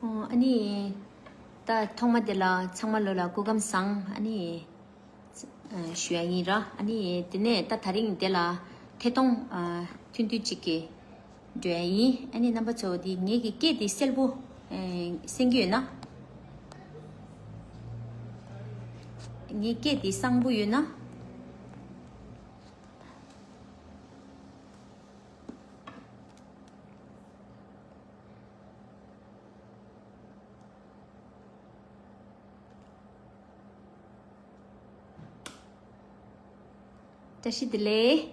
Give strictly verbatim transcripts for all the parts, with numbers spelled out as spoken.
ཨོ། ཨ་ནི། ད་ཐོག་མ་དེ་ལ་ཚང་མ་ལོ་ལ་སྐུ་ཁམས་བཟང་། ཨ་ནི། ཨ། ཞུ་ཡ་ཡིན་ར། ཨ་ནི་དེ་ནས་ད་དེ་རིང་དེ་ལ་ཐད་གཏོང་ཨ། ཐུང་ཐུང་ཅིག་གི་འགྲོ་ཡ་ཡིན། ཨ་ནི་རྣམ་པ་ཚོ་འདི་ངེད་ཀྱི་སྐད་དེ་གསལ་པོ་ཨ། གསན་གྱི་ཡོད་ན། ངའི་སྐད་དེ་གསལ་པོ་ཡོད་ན། བཀྲ་ཤིས་བདེ་ལེགས།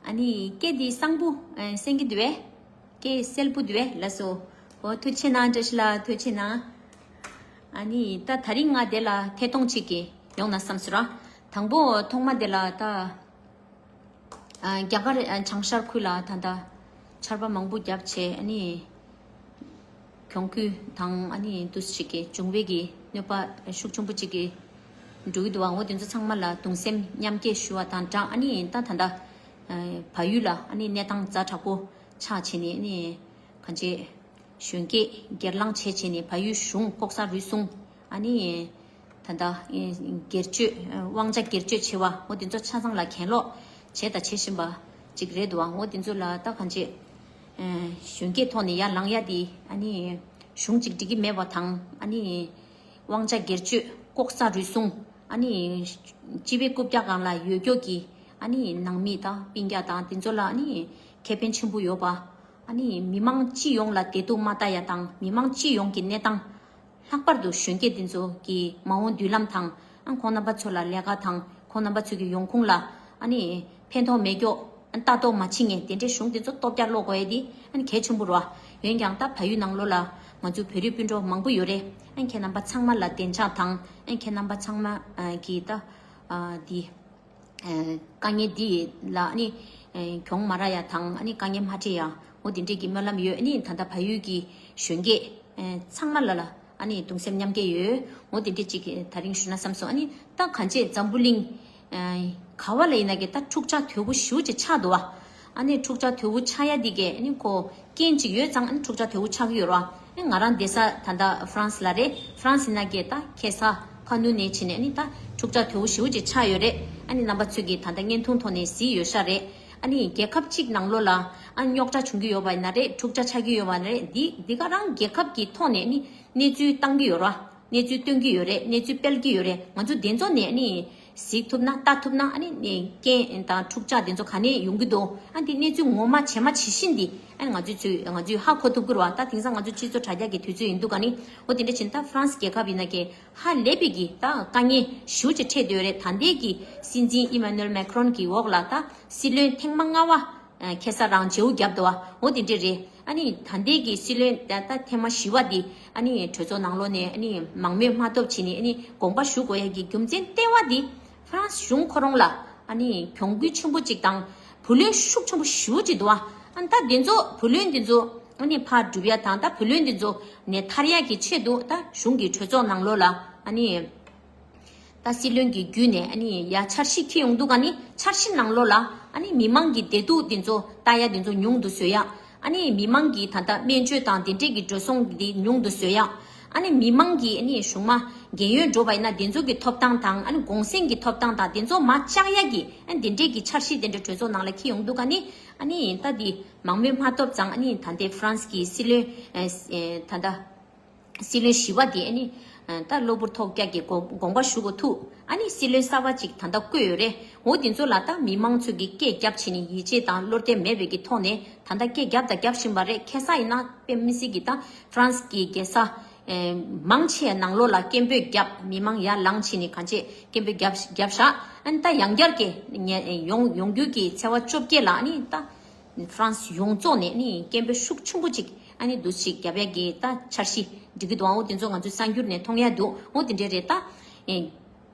ཨ་ནི་སྐད་འདི་གསལ་པོ་ཨ། གསན་གྱི་འདུག་པས། སྐད་གསལ་པོ་འདུག་པས། ལགས་སོ། འོ། ཐུགས་རྗེ་གནང་། བཀྲ་ཤིས་ལགས། ཐུགས་རྗེ་གནང་། ཨ་ནི་ད་དེ་རིང་ང་དེ་ལ་ཐད་གཏོང་ཅིག་གི་ཡོང་ན་བསམ་སོང་ར། དང་པོ་ཐོག་མ་དེ་ལ་ད་ཨ། རྒྱ་གར་ཨ། བྱང་ཤར་ཁུལ་ལ་ད་ལྟ་ཆར་པ་མང་པོ་བརྒྱབ་བྱས། ཨ་ནི་གྱོང་གུད་དང་ཨ་ནི་འདུ་ཤེས་ཀྱི་འབྱུང་བའི་གི་གནོད་པ་ཤུགས་ཆེན་པོ་ཅིག་གི་འགྲོ་གི་འདུག་པ། འོ། དེ་ཚོ་ཚང་མ་ལ་གདུང་སེམས་མཉམ་སྐྱེད་ཞུ་བ་དང་སྦྲགས། ཨ་ནི་ད་ད་ལྟ་ཨ། བལ་ཡུལ་ལ་ཨ་ནི་གནས་སྟངས་ཛ་དྲག་པོ་ཆགས་བྱས་ནས། ཨ་ནི་གང་ཅི་གཞོན་སྐྱེས་སྒེར་ལངས་བྱས་བྱས་ནས་བལ་ཡུལ་གཞུང་ལྐོག་ཟ་རུལ་སུངས། ཨ་ནི་ད་ལྟ་སྒེར་གཅོད། དབང་ཆ་སྒེར་གཅོད་བྱེད་པ། འོ། དེ་ཚོ་ཆ་ཚང་ལ་གྱེན་ལོག་བྱས་དང་བྱེད་བཞིན་པ་ཅིག་རེད་འདུག་པ། འོ། དེ་ཚོ་ལ་ད་གང་ཅི་གཞོན་སྐྱེས་ཐོག་ནས་ཡར་ལངས་ཡ་དེ། ཨ་ནི་གཞུང་གཅིག་སྒྲིལ་གྱི་མེད་པ་དང་། ཨ་ནི་དབང་ཆ་སྒེར་གཅོད། ལྐོག་ཟ་རུལ་སུངས། ཨ་ནི་སྤྱི་པའི་རྐུབ་བཀྱག་སྒང་ལ་ཡོད་རྒྱུ་གི་ཨ་ནི་ནང་མི་དང་སྤུན་ཀྱག་དང་དེ་ཚོ་ལ་ཨ་ནི་ཁེ་ཕན་ཆེན་པོ་ཡོད་པ། ཨ་ནི་མི་མང་སྤྱི་ཡོངས་ལ་བདེ་སྡུག་མ་ལྟ་ཡ་དང་། མི་མང་སྤྱི་ཡོངས་ཀྱི་གནས་སྟངས། ལྷག་པར་དུ་གཞོན་སྐྱེས་འདི་ཚོ་གི་མ་འོངས་མདུན་ལམ་དང་། ཨ། ཁོང་རྣམ་པ་ཚོ་ལ་ལས་ཀ་དང་། ཁོང་རྣམ་པ་ཚོ་གི་ཡོང་ཁུངས་ལ་ཨ་ནི་ཕན་ཐོགས་མེད་རྒྱུ། ཨ། ལྟ་རྟོག་མ་བྱེད་མཁན་དེ་འདྲའི་གཞུང་དེ་ཚོ་སྟོབས་རྒྱག་སློག་དགོས་ཡ་དེ་ཨ་ནི་གལ་ཆེན་པོ་རེད་པ། འོན་ཀྱང་ད་བལ་ཡུལ་ནང་ལོགས་ལ་ང་ཚོ་བོད་རིགས་སྤུན་གྲོགས་མང་པོ་ཡོད་རེད། ཨ། ཁྱེད་རྣམ་པ་ཚང་མ་ལ་བདེ་འཇགས་དང་། ཨ། ཁྱེད་རྣམ་པ་ཚང་མ་གི་ད་ཨ། འདི། ཨ། དཀའ་ངལ་འདི་ལ་ནི་ཨ། གྱོང་མ་རག་ཡ་དང་། ཨ་ནི་དཀའ་ངལ་མ་འཕྲད་ཡ། འོ། དེ་འདྲས་ཀྱི་སྨོན་ལམ་ཡོད། ཨ་ནི་ད་ལྟ་བལ་ཡུལ་གྱི་གཞོན་སྐྱེས་ཨ། ཚང་མ་ལ་ལ་ཨ་ནི་གདུང་སེམས་མཉམ་སྐྱེད་ཡོད། འོ། དེ་འདྲས་ཅིག་དེ་རིང་ཞུ་ན་བསམ་སོང་། ཨ་ནི་ད་གང་ཅི་འཛམ་བུ་གླིང་ཨ། ག་བ་ལ་ཡིན་ན་གི་ད་འཁྲུག་ཆ་དོད་པོ་ཞེ་པོ་ཅིག་ཆགས་འདུག་པ། ཨ་ནི་འཁྲུག་ཆ་དོད་པོ་ཆགས་ཡ་འདི་གས་ཨ་ནི་ཁོ་རྐྱེན་ཅིག་ཡོད་ཙང་། ཨ་ནི་འཁྲུག་ཆ་དོད་པོ་ཆགས་ཀྱི་ཡོད་རེད་པ། ཨ་ནི་ང་རང་བསྡད་ས་ད་ལྟ་ཧྥ་རན་སི་ལ་རེད། ཧྥ་རན་སི་ནང་གི་ད་ཁ་སང་ཕ་ནུ་ནས་བྱས་ནས་ཨ་ནི་ད་འཁྲུག་ཆ་དོད་པོ་ཞེ་པོ་ཅིག་ཆགས་ཡོད་རེད། ཨ་ནི་རྣམ་པ་ཚོས་ཀྱིས་ད་ལྟ་བརྙན་ཐུང་ཐོག་ནས་གཟིགས་ཡོད་ཤག་རེད། ཨ་ནི་རྒྱལ་ཁབ་ཅིག་ནང་ལོགས་ལ་ཨ་ནི་རྙོག་དྲ་བྱུང་གི་ཡོད་པ་ཡིན་ན་རེད། འཁྲུག་ཆ་ཆགས་ཀྱི་ཡོད་པ་ཡིན་ན་རེད། འདི་འདི་ག་རང་རྒྱལ་ཁབ་ཀྱི་ཐོག་ནས་ཨ་ནི་གནས་ཚུལ་བཏང་གི་ཡོད་རེད་པ། གནས་ཚུལ་སྟོན་གྱི་ཡོད་རེད། གནས་ཚུལ་སྤེལ་གྱི་ཡོད་རེད། ང་ཚོ་དེ་ཚོ་ནས་ཨ་ནི་གཟིགས་ཐུབ་ན། ལྟ་ཐུབ་ན། ཨ་ནི་ནི་རྐྱེན་དང་འཁྲུག་ཆ་དེ་ཚོ་ག་ནས་ཡོང་གི་འདུག་ཨ། དེ་གནས་ཚུལ་ངོ་མ་ཇི་མ་ཇི་བཞིན་དེ་ཨ་ནི་ང་ཚོས་ཚོས་ང་ཚོས་ཧ་གོ་ཐུབ་ཀྱི་རེད་པ། ད་དེང་སང་ང་ཚོ་སྤྱི་ཚོགས་དྲ་རྒྱ་གི་དུས་ཚོད་ཡིན་འདུག་ག་ནི། འོ། དེ་འདྲ་བྱས་ན་ད་ཧྥ་རན་སི་རྒྱལ་ཁབ་ཡིན་ན་གི་ཧ་ལས་པའི་གི་ད་དཀའ་ངལ་ཞེ་པོ་ཅིག་འཕྲད་བསྡད་ཡོད་རེད། ད་ལྟའི་གི་སྲིད་འཛིན་ཨི་མ་ནུ་ཨེལ་མེ་ཁི་རོན་གྱི་འོག་ལ་ད་སྲིད་བློན་ཐེངས་མ་ལྔ་པ་ཨ། ཁ་སང་རང་བརྗེ་པོ་བརྒྱབ་འདུག་པ། འོ། དེ་འདྲས་རེད། ཨ་ནི་ད་ལྟའི་གི་སྲིད་བློན་ད་ད་ཐེངས་མ་བཞི་པ་འདི་ཨ་ནི་གྲོས་ཚོགས་ནང་ལོགས་ནས་ཨ་ནི་མང་མོས་མ་ཐོབ་བྱས་ནས་ཨ་ནི་དགོངས་པ་ཞུ་དགོས་ཡ་གི་རྒྱུ་མཚན་ལྟེ་བ་འདི་ཧྥ་རན་སི་གཞུང་ཁོ་རང་ལ་ཨ་ནི་གྱོང་གུད་ཆེན་པོ་ཅིག་དང་བུ་ལོན་ཤུགས་ཆེན་པོ་ཞེ་པོ་ཅིག་འདུག་པ། ཨ་ནི་ད་དེ་ཚོ་བུ་ལོན་དེ་ཚོ་ཨ་ནི་ཕར་སྒྲུབ་ཡ་དང་། ད་བུ་ལོན་དེ་ཚོ་ནས་ཐར་ཡ་གི་ཆེད་དུ་ད་གཞུང་གི་གྲོས་ཚོགས་ནང་ལོགས་ལ་ཨ་ནི། ད་སྲིད་བློན་གྱི་བརྒྱུད་ནས་ཨ་ནི་ཡ་འཆར་གཞི་འཁྱེར་ཡོང་འདུག་ག་ནི། འཆར་གཞི་ནང་ལོགས་ལ་ཨ་ནི་མི་མང་གི་བདེ་སྡུག་འདི་ཚོ་ལྟ་ཡ་འདི་ཚོ་ཉུང་དུ་བཟོ་ཡ། ཨ་ནི་མི་མང་གི་ད་ལྟ་སྨན་བཅོས་དང་དེ་འདྲས་ཀྱི་འགྲོ་སོང་འདི་ཉུང་དུ་བཟོ་ཡ། ཨ་ནི་མི་མང་གི་ཨ་ནི་གཞུང་མ་རྒན་ཡོལ་འགྲོ་བ་ཡིན་ན་དེ་ཚོ་གི་ཐོབ་ཐང་དང་། ཨ་ནི་གུང་སེང་གི་ཐོབ་ཐང་དང་དེ་ཚོ་མར་བཅག་ཡ་གི་ཨ་ནི་དེ་འདྲས་ཀྱི་འཆར་གཞི་དེ་འདྲ་གྲོས་ཚོགས་ནང་ལ་འཁྱེར་ཡོང་འདུག་ག་ནི། ཨ་ནི་ད་འདི་མང་མོས་མ་ཐོབ་ཙང་། ཨ་ནི་ད་ལྟའི་ཧྥ་རན་སི་གི་སྲིད་བློན་ཨ་ཨ་ད་ལྟ། སྲིད་བློན་བཞི་པ་དེ་ཨ་ནི་ད་གློ་བུར་ཐོལ་རྒྱག་གི་དགོངས་དགོངས་པ་ཞུ་དགོས་ཐུག་ཨ་ནི་སྲིད་བློན་གསར་པ་ཅིག་ད་ལྟ་བསྐོས་ཡོད་རེད། འོ། དེ་ཚོ་ལ་ད་མི་མང་ཚོས་ཀྱི་སྐད་རྒྱབ་བྱས་ནས་ཡིད་ཆེས་དང་བློ་གདེང་མེད་པའི་གི་ཐོག་ནས་ད་ལྟ་སྐད་རྒྱབ་དང་རྒྱབ་བཞིན་པ་རེད། ཁ་སང་ཡིན་ན་དཔེ་མི་སྲིད་ཀྱི་ད་ཧྥ་རན་སི་གི་རྒྱལ་ས་ཨེ་མང་ཆེ་ནང་ལོགས་ལ་སྐད་འབོད་རྒྱབ། མི་མང་ཡར་ལངས་བྱས་ནས་གང་ཅི་སྐད་འབོད་རྒྱབ་རྒྱབ་བཞག་ཨ་ནི་ད་ཡང་བསྐྱར་གྱི་ཡོང་ཡོང་རྒྱུ་གི་ཚེས་པ་བཅོ་བརྒྱད་ལ་ཨ་ནི་ད། ཧྥ་རན་སི་ཡོངས་རྫོགས་ནས་ནི་སྐད་འབོད་ཤུགས་ཆེན་པོ་ཅིག་ཨ་ནི་འདུ་ཞིག་རྒྱབ་ཡ་གི་ད་འཆར་གཞི་སྒྲིག་གི་འདུག་འོ། དེ་ཚོ་ང་ཚོས་གསར་འགྱུར་ནས་མཐོང་ཡ་འདུག་འོ། དེ་འདྲས་རེད། ད་ཨེ་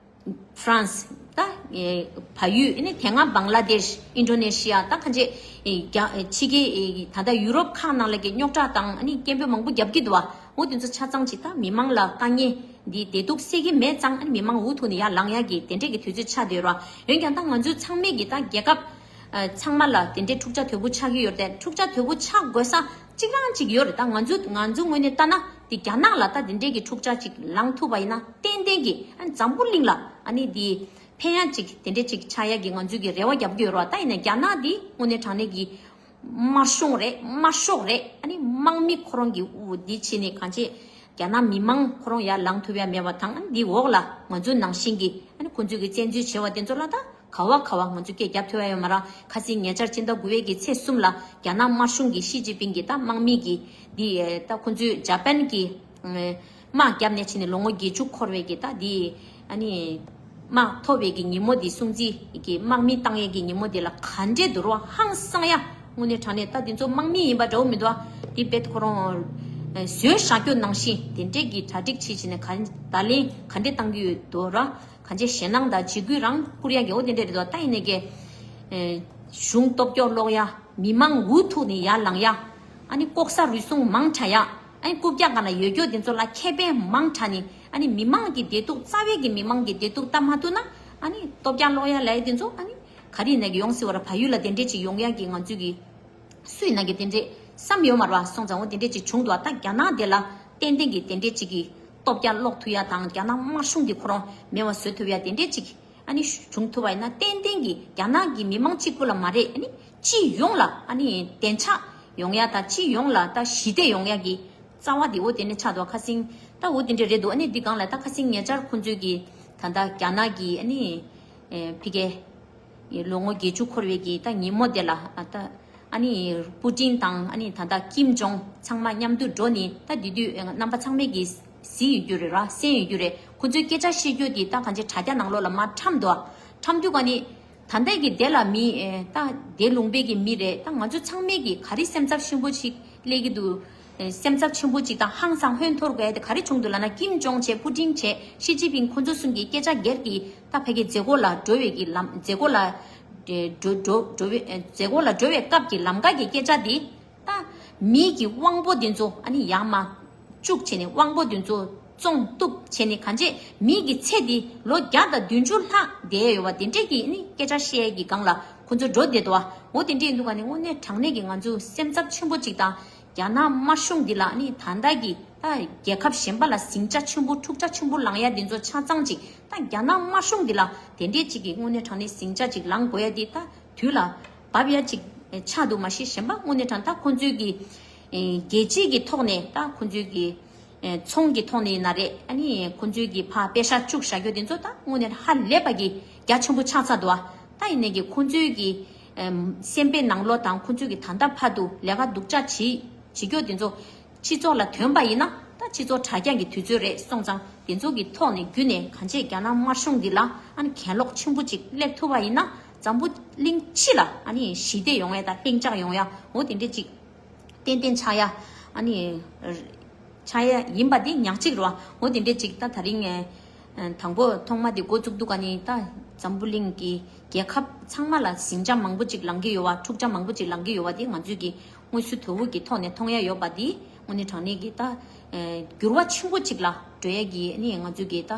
ཧྥ་རན་སི། ད་ཨེ་བལ་ཡུལ། ཨ་ནི་དེ་སྔ་བང་ལ་དེཤ། ཨིན་ཌོ་ནེ་ཤི་ཡ། ད་གང་ཅི་ཨེ་རྒྱ་ཨེ་ཕྱི་རྒྱལ་ཨེ་ད་ལྟ་ཡུ་རོབ་ཁག་ནང་ལ་གི་རྙོག་དྲ་དང་ཨ་ནི་སྐད་འབོད་མང་པོ་རྒྱབ་ཀྱི་འདུག་བ། འོ། དེ་ཚོ་ཆ་ཚང་ཅིག་ད་མི་མང་ལ་དཀའ་ངལ་འདི་བདེ་སྡུག་སེལ་གྱི་མེད་ཙང་། ཨ་ནི་མི་མང་འུ་ཐུག་ནས་ཡར་ལངས་ཡ་གི་དེ་འདྲས་ཀྱི་དུས་ཚོད་ཆགས་བསྡད་ཡོད་ར། འོན་ཀྱང་ད་ང་ཚོའི་ཚང་མས་ཀྱི་ད་རྒྱལ་ཁབ་ཨ་ཚང་མ་ལ་དེ་འདྲའི་འཁྲུག་ཆ་དོད་པོ་ཆགས་ཀྱི་ཡོད་རེད་དེ། འཁྲུག་ཆ་དོད་པོ་ཆགས་དགོས་ས་གཅིག་རང་གཅིག་ཡོད་རེད། ད་ང་ཚོ་ང་ཚོའི་ངོས་ནས་ལྟ་ན་ དེ་རྒྱ་ནག་ལ་ད་དེ་འདྲས་ཀྱི་འཁྲུག་ཆ་ཅིག་ལངས་ཐུབ་པ་ཡིན་ན་ཏན་ཏན་གྱི་ཨ་ནི་འཛམ་བུ་གླིང་ལ་ཨ་ནི་དེ་ཕན་ཡ་ཅིག་དེ་འདྲས་ཅིག་ཆགས་ཡ་གི་ང་ཚོས་ཀྱི་རེ་བ་རྒྱབ་ཀྱི་ཡོད་རེད་བ། ད་ཡིན་ན་རྒྱ་ནག་དེ་དངོས་གནས་དྲང་གནས་ཀྱི་དམར་གཞུང་རེད། དམར་ཤོག་རེད། ཨ་ནི་དམག་མི་ཁོ་རང་གི་འུ་འདི་བྱས་ནས་གང་བྱེད། རྒྱ་ནག་མི་མང་ཁོ་རང་ཡར་ལངས་ཐུབ་ཡ་མེད་པ་དང་། ཨ་ནི་འདི་འོག་ལ་ང་ཚོ་ནང་བཞིན་གྱི་ཨ་ནི་ཁོང་ཚོས་ཀྱི་བཙན་འཛུལ་བྱས་པ་དེ་ཚོ་ལ་ད་ག་བ་ག་བ་ང་ཚོས་སྐད་རྒྱབ་ཐུབ་ཡ་ཡོད་མ་རེད། ཁ་སང་ཉེ་ཆར་ཕྱི་ཟླ་དགུ་པའི་གི་ཚེས་གསུམ་ལ་རྒྱ་ནག་དམར་གཞུང་གི་ཞི་ཅིན་ཕིང་གི་ད་དམག་མི་གི་འདི་ད་ཁོང་ཚོས་ཇ་པན་གི་དམག་བརྒྱབ་ནས་ཕྱིན་ནས་ལོ་ངོ་བརྒྱད་ཅུ་འཁོར་བའི་གི་ད་འདི་ཨ་ནི་དམག་ཐོབ་པའི་གི་ཉིན་མོ་འདི་སྲུང་བརྩི་གི་དམག་མི་བཏང་ཡས་ཀྱི་ཉིན་མོ་འདི་ལ་ག་འདྲས་འདུག་རོ། ཧང་སང་ཡ། དངོས་གནས་དྲང་གནས་ད་འདི་ཚོ་དམག་མི་ཡིན་པ་འདྲ་བོ་མི་འདུག་ཨ། འདི་རྦད་ཁོ་རང་བཟོས་བཞག་རྒྱུ་ནང་བཞིན་དེ་འདྲས་ཀྱི་གྲ་སྒྲིག་བྱེད་བྱས་ནས་ག་ད་ལན་ག་འདྲས་བཏང་གི་ཡོད་འདུག་ར། གང་ཅི་ཞེད་སྣང་དང་འཇིགས་སྐུལ་རང་བསྐུར་ཡ་གི་འོ་དེ་འདྲས་རེད་དོ། ད་ཡིན་ནའི་གི་གཞུང་སྟོབས་སྐྱོ་སློག་ཡ། མི་མང་འུ་ཐུག་ནས་ཡར་ལངས་ཡ། ཨ་ནི་ལྐོག་ཟ་རུལ་སུངས་མང་དྲགས་ཡ། ཨ་ནི་རྐུབ་བཀྱག་སྒང་ལ་ཡོད་རྒྱུ་དེ་ཚོ་ལ་ཁེ་ཕན་མང་དྲགས་ནས། ཨ་ནི་མི་མང་གི་བདེ་སྡུག་རྩ་བའི་གི་མི་མང་གི་བདེ་སྡུག་ལྟ་མ་ཐུབ་ན། ཨ་ནི་སྟོབས་རྒྱག་སློག་ཡ་ལས་དེ་ཚོ་ཨ་ནི་ག་རེ་ཡིན་ན་གི་ཡོང་སྲིད་པ་ར། བལ་ཡུལ་ལ་དེ་འདྲས་ཅིག་ཡོང་ཡ་གི་ང་ཚོས་གི་སུ་ཡིན་ན་གི་དེ་འདྲས་བསམ་ཡོད་མ་རེད་བ། སོང་ཙང་འོ་དེ་འདྲས་ཅིག་བྱུང་འདུག་བ། ད་རྒྱ་ནག་དེ་ལ་ཏན་ཏན་གི་དེ་འདྲས་ཅིག་གི་སྟོབས་རྒྱག་སློག་ཐུབ་ཡ་དང་རྒྱ་ནག་དམར་གཞུང་དེ་ཁོ་རང་མེད་པ་བཟོ་ཐུབ་ཡ་དེ་འདྲས་ཅིག་ཨ་ནི་བྱུང་ཐུབ་པ་ཡིན་ན་ཏན་ཏན་གྱི་རྒྱ་ནག་གི་མི་མང་གཅིག་པུ་ལ་མ་རེད། ཨ་ནི་སྤྱི་ཡོངས་ལ་ཨ་ནི་བདེ་འཇགས་ཡོང་ཡ་དང་སྤྱི་ཡོངས་ལ་ད་ཞི་བདེ་ཡོང་ཡ་གི་རྩ་བ་དེ་འོ་དེ་ནས་ཆགས་འདུག་ཁ་སང་ད་འོ་དེ་འདྲ་རེད་འདུག་ཨ་ནི་འདི་སྒང་ལ་ད་ཁ་སང་ཉེ་ཆར་ཁོང་ཚོས་ཀྱི་ད་ལྟ་རྒྱ་ནག་གི་ཨ་ནི་ཕ་གི་ལོ་ངོ་བརྒྱད་ཅུ་འཁོར་བའི་གི་ད་ཉིན་མོ་དེ་ལ་ད་ཨ་ནི་པུ་ཏིན་དང་ཨ་ནི་ད་ལྟ་ཀིམ་ཇོང་ཚང་མ་མཉམ་དུ་འགྲོ་ནས། ད་དེ་དུས་རྣམ་པ་ཚང་མས་ཀྱི་གཟིགས་ཡོད་རྒྱུ་རེད་ར། གསན་ཡོད་རྒྱུ་རེད། ཁོ་ཚོའི་སྐད་ཆ་བཤད་རྒྱུ་དེ་ད་གང་ཅི་དྲ་རྒྱ་ནང་ལོགས་ལ་མར་འཁྲབ་འདུག་འཁྲབ་དུས་ག་ནི་ད་ལྟའི་གི་དེ་ལ་མི་ད་དེ་ལུང་པའི་གི་མི་རེད། ད་ང་ཚོ་ཚང་མས་ཀྱི་ག་རེ་སེམས་འཚབ་ཆེན་པོ་ཞིག་སླེབས་ཀྱི་འདུག་སེམས་འཚབ་ཆེན་པོ་ཅིག་དང་ཧང་སང་ཧོན་འཐོར་དགོས་དེ་ག་རེ་བྱུང་འདུག་ལབ་ན། ཀིམ་ཇོང་བྱས། པུ་ཏིན་བྱས། ཞི་ཅིན་ཕིང་ཁོ་ཚོ་གསུམ་གྱི་སྐད་ཆ་སྒེར་གྱི་ད་ཕ་གི་མཛད་སྒོ་ལ་འགྲོ་བའི་གི་ལམ། མཛད་སྒོ་ལ་འགྲོ་འགྲོ་འགྲོ་བའི་མཛད་སྒོ་ལ་འགྲོ་བའི་སྐབས་ཀྱི་ལམ་ཁ་གི་སྐད་ཆ་དེ། ད་མི་གི་དབང་པོ་དེ་ཚོ་ཨ་ནི་ཡར་མར་བཅུག་བྱས་ནས། དབང་པོ་དེ་ཚོ་བཙོང་གཏུབ་བྱས་ནས། གང་བྱེད། མི་གི་ཚེ་འདི་ལོ་བརྒྱ་དང་བདུན་ཅུ་ལྷག་བསྡད་ཡོད་པ་དེ་འདྲས་ཀྱི་ཨ་ནི་སྐད་ཆ་བཤད་ཀྱི་སྒང་ལ་ཁོ་ཚོ་འགྲོ་བསྡད་འདུག་བ། འོ་དེ་འདྲས་ཡིན་དུས་ག་ནི་དངོས་གནས་དྲང་གནས་ཀྱི་ང་ཚོ་སེམས་འཚབ་ཆེན་པོ་ཅིག་དང་། རྒྱ་ནག་དམར་གཞུང་འདི་ལ་ནི་ད་ལྟ་གི་ད་རྒྱལ་ཁབ་གཞན་པ་ལ་ཟིང་ཆ་ཆེན་པོ་འཁྲུག་ཆ་ཆེན་པོ་ལངས་ཡ་འདི་ཚོ་ཆ་ཚང་ཅིག་ད་རྒྱ་ནག་དམར་གཞུང་འདི་ལ་དེ་འདྲས་ཅིག་གི་དངོས་གནས་དྲང་གནས་ཟིང་ཆ་ཅིག་ལངས་དགོས་ཡ་འདི་ད་དུས་ལ་བབ་ཡ་ཅིག་ཆགས་འདུག་མ་གཞི་གཞན་པ་དངོས་གནས་དྲང་ད་ཁོང་ཚོའི་གི་རྒྱལ་སྤྱིའི་གི་ཐོག་ནས། ད་ཁོང་ཚོའི་གི་ཚོང་གི་ཐོག་ནས་ཡིན་ན་རེད། ཨ་ནི་ཁོང་ཚོའི་གི་ཕར་པེ་ཤག་བཅུག་བཞག་རྒྱུ་འདི་ཚོ་ད་དངོས་གནས་ཧ་ལས་པ་གི་རྒྱ་ཆེན་པོ་ཆགས་ཚར་འདུག་ད་ཡིན་ནའི་གི་ཁོང་ཚོའི་གི་སེམས་པའི་ནང་ལོགས་དང་ཁོང་ཚོའི་གི་ད་ལྟ་བར་དུ་ལས་ཀ་སྡུག་ཅག་བྱེད་བྱེད་རྒྱུ་འདི་ཚོ་སྤྱི་ཚོགས་ལ་ཐོན་པ་ཡིན་ན། ད་སྤྱི་ཚོགས་དྲ་རྒྱ་གི་དུས་ཚོད་རེད། སོང་ཙང་དེ་ཚོ་གི་ཐོག་ནས་བརྒྱུད་ནས་གང་བྱེད། རྒྱ་ནག་དམར་གཞུང་འདི་ལ་ཨ་ནི་གྱེན་ལོག་ཆེན་པོ་ཅིག་སླེབས་ཐུབ་པ་ཡིན་ན། འཛམ་བུ་གླིང་སྤྱི་ལ་ཨ་ནི་ཞི་བདེ་ཡོང་ཡ་དང་ལྷིང་འཇགས་ཡོང་ཡ་འོ་དེ་འདྲས་ཅིག་ཏན་ཏན་ཆགས་ཡ། ཨ་ནི་ཆགས་ཡ་ཡིན་པ་དེ་ཉག་གཅིག་རེད་བ། འོ་དེ་འདྲས་ཅིག་ད་ད་རིང་ཨ་དང་པོ་ཐོག་མ་དེ་འགོ་བཙུགས་དུས་ག་ནི་ད་འཛམ་བུ་གླིང་གི་རྒྱལ་ཁབ་ཚང་མ་ལ་ཟིང་ཆ་མང་པོ་ཅིག་ལངས་ཀྱི་ཡོད་བ། འཁྲུག་ཆ་མང་པོ་ཅིག་ལངས་ཀྱི་ཡོད་བ་དེ་ང་ཚོས་ཀྱི་དངོས་སུ་དོ་བོ་གི་ཐོག་ནས་མཐོང་ཡ་ཡོད་པ་འདི་དངོས་གནས་དྲང་གནས་ཀྱི་ད་འགྱུར་བ་ཆེན་པོ་ཅིག་ལ་འགྲོ་ཡ་གི་ནི་ང་ཚོས་ཀྱི་ད་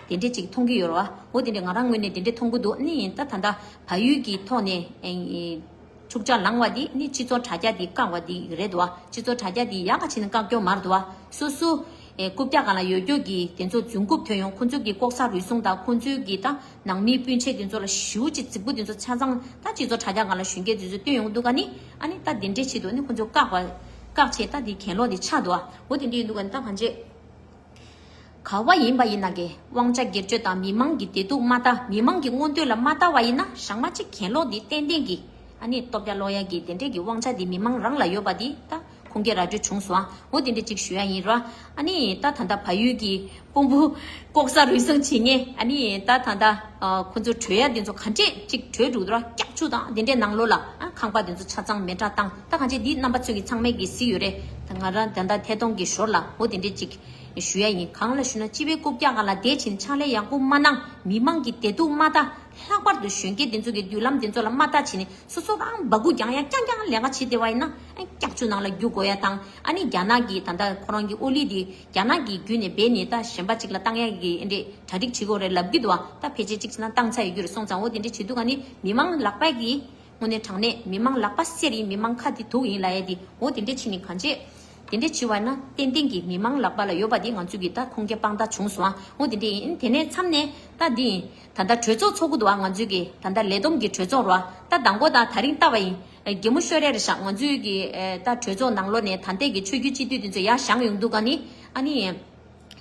དེ་འདྲས་ཅིག་མཐོང་གི་ཡོད་རེད་བ། འོ་དེ་འདྲས་ང་རང་ངོས་ནས་དེ་འདྲས་མཐོང་གི་འདུག་ནི་ད་ད་ལྟ་བལ་ཡུལ་གྱི་ཐོག་ནས་འཁྲུག་ཆ་ལངས་བ་འདི་ནི་སྤྱི་ཚོགས་དྲ་རྒྱ་འདི་བཀག་པ་འདི་རེད་འདུག་བ། སྤྱི་ཚོགས་དྲ་རྒྱ་འདི་ཡག་ག་བྱས་ནས་བཀག་རྒྱུ་མ་རེད་འདུག་བ། སོ་སོ་རྐུབ་བཀྱག་སྒང་ལ་ཡོད་རྒྱུ་གི་དེ་ཚོ་རྫུན་རྐུབ་ཐོན་ཡོང་། ཁོ་ཚོས་ཀྱི་ལྐོག་ཟ་རུལ་སུངས་དང་ཁོ་ཚོས་ཀྱི་ད་ནང་མིའི་སྤུན་མཆེད་དེ་ཚོ་ལ་ཞེ་པོ་ཅིག་རྫིག་པོ་དེ་ཚོ་ཆ་ཚང་ད་སྤྱི་ཚོགས་དྲ་རྒྱ་སྒང་ལ་གཞོན་སྐྱེས་དེ་ཚོས་བཏོན་ཡོང་འདུག་ག་ནི། ཨ་ནི་ད་དེ་འདྲའི་ཆེད་དུ་ནི་ཁོ་ཚོ་བཀག་པ་བཀག་བྱས་ད་དེ་གྱེན་ལོག་དེ་ཆགས་འདུག་ཨ། འོ་དེ་འདྲ་ཡིན་འདུག་ག་ནི། ད་གང་བྱེད། ག་བ་ཡིན་པ་ཡིན་ན་གི་དབང་ཆ་སྒེར་གཅོད་དང་མི་མང་གི་བདེ་སྡུག་མ་ལྟ། མི་མང་གི་མངོན་འདོད་ལ་མ་ལྟ་བ་ཡིན་ན་ཞག་མ་གཅིག་གྱེན་ལོག་དེ་ཏན་ཏན་གྱི་ཨ་ནི་སྟོབས་རྒྱག་སློག་ཡ་གི་དེ་འདྲས་ཀྱི་དབང་ཆ་དེ་མི་མང་རང་ལ་ཡོད་པ་དེ་ད། ཁུངས་སྐྱེལ་ར་སྤྲོད་བྱུང་སོང་ཨ། འོ་དེ་འདྲ་ཅིག་ཞུ་ཡ་ཡིན་ར། ཨ་ནི་ད་ད་ལྟ་བལ་ཡུལ་གྱི་དཔོན་པོ་ལྐོག་ཟ་རུལ་སུངས་བྱེད་མཁན། ཨ་ནི་ད་ད་ལྟ་ཨ་ཁོ་ཚོ་བྲོས་ཡ་དེ་ཚོ་ག་འདྲས་ཅིག་བྲོས་འདུག་ར། སྐྱག་ཆུ་དང་དེ་འདྲའི་ནང་ལོགས་ལ་ཨ་ཁང་པ་དེ་ཚོ་ཆ་ཚང་མེ་སྲེག་བཏང་། ད་གང་བྱེད་འདི་རྣམ་པ་ཚོས་ཀྱི་ཚང་མས་ཀྱི་གཟིགས་ཡོད་རེད། ད་ང་རང་ད་ལྟ་ཐད་གཏོང་གི་ཞོར་ལ་འོ་དེ་འདྲས་ཅིག་ཞུ་ཡ་ཡིན། གང་ལ་ཞུ་ན་སྤྱི་པའི་རྐུབ་བཀྱག་སྒང་ལ་བསྡད་ཕྱིན་ཕྱག་ལས་ཡག་པོ་མ་གནང་། མི་མང་གི་བདེ་སྡུག་མ་ལྟ། ལྷག་པར་དུ་གཞོན་སྐྱེས་དེ་ཚོ་གི་མདུན་ལམ་དེ་ཚོ་ལ་མ་ལྟ་བྱས་ནས། སོ་སོ་རང་སྦ་ཁུག་རྒྱག་ཡ་རྐྱང་རྐྱང་ལས་ཀ་བྱེད་བསྡད་པ་ཡིན་ན། ཨ་སྐྱག་ཆུ་ནང་ལ་རྒྱུག་དགོས་ཡ་དང་། ཨ་ནི་རྒྱ་ནག་གི་ད་ལྟ་ཁོ་རང་གི་ཨོ་ལི་དེ་རྒྱ་ནག་གི་བརྒྱུད་ནས་སྦས་ནས་ད་གཞན་པ་ཅིག་ལ་བཏང་ཡ་གི་ཨེ་འདྲས་གྲ་སྒྲིག་བྱེད་དགོས་རེད་ལབ་ཀྱི་འདུག་བ། ད་ཕལ་ཆེར་ཅིག་བྱས་ན་བཏང་ཚར་ཡོད་རྒྱུ་རེད། སོང་ཙང་འོ་དེ་འདྲས་བྱེད་དུས་ག་ནི་མི་མང་ལག་པ་གི་དངོས་གནས་དྲང་གནས་མི་མང་ལག་པ་གསེར་ཡིན། མི་མང་ཁ་དེ་དུག་ཡིན་ལབ་ཡ་དེ་འོ་དེ་འདྲས་བྱས་ནས་གང་བྱེད། དེ་འདྲ་བྱས་པ་ན་ཏན་ཏན་གྱི་མི་མང་ལག་པ་ལ་ཡོད་པ་དེ་ང་ཚོས་ཀྱི་ད་ཁུངས་སྐྱེལ་དཔང་རྟགས་བྱུང་སོང་ཨ། འོ་དེ་འདྲ་ཡིན། དེ་ནས་མཚམས་ནས་ད་འདི་ད་ལྟ་གྲོས་ཚོགས་ཚོགས་ཀྱི་འདུག་ཨ། ང་ཚོས་ཀྱི་ད་ལྟ་ལས་བསྡོམས་ཀྱི་གྲོས་ཚོགས་རོ། ད་མདང་དགོང་དང་དེ་རིང་ལྟ་བ་ཡིན། རྒན་མོ་ཤོ་རེ་རེ་ཤག་ང་ཚོས་ཀྱི་ད་གྲོས་ཚོགས་ནང་ལོགས་ནས་ད་ལྟའི་གི་ཆོས་བརྒྱུད་སྤྱི་འཐུས་དེ་ཚོ་ཡར་བཞེངས་ཡོང་དུས་ག་ནི་ཨ་ནི།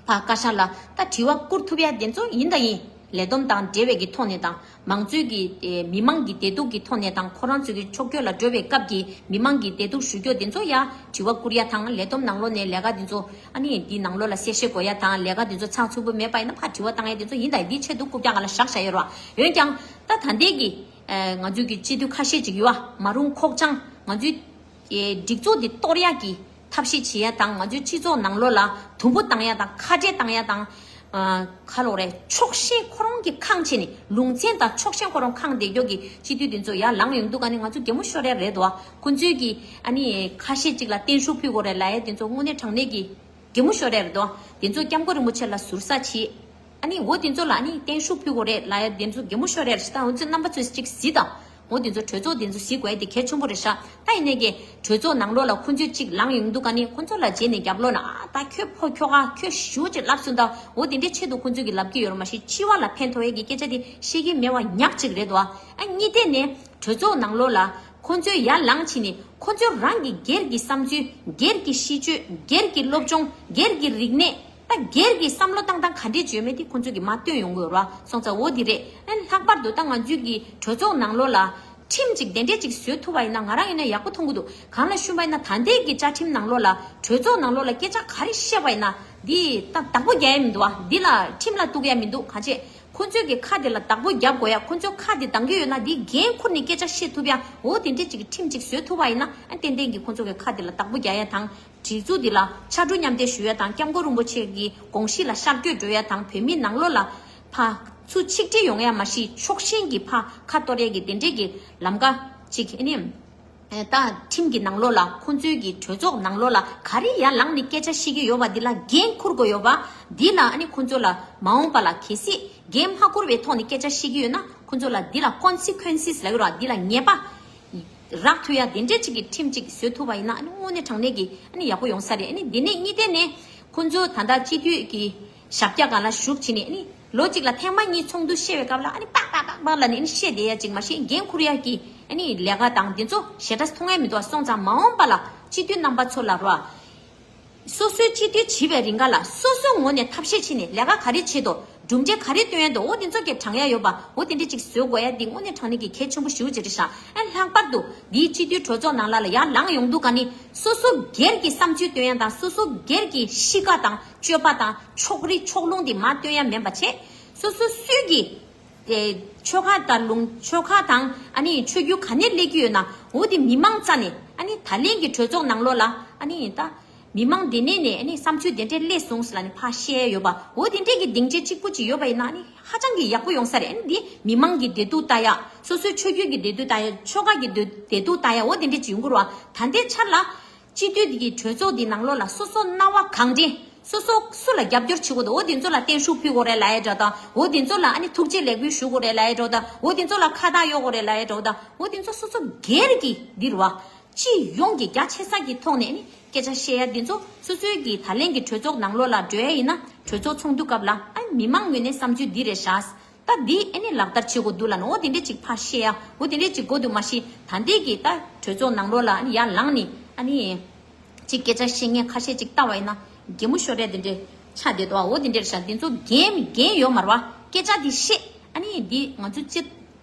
ཕ་བཀའ་ཤག་ལ་ད་དྲི་བ་བསྐུར་ཐུབ་ཡ་དེ་ཚོ་ཡིན་ད་ཡིན། ལས་བསྡོམས་དང་འབྲེལ་བའི་གི་ཐོག་ནས་དང་མང་གཙོའི་གི་ཨེ་མི་མང་གི་བདེ་སྡུག་གི་ཐོག་ནས་དང་ཁོ་རང་ཚོའི་གི་ཕྱོགས་སྐྱོད་ལ་འགྲོ་བའི་སྐབས་ཀྱི་མི་མང་གི་བདེ་སྡུག་ཞུ་སྐྱོ་དེ་ཚོ་ཡ་དྲི་བ་བསྐུར་ཡ་དང་ལས་བསྡོམས་ནང་ལོགས་ནས་ལས་ཀ་དེ་ཚོ་ཨ་ནི་འདི་ནང་ལོགས་ལ་གསལ་བཤད་དགོས་ཡ་དང་ལས་ཀ་དེ་ཚོ་ཚགས་ཚུད་པོ་མེད་པ་ཡིན་ན་ཕ་དྲི་བ་བཏང་ཡ་དེ་ཚོ་ཡིན་ད་ཡིན། འདི་ཆེད་དུ་རྐུབ་བཀྱག་སྒང་ལ་བཞག་བཞག་ཡོད་ར། འོན་ཀྱང་ད་ད་ལྟའི་གི་ཨེ་ང་ཚོའི་གི་སྤྱི་འཐུས་ཁ་ཤས་ཅིག་ཡོད་ཨ། མ་རུང་ཁོག་བཅངས་ང་ཚོའི་ཨེ་སྒྲིག་འཛུགས་འདི་གཏོར་ཡག་གི་ཐབས་ཤེས་བྱེད་ཡ་དང་ང་ཚོའི་སྤྱི་ཚོགས་ནང་ལོགས་ལ་དུམ་བུ་བཏང་ཡ་དང་ཁ་བྲལ་བཏང་ཡ་དང་། ཨ་ཁ་ལོ་རེ་ཕྱོགས་ཞེན་ཁོ་རང་གི་ཁེངས་བྱས་ནས་ལུང་ཚན་དང་ཕྱོགས་ཞེན་ཁོ་རང་ཁེངས་བསྡད་རྒྱུ་གི་སྤྱི་འཐུས་དེ་ཚོ་ཡར་ལངས་ཡོང་དུས་ག་ནི་ང་ཚོ་གད་མོ་ཤོར་ཡ་རེད་དོ། ཁོ་ཚོས་གི་ཨ་ནི་ཁ་ཤས་ཅིག་ལ་བརྟན་བཞུགས་ཕུལ་དགོས་རེད་ལབ་ཡ་དེ་ཚོ་དངོས་གནས་དྲང་གནས་གི་གད་མོ་ཤོར་ཡ་རེད་དོ། དེ་ཚོ་སྐྱབས་མགོན་རིན་པོ་ཆེ་ལ་ཟུར་ཟ་བྱེད། ཨ་ནི་འོ་དེ་ཚོ་ལ་ཨ་ནི་བརྟན་བཞུགས་ཕུལ་དགོས་རེད་ལབ་ཡ་དེ་ཚོ་གད་མོ་ཤོར་ཡ་རེད་ཟེར། ད་འོ་ཚོ་རྣམ་པ་ཚོས་ཅིག་གཟིགས་དང་། འོ་དེ་ཚོ་གྲོས་ཚོགས་དེ་ཚོ་གཟིགས་དགོས་ཡ་དེ་གལ་ཆེན་པོ་རེད་ཤག་ད་ཡིན་ནའི་གི་གྲོས་ཚོགས་ནང་ལོགས་ལ་ཁོ་ཚོས་ཅིག་ལངས་ཡོང་དུས་ག་ནི་ཁོ་ཚོ་ལ་རྗེས་ནས་རྒྱབ་ལོགས་ན་ཨ་ད་ཁྱོད་ཕོ་ཁྱོ་ག་ཁྱོད་ཞུ་ཅིག་ལབ་སོང་ད། འོ་དེ་འདྲའི་ཆེད་དུ་ཁོ་ཚོས་གི་ལབ་ཀྱི་ཡོད་རེད་མ་གཞི་སྤྱི་བ་ལ་ཕན་ཐོགས་ཡ་གི་སྐད་ཆ་དེ་བཤད་ཀྱི་མེད་པ་ཉག་ཅིག་རེད་དོ། ཨ་གཉིས་ཐད་ནས་གྲོས་ཚོགས་ནང་ལོགས་ལ་ཁོ་ཚོས་ཡར་ལངས་ཕྱིན་ནས་ཁོ་ཚོས་རང་གི་སྒེར་གྱི་བསམ་ཚུལ་སྒེར་གྱི་གཤིས་སྤྱོད་སྒེར་གྱི་སློབ་སྦྱོང་སྒེར་གྱི་རིག་གནས། ད་སྒེར་གྱི་བསམ་བློ་བཏང་སྟངས་ག་འདྲས་བྱོས་མེད་དེ་ཁོང་ཚོས་ཀྱི་མ་སྟོན་ཡོང་དགོས་ར་སོང་ཙང་འོ་དེ་རེད། ཨ་ལྷག་པར་དུ་ད་ང་ཚོའི་གི་གྲོས་ཚོགས་ནང་ལོགས་ལ་ཁྲིམས་ཅིག་དེ་འདྲས་ཅིག་བཟོས་ཐུབ་པ་ཡིན་ན་ང་རང་ཡིན་ན་ཡག་པོ་མཐོང་གི་འདུག་གང་ལ་ཞུས་པ་ཡིན་ན་ད་ལྟའི་གི་བཅའ་ཁྲིམས་ནང་ལོགས་ལ་གྲོས་ཚོགས་ནང་ལོགས་ལ་སྐད་ཆ་ག་རེ་བཤད་པ་ཡིན་ན་འདི་ད་བདག་པོ་རྒྱག་ཡ་མི་འདུག་བ། འདི་ལ་ཁྲིམས་ལ་གཏུག་ཡ་མི་འདུག་གང་བྱེད། ཁོང་ཚོས་ཀྱི་ཁ་དེ་ལ་བདག་པོ་རྒྱབ་དགོས་ཡ། ཁོང་ཚོས་ཁ་དེ་འདང་གི་ཡོད་ན་འདི་འགན་འཁུར་ནས་སྐད་ཆ་བཤད་ཐུབ་ཡ། འོ་དེ་འདྲས་ཅིག་གི་ཁྲིམས་ཅིག་བཟོས་ཐུབ་པ་ཡིན་ན་ཨ་ཏན་ཏན་གྱི་ཁོང་ཚོ་གི་ཁ་དེ་ལ་བདག་པོ་རྒྱག་ཡ་དང་། སྒྲིག་འཛུགས་འདི་ལ་ཕྱར་གྲུ་མཉམ་འདེགས་ཞུ་ཡ་དང་། སྐྱབས་མགོན་རིན་པོ་ཆེ་གི་དགོངས་གཞི་ལ་ཤར་བསྐྱོད་འགྲོ་ཡ་དང་། བོད་མིའི་ནང་ལོགས་ལ་ཕ་ཚུར་ཆིག་སྒྲིལ་ཡོང་ཡ་མ་གཞི་ཕྱོགས་ཞེན་གྱི་ཕ་ཁ་གཏོར་ཡ་གི་དེ་འདྲས་ཀྱི་ལམ་ཀ་ཅིག་ཨ་ནི། ད་ཁྲིམས་ཀྱི་ནང་ལོགས་ལ་ཁོང་ཚོའི་གི་གྲོས་ཚོགས་ནང་ལོགས་ལ་ག་རེ་ཡར་ལངས་ནས་སྐད་ཆ་བཤད་ཀྱི་ཡོད་པ་འདི་ལ་འགན་འཁུར་དགོས་ཡོད་པ། འདི་ལ་ཨ་ནི་ཁོང་ཚོ་ལ་མ་འོངས་པ་ལ་གལ་སྲིད་འགན་མ་འཁུར་བའི་ཐོག་ནས་སྐད་ཆ་བཤད་ཀྱི་ཡོད་ན་ཁོང་ཚོ་ལ་འདི་ལ་ཀོན་སི་ཀོན་སིས་ལབ་ཡོད་ར། འདི་ལ་ཉེས་པ་རག་ཐུབ་ཡ་དེ་འདྲས་ཅིག་གི་ཁྲིམས་ཅིག་བཟོས་ཐུབ་པ་ཡིན་ན་ཨ་ནི་དངོས་གནས་དྲང་གནས་ཀྱི་ཨ་ནི་ཡག་པོ་ཡོང་ས་རེད། ཨ་ནི་འདི་ནས་གཉིས་ཐད་ནས་ཁོང་ཚོ་ད་ལྟ་སྤྱི་འཐུས་ཀྱི་ཞབས་བཀྱག་སྒང་ལ་བཞུགས་ཕྱིན་ནས་ཨ་ནི། ལོ་གཅིག་ལ་ཐེངས་མ་གཉིས་ཚོགས་འདུ་བཤད་པའི་སྐབས་ལ་ཨ་ནི་པག་པག་པག་པག་ལབ་ནས་ཨ་ནི་བཤད་བསྡད་ཡ་ཅིག་མ་གཞི་འགན་འཁུར་ཡ་གི་ཨ་ནི་ལས་ཀ་དང་དེ་ཚོ་ཞེ་དྲག་མཐོང་ཡ་མི་འདུག་བ། སོང་ཙང་མ་འོངས་པ་ལ་སྤྱི་འཐུས་རྣམ་པ་ཚོ་ལ་རོ། སོ་སོའི་སྤྱི་འཐུས་བྱེད་པའི་རིང་ག་ལ་སོ་སོའི་ངོས་ནས་ཐབས་ཤེས་བྱས་ནས་ལས་ཀ་ག་རེ་བྱེད་དོ། གྲུབ་འབྲས་ག་རེ་སྟོན་ཡ་འདུག་འོ་དེ་ཚོ་གི་དྲང་ཡ་ཡོད་པ། འོ་དེ་འདྲ་ཅིག་བཟོ་དགོས་ཡ་འདི་དངོས་གནས་དྲང་གནས་ཀྱི་གལ་ཆེན་པོ་ཞེ་པོ་ཅིག་རེད་ཤག་ཨ་ལྷག་པར་དུ་འདིའི་སྤྱི་འཐུས་གྲོས་ཚོགས་ནང་ལ་ལ་ཡར་ལངས་ཡོང་དུས་ག་ནི་སོ་སོ་སྒེར་གྱི་བསམ་ཚུལ་སྟོན་ཡ་དང་སོ་སོ་སྒེར་གྱི་གཤིས་ཀ་དང་། སྤྱོད་པ་དང་ཕྱོགས་རིས་ཕྱོགས་ལྷུང་དེ་མ་སྟོན་ཡ་མིན་པ་བྱས། སོ་སོ་སུས་ཀྱི་དེ་ཆོལ་ཁ་དང་ལུང་ཆོལ་ཁ་དང་ཨ་ནི་ཆོས་བརྒྱུད་ག་ནས་སླེབས་ཀྱི་ཡོད་ན། འོ་དེ་མི་མང་རྩ་ནས་ཨ་ནི་ད་ལན་གྱི་གྲོས་ཚོགས་ནང་ལོགས་ལ་ཨ་ནི་ད་མི་མང་དེ་ནས་ནས་ཨ་ནི་བསམ་ཚུལ་དེ་འདྲས་སླེབས་སོང་ཟེར་ལ་ནི་ཕར་བཤད་ཡ་ཡོད་པ། འོ་དེ་འདྲས་ཀྱི་སྡིངས་ཆ་གཅིག་པུ་ཅིག་ཡོད་པ་ཡིན་ན་ཨ་ནི་ཧ་ཅང་གི་ཡག་པོ་ཡོང་ས་རེད། ཨ་ནི་འདི་མི་མང་གི་བདེ་སྡུག་ལྟ་ཡ། སོ་སོའི་ཆོས་བརྒྱུད་ཀྱི་བདེ་སྡུག་ལྟ་ཡ། ཆོལ་ཁ་གི་བདེ་བདེ་སྡུག་ལྟ་ཡ། འོ་དེ་འདྲས་ཅིག་ཡོང་གི་རེད་བ། ད་ལྟའི་ཆར་ལ། སྤྱི་འཐུས་ཀྱི་གྲོས་ཚོགས་འདི་ནང་ལོགས་ལ་སོ་སོ་སྣང་བ་གང་དྲན། སོ་སོ་སུ་ལ་རྒྱབ་སྐྱོར་བྱེད་དགོས་དང་། འོ་དེ་ཚོ་ལ་བརྟན་བཞུགས་ཕུལ་དགོས་རེད་ལབ་ཡ་འདྲ་དང་། འོ་དེ་ཚོ་ལ་ཨ་ནི་ཐུགས་རྗེ་ལེགས་འབུལ་ཞུ་དགོས་རེད་ལབ་ཡ་འདྲ་དང་། འོ་དེ་ཚོ་ལ་ཁ་བཏགས་གཡོག་དགོས་རེད་ལབ་ཡ་འདྲ་དང་། འོ་དེ་ཚོ་སོ་སོ་སྒེར་གྱི་འདི་རེད་བ། སྤྱི་ཡོངས་ཀྱི་རྒྱ་ཆེ་ས་ཀྱི་ཐོག་ནས་ཨ་ནི་སྐད་ཆ་བཤད་ཡ་འདི་ཚོ་སོ་སོའི་གི་ད་ལན་གྱི་གྲོས་ཚོགས་ནང་ལོགས་ལ་འགྲོ་ཡ་ཡིན་ན། གྲོས་ཚོགས་ཚོགས་འདུ་སྐབས་ལ་ཨ་ནི་མི་མང་ངོས་ནས་བསམ་ཚུལ་འདི་རེད་ཤག་ད་འདི་ཨ་ནི་ལག་བསྟར་བྱེད་དགོས་འདུག་ལབ་ནས། འོ་དེ་འདྲས་ཅིག་ཕར་བཤད་ཡ། འོ་དེ་འདྲས་ཅིག་དགོས་འདུག་མ་གཞི་ད་ལྟའི་གི་ད་གྲོས་ཚོགས་ནང་ལོགས་ལ་ཨ་ནི་ཡར་ལངས་ནས་ཨ་ནི་ཅིག་སྐད་ཆ་བཤད་མཁན་ཁ་ཤས་ཅིག་ལྟ་བ་ཡིན་ན་གད་མོ་ཤོར་ཡ་དེ་འདྲས་ཆགས་བསྡད་འདུག་འོ་དེ་འདྲས་རེད་ཤག་འདི་ཚོ་འགན་འགན་ཡོད་མ་རེད་བ། སྐད་ཆ་འདི་བཤད། ཨ་ནི་འདི་ང་ཚོ་སྤྱིར་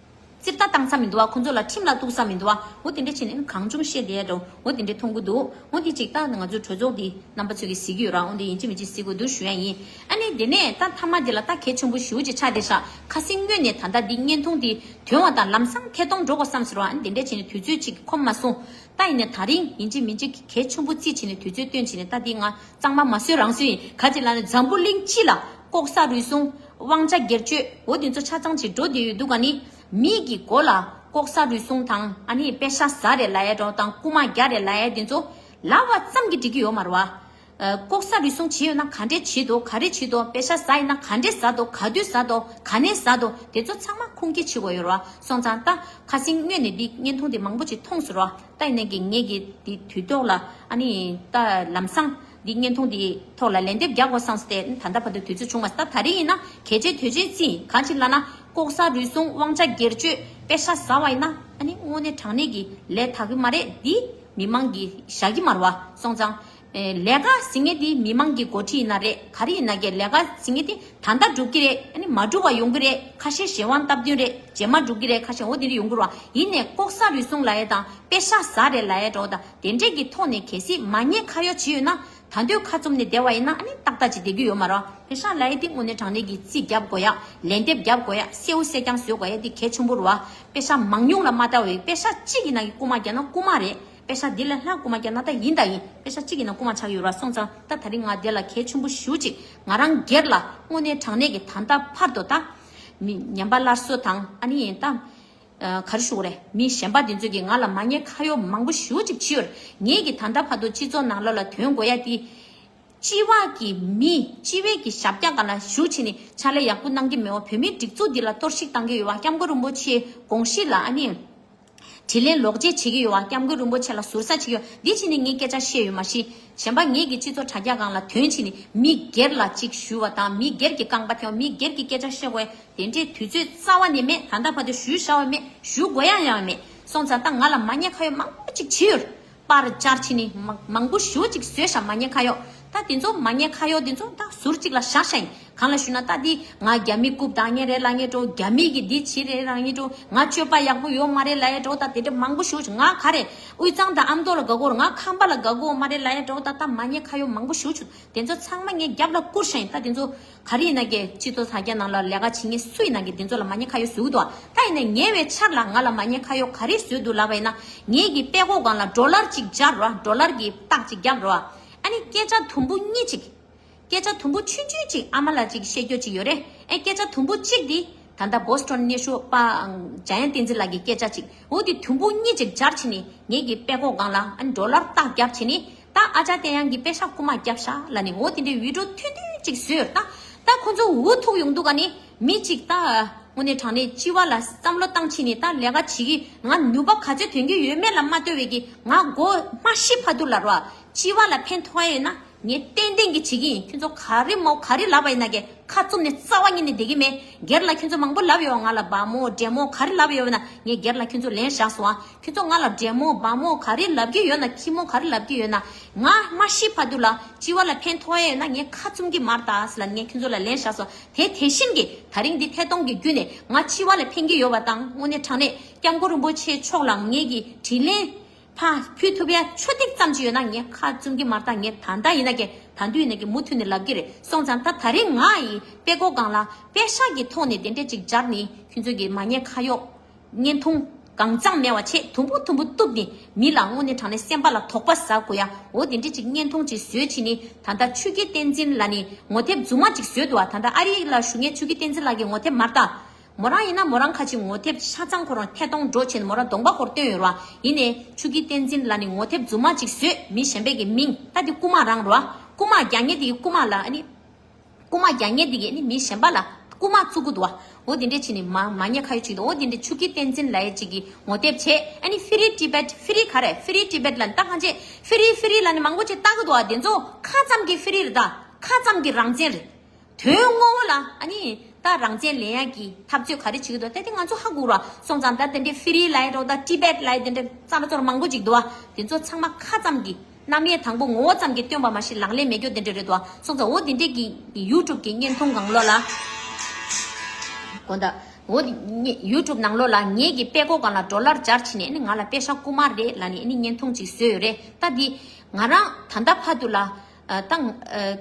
སྤྱིར་ལྟ་བཏང་ས་མི་འདུག་བ། ཁོ་ཚོ་ལ་ཁྲིམས་ལ་གཏུག་ས་མི་འདུག་བ། འོ་དེ་འདྲས་བྱས་ནས་ཨ་ནི་གང་བྱུང་བཤད་བསྡད་ཡ་འདྲ་བོ་འོ་དེ་འདྲས་མཐོང་གི་འདུག་འོ་འདི་ཅིག་ད་ང་ཚོའི་གྲོས་ཚོགས་འདི་རྣམ་པ་ཚོས་ཀྱིས་གཟིགས་ཀྱི་ཡོད་ར། འོ་འདི་ཡིན་གཅིག་མིན་གཅིག་གཟིགས་དགོས་འདུག་ཞུ་ཡ་ཡིན། ཨ་ནི་དེ་ནས་ད་མཐའ་མ་འདི་ལ་ད་གལ་ཆེན་པོ་ཞེ་པོ་ཅིག་ཆགས་བསྡད་ཤག་ཁ་སེང་སྔོན་ནས་ད་ལྟ་འདི་བརྙན་ཐུང་འདི་ཐོན་པ་དང་ལམ་སང་ཐད་གཏོང་འགྲོ་དགོས་བསམ་ཟེར་བ། ཨ་ནི་དེ་འདྲས་བྱས་ནས་དུས་ཚོད་ཅིག་ཁོམ་མ་སོང་། ད་ཡིན་ནས་ད་རིང་ཡིན་གཅིག་མིན་གཅིག་གལ་ཆེན་པོ་བརྩིས་བྱས་ནས་དུས་ཚོད་བཏོན་བྱས་ནས་ད་འདི་ང་གཙང་མ་མ་བཟོས་རང་བཟོས་ཡིན། ག་ཅི་ལབ་ན་འཛམ་བུ་གླིང་སྤྱི་ལ་ལྐོག་ཟ་རུལ་སུངས་དབང་ཆ་སྒེར་གཅོད་འོ་དེ་ཚོ་ཆ་ཚང་ཅིག་འགྲོ་བསྡད་ཡོད་འདུག་ག་ནི། མི་གི་མགོ་ལ་ལྐོག་ཟ་རུལ་སུངས་དང་ཨ་ནི་པེ་ཤ་ཟ་རེད་ལབ་ཡ་འདྲ་བོ་དང་རྐུ་མ་རྒྱག་རེད་ལབ་ཡ་དེ་ཚོ་ལབ་པ་ཙམ་གྱིས་འགྲིག་གི་ཡོད་མ་རེད་བ། ལྐོག་ཟ་རུལ་སུངས་བྱས་ཡོད་ན་ག་འདྲས་བྱས་འདུག་ག་རེ་བྱས་འདུག་པེ་ས་ཟ་ཡིན་ན་ག་འདྲས་ཟ་འདུག་ག་དུས་ཟ་འདུག་ག་ནས་ཟ་འདུག་དེ་ཚོ་ཚང་མ་ཁུངས་སྐྱེལ་བྱེད་དགོས་ཡོད་རེད་བ། སོང་ཙང་ད་ཁ་སང་སྔོན་ནས་འདི་བརྙན་ཐུང་འདི་མང་པོ་ཅིག་མཐོང་སོང་རེད་བ། ད་ཡིན་ནའི་གི་ངས་གི་འདི་དུས་ཐོག་ལ་ཨ་ནི་ད་ལམ་སང་འདི་བརྙན་ཐུང་འདི་ཐོག་ལ་ལན་འདེབས་རྒྱག་དགོས་བསམས་ཏེ་ད་ལྟ་བར་དུ་དུས་ཚོད་བྱུང་མ་སོང་། ད་ད་རེས་ཡིན་ན་གལ་ཆེ་དོན་ཆེ་རྩིས་གང་ཅིག་ལབ་ན། ལྐོག་ཟ་རུལ་སུངས་དབང་ཆ་སྒེར་གཅོད་པེ་ས་ཟ་བ་ཡིན་ན་ཨ་ནི་དངོས་གནས་དྲང་གནས་ཀྱི་ལས་དག་གི་མ་རེད། འདི་མི་མང་གིས་བཞག་གི་མ་རེད་བ། སོང་ཙང་། ཨེ། ལས་ཀ་ཟེར་མཁན་དེ་མི་མང་གི་འགོ་ཁྲིད་ཡིན་ན་རེད། ག་རེ་ཡིན་ན་གི་ལས་ཀ་ཟེར་མཁན་དེ་ད་ལྟ་འགྲུབ་ཀྱི་རེད། ཨ་ནི་མ་འགྲུབ་པ་ཡོང་གི་རེད། ཁ་ཤས་གཞན་དབང་སྟབས་བསྟུན་རེད། རྗེས་མ་འགྲུབ་ཀྱི་རེད། ཁ་ཤས་འོ་དེ་འདྲ་ཡོང་གི་རེད་བ། ཡིན་ནའི་ལྐོག་ཟ་རུལ་སུངས་ལབ་ཡས་དང་པེ་ས་ཟ་རེད་ལབ་ཡས་འདྲ་བོ་དང་དེ་འདྲས་ཀྱི་ཐོག་ནས་གལ་སྲིད་མ་ཉེས་ཁ་གཡོག་བྱས་ཡོད་ན། ད་དུང་ཁ་བཙུམ་ནས་བསྡད་པ་ཡིན་ན་ཨ་ནི་ཏག་ཏག་ཅིག་བསྡད་རྒྱུ་ཡོད་མ་རེད་བ། པེ་ས་ལབ་ཡས་དེ་དངོས་གནས་དྲང་གནས་ཀྱི་རྩིས་རྒྱབ་དགོས་ཡ། ལན་འདེབས་རྒྱབ་དགོས་ཡ། གསལ་བོ་གསལ་རྐྱང་བཟོ་དགོས་ཡ་དེ་གལ་ཆེན་པོ་རེད་བ། པེ་ས་མང་ཉུང་ལ་མ་ལྟ་བའི་པེ་ས་གཅིག་གི་ནང་གི་རྐུ་མ་རྒྱག་ན་རྐུ་མ་རེད། པེ་ས་འདི་ལས་ལྷག་རྐུ་མ་རྒྱག་ན་ད་ཡིན་ད་ཡིན། པེ་ས་གཅིག་ཡིན་ན་རྐུ་མ་ཆགས་ཡོད་ར། སོང་ཙང་ད་ད་རིང་ང་འདི་ལ་གལ་ཆེན་པོ་ཞེ་པོ་ཅིག་ང་རང་སྒེར་ལ་དངོས་གནས་དྲང་གནས་ཀྱི་ད་ལྟ་བར་དུ་ད་མི་ངན་པ་སླར་གསོ་དང་ཨ་ནི་ཡིན་ད་ག་རེ་ཞུ་དགོས་རེད། མི་གཞན་པ་འདི་ཚོས་ཀྱིས་ང་ལ་མ་ཉེས་ཁ་གཡོག་མང་པོ་ཞེ་པོ་ཅིག་བྱས་ཡོད་རེད། ངས་ཀྱིས་ད་ལྟ་བར་དུ་སྤྱི་ཚོགས་ནང་ལོགས་ལ་ཐོན་དགོས་ཡ་དེ། སྤྱི་བ་གི་མི་སྤྱི་བའི་གི་ཞབས་བཀྱག་སྒང་ལ་བཞུགས་བྱས་ནས་ཕྱག་ལས་ཡག་པོ་གནང་གི་མེད་པ། བོད་མིའི་སྒྲིག་འཛུགས་འདི་ལ་གཏོར་བཤིག་བཏང་གི་ཡོད་པ། སྐྱབས་མགོན་རིན་པོ་ཆེའི་དགོངས་གཞི་ལ་ཨ་ནི། དྲིན་ལན་ལོག་འཇལ་བྱེད་ཀྱི་ཡོད་པ། སྐྱབས་མགོན་རིན་པོ་ཆེ་ལ་ཟུར་ཟ་བྱེད་ཀྱི་ཡོད། འདི་བྱས་ནས་ངས་སྐད་ཆ་བཤད་ཡོད་མ་གཞི། གཞན་པ་ངེད་ཀྱི་སྤྱི་ཚོགས་དྲ་རྒྱ་སྒང་ལ་ཐོན་བྱས་ནས་མི་སྒེར་ལ་ཅིག་ཞུ་བ་དང་མི་སྒེར་གྱི་རྐང་པ་འཐེན་པ། མི་སྒེར་གྱི་སྐད་ཆ་བཤད་དགོས་དེ་འདྲའི་དུས་ཚོད་རྩ་བ་ནས་མེད། ད་ལྟ་བར་དུ་ཞུས་བཞག་པ་མེད། ཞུ་དགོས་ཡ་ཡང་མེད། སོང་ཙང་ད་ང་ལ་མ་ཉེས་ཁ་གཡོག་མང་པོ་ཅིག་བྱས་ཡོད། པར་བཅར་བྱས་ནས་མང་མང་པོ་ཞེ་པོ་ཅིག་བཟོས་ཤག་མ་ཉེས་ཁ་གཡོག་ད་དེ་ཚོ་མ་ཉེས་ཁ་གཡོག་དེ་ཚོ་ད་ཟུར་གཅིག་ལ་བཞག་ཤག་ཡིན། གང་ལ་ཞུ་ན་ད་འདི་ང་རྒྱ་མི་རྐུབ་བཏང་མཁན་རེད་ལབ་མཁན་འདྲ་བོ། རྒྱ་མི་གི་འདི་བྱས་རེད་ལབ་མཁན་འདྲ་བོ། ང་སྤྱོད་པ་ཡག་པོ་ཡོད་མ་རེད་ལབ་ཡས་འདྲ་བོ། ད་དེ་འདྲ་མང་པོ་ཞེ་པོ་ཅིག་ང་ག་རེ་དབུས་གཙང་དང་ཨ་མདོ་ལ་དགའ་གི་ཡོད་རེད། ང་ཁམས་པ་ལ་དགའ་གི་ཡོད་མ་རེད་ལབ་ཡས་འདྲ་བོ། ད་ད་མ་ཉེས་ཁ་གཡོག་མང་པོ་ཞེ་པོ་ཅིག་དེ་ཚོ་ཚང་མ་ངས་རྒྱབ་ལ་བསྐུར་ཤག་ཡིན། ད་དེ་ཚོ་ག་རེ་ཡིན་ན་གི་སྤྱི་ཚོགས་དྲ་རྒྱ་ནང་ལ་ལས་ཀ་བྱེད་མཁན་སུ་ཡིན་ན་གི་དེ་ཚོ་ལ་མ་ཉེས་ཁ་གཡོག་བཟོ་གི་འདུག་ད་ཡིན་ནའི་ཉེ་བའི་ཆར་ལ་ང་ལ་མ་ཉེས་ཁ་གཡོག་ག་རེ་བཟོས་འདུག་ལབ་པ་ཡིན་ན། ངེད་ཀྱི་པད་ཀོ་སྒང་ལ་ཌོ་ལར་གཅིག་སྦྱར་རོ། ཌོ་ལར་གྱི་རྟགས་གཅིག་བརྒྱབ་རོ། ཨ་ནི་སྐད་ཆ་དུམ་བུ་གཉིས་གཅིག་སྐད་ཆ་དུམ་བུ་ཆུང་ཆུང་གཅིག་ཨ་མ་ལགས་གཅིག་བཤད་རྒྱུ་གཅིག་ཡོད་རེད། ཨེ་སྐད་ཆ་དུམ་བུ་གཅིག་འདི་ད་ལྟ་བོ་སི་ཊོན་གནས་བཞུགས་པ་འཇམ་དབྱངས་བསྟན་འཛིན་ལགས་ཀྱི་སྐད་ཆ་གཅིག་འོ་དེ་དུམ་བུ་གཉིས་གཅིག་སྦྱར་བྱས་ནས་ངེད་ཀྱི་པད་ཀོ་སྒང་ལ་ཨ་ནི་ཌོ་ལར་རྟགས་བརྒྱབ་བྱས་ནས། ད་ཨ་ཅག་བསྟན་དབྱངས་ཀྱིས་པེ་ས་རྐུ་མ་བརྒྱབ་ཤག་ལབ་ནས་འོ་དེ་འདྲའི་བི་ཌི་ཡོ་ཐུང་ཐུང་གཅིག་བཟོས་ཡོད། ད་ད་ཁོ་ཚོ་འུ་ཐུག་ཡོང་དུས་ག་ནས་མི་གཅིག་ད་དངོས་གནས་དྲང་གནས་སྤྱི་བ་ལ་བསམ་བློ་བཏང་བྱས་ནས་ད་ལས་ཀ་བྱེད་ཀྱི་ང་ནུས་པ་ག་ཚོད་ཐོན་གྱི་ཡོད་མེད་ལ་མ་ལྟོས་པའི་གི་ང་མགོ་མ་ཤི་བར་དུ་ལ་རོ། སྤྱི་བ་ལ་ཕན་ཐོགས་ཡ་ཡོད་ན་ངས་ཏན་ཏན་གྱིས་བྱེད་ཀྱི་ཡིན། ཁྱོད་ཚོ་ག་རེ་མོ་ག་རེ་ལབ་པ་ཡིན་ན་གི་ཁ་བཙུམ་ནས་རྩ་བ་ཉིད་ནས་བསྡད་ཀྱི་མེད། སྒེར་ལ་ཁྱོད་ཚོ་མང་པོ་ལབ་ཡོད། ང་ལ་སྦྲ་མོ་འདྲེ་མོ་ག་རེ་ལབ་ཡོད་ན་ངས་སྒེར་ལ་ཁྱོད་ཚོ་ལན་བཞག་སོང་ཨ། ཁྱོད་ཚོ་ང་ལ་འདྲེ་མོ་སྦྲ་མོ་ག་རེ་ལབ་ཀྱི་ཡོད་ན་ཁྱི་མོ་ག་རེ་ལབ་ཀྱི་ཡོད་ན་ང་མ་ཤི་བར་དུ་ལ་སྤྱི་བ་ལ་ཕན་ཐོགས་ཡ་ཡོད་ན་ངས་ཁ་བཙུམ་གྱི་མ་རེད་ད་ཟེར་ལབ་ངས་ཁྱོད་ཚོ་ལ་ལན་བཞག་སོང་། དེ་དེ་བཞིན་གྱི་ད་རིང་འདི་ཐད་གཏོང་གི་བརྒྱུད་ནས་ང་སྤྱི་བ་ལ་ཕན་གྱི་ཡོད་པ་དང་དངོས་གནས་དྲང་གནས་སྐྱབས་མགོན་རིན་པོ་ཆེ་མཆོག་ལ་ངེད་ཀྱི་དྲིན་ལན་ཕར་ཕུལ་ཐུབ་ཡ་ཆུ་ཐིགས་ཙམ་ཅིག་ཡོད་ན་ངས་ཁ་བཙུམ་གྱི་མ་རེད་ད། ངས་ད་ལྟ་ཡིན་ན་གི་ད་དུང་ཡིན་ན་གི་མུ་མཐུད་ནས་ལབ་ཀྱི་རེད། སོང་ཙང་ད་ད་རིང་ང་ཡི་པད་ཀོ་སྒང་ལ་པེ་ཤག་གི་ཐོག་ནས་དེ་འདྲས་ཅིག་སྦྱར་ནས་ཁྱོད་ཚོ་གི་མ་ཉེས་ཁ་གཡོག་བརྙན་ཐུང་གང་གཙང་མེད་པ་བྱས་དུམ་བུ་དུམ་བུ་གཏུབ་ནས་མི་ལ་དངོས་གནས་དྲང་གནས་སེམས་པ་ལ་དོགས་པ་ཟ་དགོས་ཡ། འོ་དེ་འདྲས་ཅིག་བརྙན་ཐུང་ཅིག་བཟོས་བྱས་ནས་ད་ལྟ་ཆོས་སྐྱིད་བསྟན་འཛིན་ལགས་ནས་ངོ་དེབ་རྫུན་མ་ཅིག་བཟོས་འདུག་བ། ད་ལྟ་ཨ་རི་ལ་བཞུགས་མཁན་ཆོས་སྐྱིད་བསྟན་འཛིན་ལགས་ཀྱི་ངོ་དེབ་མ་རེད་ད། མོ་རང་ཡིན་ན་མོ་རང་ཁ་ཅིག་ངོ་དེབ་ཆ་ཚང་ཁོ་རང་ཐད་གཏོང་འགྲོ་བྱས་ནས་མོ་རང་གདོང་པ་ཁོར་བསྟན་ཡོད་རེད་བ། ཡིན་ནའི་ཆོས་སྐྱིད་བསྟན་འཛིན་ལགས་ནས་ངོ་དེབ་རྫུན་མ་ཅིག་བཟོས། མི་གཞན་པའི་གི་མིང་ད་འདི་རྐུ་མ་རང་རེད་བ། རྐུ་མ་རྒྱག་མཁན་དེ་གི་རྐུ་མ་ལ་ཨ་ནི། རྐུ་མ་རྒྱག་མཁན་དེ་གི་ཨ་ནི་མི་གཞན་པ་ལ་རྐུ་མ་བཙུགས་ཀྱི་འདུག་བ། འོ་དེ་འདྲས་བྱས་ནས་མ་མ་ཉེས་ཁ་གཡོག་ཅིག་འདུག་འོ་དེ་འདྲས་ཆོས་སྐྱིད་བསྟན་འཛིན་ལབ་ཡས་ཅིག་གི་ངོ་དེབ་བྱས། ཨ་ནི་Free Tibet། Free ག་རེ། Free Tibet ལ་ད་གང་བྱས་Free Free ལབ་ནས་མང་པོ་ཅིག་ལྟ་གི་འདུག་བ། དེ་ཚོ་ཁ་ཙམ་གྱི་Free རེད་ད། ཁ་ཙམ་གྱི་རང་བཙན་རེད། དོན་དངོས་པོ་ལ་ཨ་ནི་ད་རང་བཙན་ལེན་ཡག་གི་འཐབ་རྩོད་ག་རེ་བྱེད་ཀྱི་འདུག་ད་དེ་ང་ཚོ་ཧ་གོ་ར། སོང་ཙང་ད་དེ་འདྲའི་Free ལབ་ཡ་འདྲ་བོ་ད་Tibet ལབ་ཡ་དེ་འདྲ་ཙ་ར་ཙོ་ར་མང་པོ་ཅིག་འདུག་བ། དེ་ཚོ་ཚང་མ་ཁ་ཙམ་གྱི་རྣམ་དབྱེ་དང་པོ་ངོ་བོ་ཙམ་གྱི་སྟོན་པ་མ་གཞི་ལག་ལེན་མེད་རྒྱུ་དེ་འདྲ་རེད་འདུག་བ། སོང་ཙང་འོ་དེ་འདྲའི་གི་YouTube གི་བརྙན་ཐུང་སྒང་ལོགས་ལ་དགོངས་དག་འོ་དེ་YouTube ནང་ལོགས་ལ་ངེད་ཀྱི་པད་ཀོ་སྒང་ལ་ཌོ་ལར་སྦྱར་བྱས་ནས་ཨ་ནི་ང་ལ་པེ་ཤག་རྐུ་མ་རེད་ལབ་ནས་ཨ་ནི་བརྙན་ཐུང་ཅིག་བཟོས་ཡོད་རེད། ད་འདི་ང་རང་ད་ལྟ་བར་དུ་ལ། ཨ། ད། ཨ།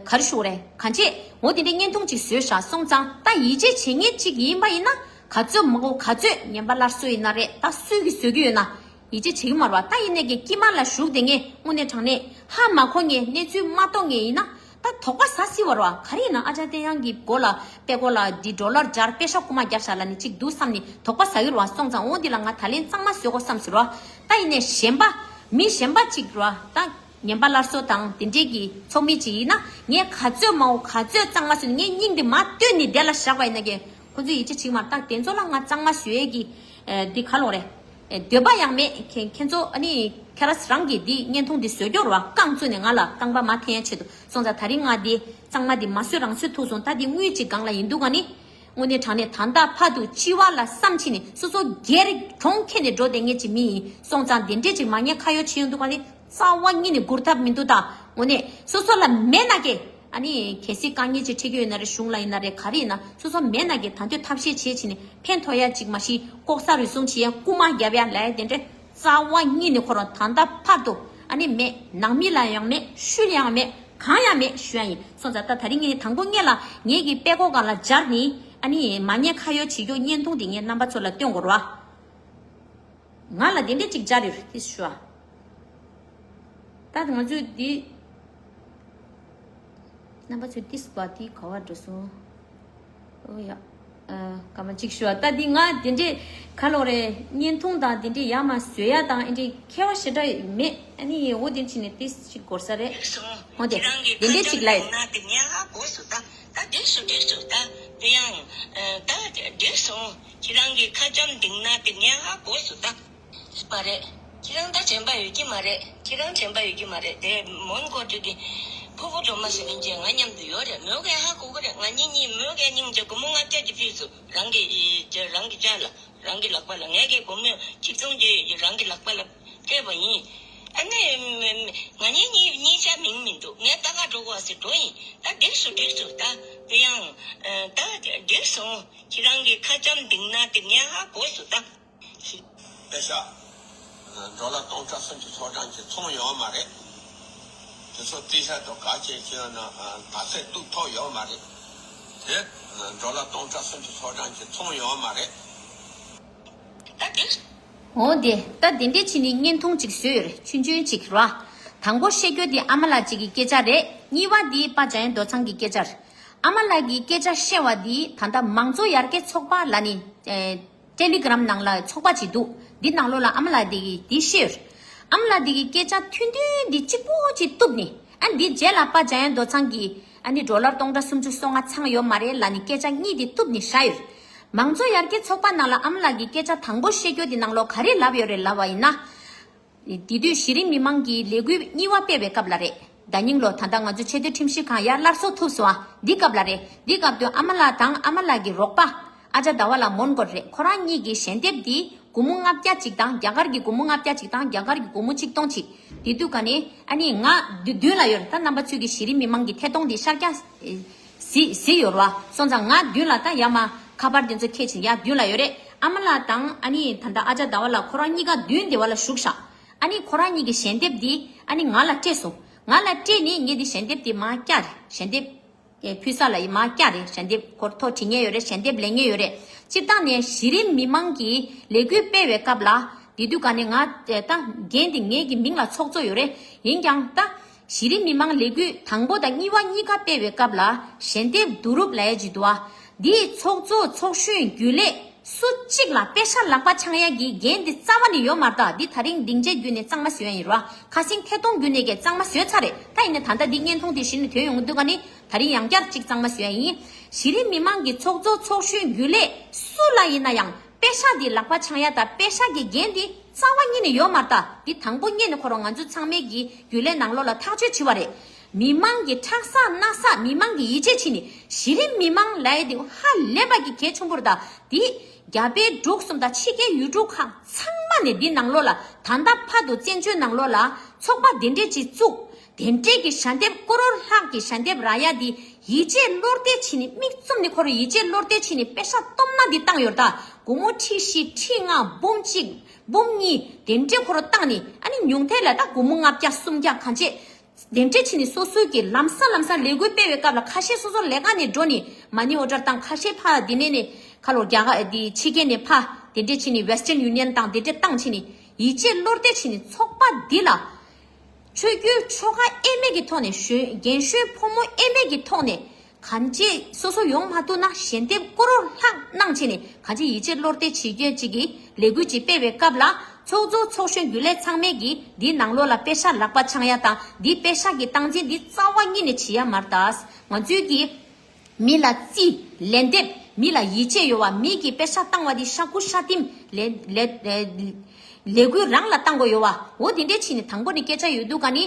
ག་རེ་ཞུ་དགོས་རེད། གང་བྱས་འོ་དེ་འདྲའི་བརྙན་ཐུང་ཅིག་བཟོས་བཞག་སོང་ཙང་ད་ཡིད་ཆེས་བྱེད་མཁན་ཅིག་ཡིན་པ་ཡིན་ན་ག་ཚོད་མང་པོ་ག་ཚོད་ངན་པ་སླར་གསོ་ཡིན་ན་རེད། ད་སུས་ཀྱིས་བཟོ་གི་ཡོད་ན་ཡིད་ཆེས་བྱེད་ཀྱི་མ་རེད་བ། ད་ཡིན་ནའི་གི་དཀྱིལ་མ་ལ་ཞུགས་བསྡད་མཁན་དངོས་གནས་དྲང་གནས་ཧ་མ་གོ་མཁན་གནས་ཚུལ་མ་རྟོགས་མཁན་ཡིན་ན་ད་དོགས་པ་ཟ་སྲིད་པ་རེད་བ། ག་རེ་ཡིན་ན་ཨ་ཅག་བསྟན་དབྱངས་ཀྱི་མགོ་ལ་པད་ཀོ་ལ་འདི་ཌོ་ལར་སྦྱར་པེ་ཤག་རྐུ་མ་བརྒྱབ་བཞག་ལབ་ནས་ཅིག་འདུག་བསམ་ནས་དོགས་པ་ཟ་གི་རེད་བ། སོང་ཙང་འོ་འདི་ལ་ང་ད་ལན་གཙང་མ་བཟོ་དགོས་བསམ་སོང་རེད་བ། ད་ཡིན་ནའི་གཞན་པ་མི་གཞན་པ་ཅིག་རེད་བ། ད། ངན་པ་སླར་གསོ་དང་དེ་འདྲས་ཀྱི་ཚོགས་མི་ཅིག་ཡིན་ན། ངས་ག་ཚོད་མང་པོ་ག་ཚོད་གཙང་མ་བཟོས་ནས་ངས་སྙིང་འདི་མར་བཏོན་ནས་བསྡད་ལ་བཞག་པ་ཡིན་ན་ཀྱང་ཁོ་ཚོས་ཡིད་ཆེས་བྱེད་ཀྱི་མ་རེད། ད་དེ་ཚོ་ལ་ང་གཙང་མ་བཟོ་ཡས་ཀྱི་འདི་ག་ལོག་རེད། འདོད་པ་ཡང་མེད། ཁྱེད་ཁྱེད་ཚོ་ཨ་ནི་ཁྱེད་རང་གིས་འདི་བརྙན་ཐུང་འདི་བཟོས་རྒྱུ་རེད་བ། རྐང་བཙུགས་ནས་ང་ལ་རྐང་པ་མར་འཐེན་ཡ་ཆེད་དུ། སོང་ཙང་ད་རིང་ང་འདི་གཙང་མ་འདི་མ་བཟོས་རང་བཟོས་ཐུབ་སོང་། ད་འདི་དངུལ་གཅིག་སྒང་ལ་ཡིན་འདུག་ག་ནི། དངོས་གནས་དྲང་གནས་ད་ལྟ་བར་དུ་སྤྱི་བ་ལ་བསམ་ཕྱིན་ནས་སོ་སོ་སྒེར་གྱོང་ཁྱེར་ནས་འགྲོ་བསྡད་མཁན་ཅིག་མི་ཡིན། སོང་ཙང་དེ་འདྲས་ཅིག་མ་ཉེས་ཁ་གཡོག་བྱེད་ཡོང་དུས་ག་ནི་རྩ་བ་ཉིད་ནས་སྒུར་ཐབས་མི་འདུག་ད་དངོས་གནས་སོ་སོ་ལ་མེད་ན་ཀྱེ། ཨ་ནི་གལ་སྲིད་དཀའ་ངལ་ཅིག་འཕྲད་ཀྱི་ཡོད་ན་རེད། གཞུང་ལ་ཡིན་ན་རེད། ག་རེ་ཡིན་ན་སོ་སོ་མེད་ན་ཀྱེ་ད་འདོད་ཐབས་ཤེས་བྱེད་བྱས་ནས་ཕན་ཐོགས་ཡ་ཅིག་མ་གཞི་ལྐོག་ཟ་རུལ་སུངས་བྱེད་ཡ་རྐུ་མ་རྒྱབ་ཡ་ལབ་ཡ་དེ་འདྲས་རྩ་བ་ཉིད་ནས་ཁོ་རང་ད་ལྟ་བར་དུ་ཨ་ནི་མེད། ནང་མི་ལ་ཡང་མེད། ཤུལ་ཡང་མེད། གང་ཡང་མེད་ཞུ་ཡ་ཡིན། སོང་ཙང་ད་ད་རིང་ངས་དང་པོ་ངེད་ལ་ངེད་ཀྱི་དཔྲལ་ཀོ་སྒང་ལ་སྦྱར་ནི་ཨ་ནི་མ་ཉེས་ཁ་གཡོག་བྱེད་རྒྱུ་བརྙན་ཐུང་དེ་ངས་རྣམ་པ་ཚོ་ལ་སྟོན་དགོས་རེད་བ། ང་ལ་དེ་འདྲས་ཅིག་སྦྱར་ཡོད་རེད་དེ་ཞུ་བ། ད་ང་ཚོས་འདི་རྣམ་པ་ཚོས་ཏིས་པ་དེ་ག་བར་འགྲོ་སོང་། ཨོ་ཡ། ཨ། སྐར་མ་གཅིག་ཞུ་བ། ད་འདི་ང་དེ་འདྲས་ག་ལོག་རེད། བརྙན་ཐུང་དང་དེ་འདྲས་ཡར་མར་བཟོ་ཡ་དང་ཨེ་འདྲས་མཁས་པ་ཞེ་དྲག་མེད། ཨ་ནི་འོ་དེ་ཕྱིན་ནས་ཏིས་ཅིག་འགོར་ས་རེད། འོ་དེ་དེ་འདྲས་ཅིག་ལབ་ཡོད། ད་འགྲིག་སོང་། ཁྱེད་རང་གི་ཁ་འཇམ་འདིང་ན་དེ་ངས་ཧ་གོ་སོང་ད། མ་རེད། ཁྱེད་རང་ད་དྲན་པ་ཡོད་ཀྱི་མ་རེད། ཁྱེད་རང་དྲན་པ་ཡོད་ཀྱི་མ་རེད། དེ་མོན་གྷོ་འདྲ་གི་ཕུ་བོ་སྒྲོལ་མ་ཟེར་མཁན་ཅིག་ང་མཉམ་དུ་ཡོད་རེད། མོས་གས་ཧ་གོ་གི་རེད། ང་གཉིས་གཉིས་མོས་གས་སྙིང་རྗེ་སྒོར་མོ་ལྔ་བརྒྱ་ཅིག་ཕུལ་སོང་། རང་གི་རང་གི་ཅག་ལ། རང་གི་ལག་པ་ལ། ངས་གས་སྒོར་མོ་ཆིག་སྟོང་ཅིག་རང་གི་ལག་པ་ལ་སྤྲད་པ་ཡིན། ཨ་ནི་ང་གཉིས་གཉིས་གཉིས་ཆ་མིང་མི་འདུག་ངས་ད་ག་འགྲོ་དགོས་ཟེར་འགྲོ་ཡིན། ད་འགྲིག་སོང་འགྲིག་སོང་ད། དེ་ཡང་ད་འགྲིག་སོང་། ཁྱེད་རང་གི་ཁ་འཇམ་འདིང་ན་དེ་ངས་ཧ་གོ་སོང་ད། པེ་ཤ་ཌོ་ལར་སྟོང་ཕྲག་སུམ་ཅུ་སོ་གྲངས་ཀྱི་ཚོང་ཡོད་མ་རེད། དེ་ཚོ་པེ་ཤ་དང་ག་ཅེ་ཁྱེད་ན་ད་ཚད་གཏུག་ཐོག་ཡོད་མ་རེད། དེ་ཌོ་ལར་སྟོང་ཕྲག་སུམ་ཅུ་སོ་གྲངས་ཀྱི་ཚོང་ཡོད་མ་རེད། འོ་དེ་ད་དེ་འདྲས་ཕྱིན་ནས་བརྙན་ཐུང་ཅིག་བཟོས་ཡོད་རེད། ཆུང་ཆུང་ཅིག་ར། དང་པོ་བཤད་རྒྱུ་དེ་ཨ་མ་ལགས་ཅིག་གི་སྐད་ཆ་རེད། གཉིས་པ་དེ་པ་འཇམ་དབྱངས་རྡོ་ཚང་གི་སྐད་ཆ་རེད། ཨ་མ་ལགས་ཀྱི་སྐད་ཆ་བཤད་པ་དེ་ད་ལྟ་མང་གཙོ་ཡར་རྒྱས་ཚོགས་པ་ལ་ནི། ཨེ། ཊེ་ལི་གྷི་རམ་ནང་ལ་ཚོགས་པ་ཅིག་འདུག་འདི་ནང་ལོགས་ལ་ཨ་མ་ལགས་འདི་གི་འདི་བཤད་ཡོད། ཨ་མ་ལགས་འདི་གི་སྐད་ཆ་ཐུང་ཐུང་འདི་གཅིག་པོ་ཅིག་གཏུབ་ནས། ཨ་འདི་རྗེས་ལ་པ་འཇམ་དབྱངས་རྡོ་ཚང་གིས་ཨ་ནི་ཌོ་ལར་སྟོང་ཕྲག་སུམ་ཅུ་སོ་ལྔ་ཚང་ཡོད་མ་རེད་ལབ་ནས་སྐད་ཆ་གཉིས་འདི་གཏུབ་ནས་བཞག་ཡོད། མང་གཙོ་ཡར་རྒྱས་ཚོགས་པ་ནང་ལ་ཨ་མ་ལགས་ཀྱི་སྐད་ཆ་དང་པོ་བཤད་རྒྱུ་འདི་ནང་ལོགས་ག་རེ་ལབ་ཡོད་རེད་ལབ་པ་ཡིན་ན། དེ་དུས་གཞི་རིམ་མི་མང་གི་ལས་འགུལ་གཉིས་པ་སྤེལ་བའི་སྐབས་ལ་རེད། ཟླ་ཉིན་ལོ་ད་ལྟ་ང་ཚོ་ཆེས་མཐོའི་ཁྲིམས་ཞིབ་ཁང་ཡར་སླར་གསོ་ཐུབ་སོང་ཨ། འདི་སྐབས་ལ་རེད། འདི་སྐབས་དུ་ཨ་མ་ལགས་དང་ཨ་མ་ལགས་ཀྱི་རོགས་པ་ཨ་ཅག་ཟླ་བ་ལགས་མོན་གྷོ་རེད། ཁོ་རང་གཉིས་ཀྱི་ཞལ་འདེབས་འདི་སྒོར་མོ་ལྔ་བརྒྱ་གཅིག་དང་རྒྱ་གར་གྱི་སྒོར་མོ་ལྔ་བརྒྱ་གཅིག་དང་རྒྱ་གར་གྱི་སྒོར་མོ་གཅིག་སྟོང་གཅིག་དེ་དུས་ག་ནས་ཨ་ནི་ང་མདུན་ལ་ཡོད་རེད། ད་རྣམ་པ་ཚོས་ཀྱི་གཞི་རིམ་མི་མང་གི་ཐད་གཏོང་འདི་ཤར་རྒྱག་གཟིགས་གཟིགས་ཡོད་རེད་བ། སོང་ཙང་ང་མདུན་ལ་ད་ཡར་མར་ཁ་པར་དེ་ཚོ་འཁྱེར་ཕྱིན་ཡར་མདུན་ལ་ཡོད་རེད། ཨ་མ་ལགས་དང་ཨ་ནི་ད་ལྟ་ཨ་ཅག་ཟླ་བ་ལགས་ཁོ་རང་གཉིས་ཀ་མདུན་དེ་བ་ལ་བཞུགས་ཤག་ཨ་ནི་ཁོ་རང་གཉིས་ཀྱི་ཞལ་འདེབས་འདི་ཨ་ནི་ང་ལ་སྤྲད་སོང་། ང་ལ་སྤྲད་ནས་ངས་འདི་ཞལ་འདེབས་འདི་མར་བསྐྱར་རེད། ཞལ་འདེབས་ཕུལ་ས་ལ་ཡི་མར་བསྐྱར་རེད། ཞལ་འདེབས་ཁོ་ཐོ་བྲིས་མཁན་ཡོད་རེད། ཞལ་འདེབས་ལེན་མཁན་ཡོད་རེད། སྤྱིར་བཏང་ནས་གཞི་རིམ་མི་མང་གི་ལས་འགུལ་སྤེལ་བའི་སྐབས་ལ་དེ་དུས་ག་ནས་ང་ད་འགན་འདི་ངེད་ཀྱི་མིང་ལ་ཚོགས་གཙོ་ཡོད་རེད། ཡིན་ཀྱང་ད་གཞི་རིམ་མི་མང་ལས་འགུལ་དང་པོ་དང་གཉིས་པ་གཉིས་ཀ་སྤེལ་བའི་སྐབས་ལ་ཞལ་འདེབས་བསྡུ་རུབ་ལབ་ཡས་ཅིག་འདུག་ཨ། འདིའི་ཚོགས་གཙོ་ཚོགས་གཞོན་རྒྱུན་ལས་སུ་གཅིག་ལ་པེ་ཤ་ལག་པ་འཆང་ཡ་གི་འགན་འདི་རྩ་བ་ནས་ཡོད་མ་རེད། ད་འདི་ད་རིང་སྡིངས་ཆའི་བརྒྱུད་ནས་གཙང་མ་བཟོས་ཡ་ཡིན་རོ། ཁ་སེང་ཐད་གཏོང་བརྒྱུད་ནས་ཀྱང་གཙང་མ་བཟོས་ཚར་རེད། ད་ཡིན་ནའི་ད་ལྟ་འདི་བརྙན་ཐུང་འདི་གཞི་ནས་ཐོན་ཡོང་གི་འདུག་ག་ནི་ད་རིང་ཡང་བསྐྱར་གཅིག་གཙང་མ་བཟོས་ཡ་ཡིན། གཞི་རིམ་མི་མང་གི་ཚོགས་གཙོ་ཚོགས་གཞོན་རྒྱུན་ལས་སུ་ལ་ཡིན་ན་ཡང་པེ་ཤ་འདི་ལག་པ་འཆང་ཡ་ད་པེ་ཤ་གི་འགན་འདི་རྩ་བ་ཉིད་ནས་ཡོད་མ་རེད། ད་འདི་དང་པོ་ཉིད་ནས་ཁོ་རང་ང་ཚོ་ཚང་མའི་གི་རྒྱུན་ལས་ནང་ལོགས་ལ་ཐག་གཅོད་བྱས་པ་རེད། མི་མང་གི་ཁྲག་ཟག་སྣ་ཟག་མི་མང་གི་ཡིད་ཆེས་བྱས་ནས་གཞི་རིམ་མི་མང་ལབ་ཡ་འདི་ཧ་ལས་པ་གི་གལ་ཆེན་པོ་རེད། ད་འདི་རྒྱ་བལ་འབྲུག་གསུམ་དང་ཕྱི་རྒྱལ་ཡུལ་གྲུ་ཁག་ཚང་མ་ནས་འདི་ནང་ལོགས་ལ་ད་ལྟ་བར་དུ་བཙན་བྱོལ་ནང་ལོགས་ལ་ཚོགས་པ་འདི་འདྲས་ཅིག་བཙུགས། དེ་འདྲས་ཀྱི་ཞལ་འདེབས་ཀོ་རོར་ལྷག་གི་ཞལ་འདེབས་རག་ཡ་འདི་ཡིད་ཆེས་བློ་གཏད་བྱས་ནས་མིག་བཙུམ་ནས་ཁོ་རང་ཡིད་ཆེས་བློ་གཏད་བྱས་ནས་པེ་ཤ་སྟོབས་ན་འདི་བཏང་ཡོད་ད། སྒོར་མོ་ཁྲི་བཞི་ཁྲི་ལྔ་འབུམ་གཅིག་འབུམ་གཉིས་དེ་འདྲས་ཁོ་རང་བཏང་ནས་ཨ་ནི་ཉུང་མཐའ་ལ་ད་སྒོར་མོ་ལྔ་བརྒྱ་སུམ་བརྒྱ་གང་བྱེད། དེ་འདྲས་བྱས་ནས་སོ་སོའི་གི་ལམ་སང་ལམ་སང་ལས་འགུལ་སྤེལ་བའི་སྐབས་ལ་ཁ་ཤས་སོ་སོ་ལས་ཀ་ནས་འགྲོ་ནས་མ་ཎི་ཨོ་ཌར་བཏང་། ཁ་ཤས་ཕར་འདི་ནས་ནས་ཁ་ལོ་རྒྱ་གར་འདི་ཕྱི་རྒྱལ་ནས་ཕར་དེ་འདྲས་བྱས་ནས་Western Union་དང་དེ་འདྲས་བཏང་བྱས་ནས་ཡིད་ཆེས་བློ་གཏད་བྱས་ནས་ཚོགས་པ་འདི་ལ་ཆོས་བརྒྱུད་ཆོ་ག་དབྱེ་མེད་ཀྱི་ཐོག་ནས་གཞོན་རྒན་གཞོན་ཕོ་མོ་དབྱེ་མེད་ཀྱི་ཐོག་ནས་གང་ཅི་སོ་སོ་ཡོང་མ་ཐུབ་ན་ཞལ་འདེབས་ཀོ་རོར་ལྷག་གནང་བྱས་ནས་གང་ཅི་ཡིད་ཆེས་བློ་གཏད་བྱེད་རྒྱུ་ཅིག་གི་ལས་འགུལ་ཅིག་སྤེལ་བའི་སྐབས་ལ། ཚོགས་གཙོ་ཚོགས་གཞོན་རྒྱུན་ལས་ཚང་མས་ཀྱིས་འདིའི་ནང་ལོགས་ལ་པེ་ཤག་ལག་པ་འཆང་ཡ་དང་འདིའི་པེ་ཤག་གི་སྟངས་འཛིན་འདི་རྩ་བ་ཉིད་ནས་བྱེད་ཡ་མ་རེད་ད། ང་ཚོའི་གི་མི་ལ་རྩིས་ལན་འདེབས། མི་ལ་ཡིད་ཆེས་ཡོད་བ། མི་གིས་པེ་ཤག་བཏང་བ་འདི་ཤ་ཁུ་ཤ་ལྟིམ་ལས་ལས་ལས་འགུལ་རང་ལ་བཏང་དགོས་ཡོད་བ། འོ་དེ་འདྲས་བྱས་ནས་དང་པོ་ནས་སྐད་ཆ་ཡོད་དུས་ག་ནི་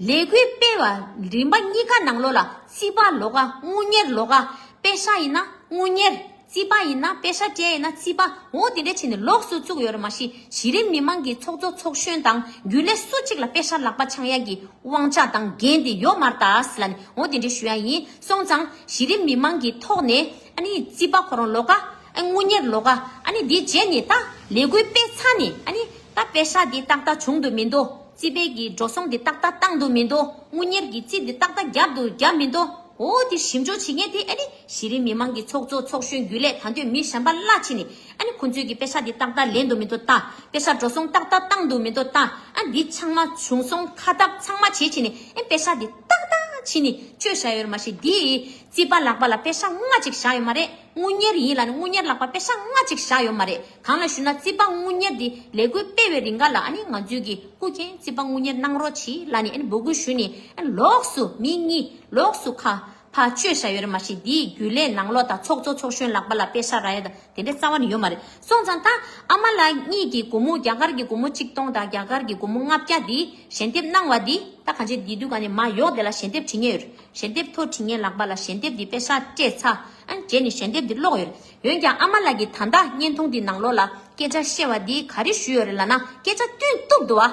ལས་འགུལ་སྤེལ་བ་རིམ་པ་གཉིས་ཀ་ནང་ལོགས་ལ་རྩིས་པ་ལོགས་ཀ་དངུལ་གཉེར་ལོགས་ཀ། པེ་ཤག་ཡིན་ན་དངུལ་གཉེར། རྩིས་པ་ཡིན་ན་པེ་ཤག་སྤྲད་ཡིན་ན་རྩིས་པ། འོ་དེ་འདྲས་བྱས་ནས་ལོགས་སུ་བཙུགས་ཡོད་རེད། མ་གཞི་གཞི་རིམ་མི་མང་གི་ཚོགས་གཙོ་ཚོགས་གཞོན་དང་རྒྱུན་ལས་སུ་གཅིག་ལ་པེ་ཤག་ལག་པ་འཆང་ཡ་གི་དབང་ཆ་དང་འགན་དེ་ཡོད་མ་རེད་ད་ཟེར་ལབ་ནས་འོ་དེ་འདྲས་ཞུ་ཡ་ཡིན། སོང་ཙང་གཞི་རིམ་མི་མང་གི་ཐོག་ནས་ཨ་ནི་རྩིས་པ་ཁོ་རང་ལོགས་ཀ། ཨ་དངུལ་གཉེར་ལོགས་ཀ། ཨ་ནི་འདི་རྗེས་ནས་ད་ལས་འགུལ་སྤེལ་ཚར་ནས་ཨ་ནི་ད་པེ་ཤག་འདི་ཏག་ཏག་བྱུང་འདུག་མི་འདུག་རྩིས་པའི་གི་འགྲོ་སོང་འདི་ཏག་ཏག་བཏང་འདུག་མི་འདུག་དངུལ་གཉེར་གྱི་རྩིས་འདི་ཏག་ཏག་བརྒྱབ་འདུག་བརྒྱབ་མི་འདུག་འོ་དེ་ཞིབ་འཇུག་བྱེད་མཁན་དེ་ཨ་ནི་གཞི་རིམ་མི་མང་གི་ཚོགས་གཙོ་ཚོགས་གཞོན་རྒྱུན་ལས། ད་དུང་མི་གཞན་པ་གླ་ཕྱིན་ནས་ཨ་ནི་ཁོང་ཚོས་ཀྱི་པེ་ཤག་འདི་ཏག་ཏག་ལེན་འདུག་མི་འདུག་ལྟ། པེ་ཤག་འགྲོ་སོང་ཏག་ཏག་བཏང་འདུག་མི་འདུག་ལྟ། ཨ་འདི་ཚང་མ་བྱུང་སོང་ཁ་བརྡ་ཚང་མ་བྱེད་ཕྱིན་ནས་ཨ་པེ་ཤག་འདི་ཏག་ཏག་ཕྱིན་ནས་བཅོལ་བཞག་ཡོད་རེད། མ་གཞི་འདི་རྩིས་པ་ལག་པ་ལ་པེ་ཤག་ལྔ་ཅིག་བཞག་ཡོད་མ་རེད། དངུལ་གཉེར་ཡིན་ལབ་ནས་དངུལ་གཉེར་ལག་པ་པེ་ཤག་ལྔ་ཅིག་བཞག་ཡོད་མ་རེད། གང་ལ་ཞུ་ན་རྩིས་པ་དངུལ་གཉེར་འདི་ལས་འགུལ་སྤེལ་བའི་རིང་ག་ལ་ཨ་ནི་ང་ཚོས་ཀྱི་སྐུ་མཁྱེན་རྩིས་པ་དངུལ་གཉེར་གནང་རོགས་གྱིས་ལབ་ནས་ཨ་ནི་འབོད་སྐུལ་ཞུས་ནས་ཨ་ནི་ལོགས་སུ་མི་གཉིས་ལོགས་སུ་ཁ་ཕར་བཅོལ་བཞག་ཡོད་རེད། མ་གཞི་འདིའི་རྒྱུན་ལས་ནང་ལོགས་དང་ཚོགས་གཙོ་ཚོགས་གཞོན་ལག་པ་ལ་པེ་ཤག་རག་ཡ་དང་དེ་འདྲ་རྩ་བ་ནས་ཡོད་མ་རེད། སོང་ཙང་ད་ཨ་མ་ལགས་གཉིས་ཀྱི་སྒོར་མོ་རྒྱ་གར་གྱི་སྒོར་མོ་གཅིག་སྟོང་དང་རྒྱ་གར་གྱི་སྒོར་མོ་ལྔ་བརྒྱ་འདི་ཞལ་འདེབས་གནང་བ་འདི་ད་གང་ཅི་འདི་དུས་ག་ནས་མ་ཡོག་དེ་ལ་ཞལ་འདེབས་བྲིས་མཁན་ཡོད་རེད། ཞལ་འདེབས་ཐོ་བྲིས་མཁན་ལག་པ་ལ་ཞལ་འདེབས་འདི་པེ་ཤག་སྤྲད་ཚར། ཨ་ནི་རྗེས་ནས་ཞལ་འདེབས་འདི་ཀློག་ཡོད་རེད། འོན་ཀྱང་ཨ་མ་ལགས་ཀྱིས་ད་ལྟ་བརྙན་ཐུང་འདི་ནང་ལོགས་ལ་སྐད་ཆ་བཤད་པ་འདི་ག་རེ་ཞུས་ཡོད་རེད་ལབ་ན་སྐད་ཆ་བཏོན་བཏུབ་འདུག་བ།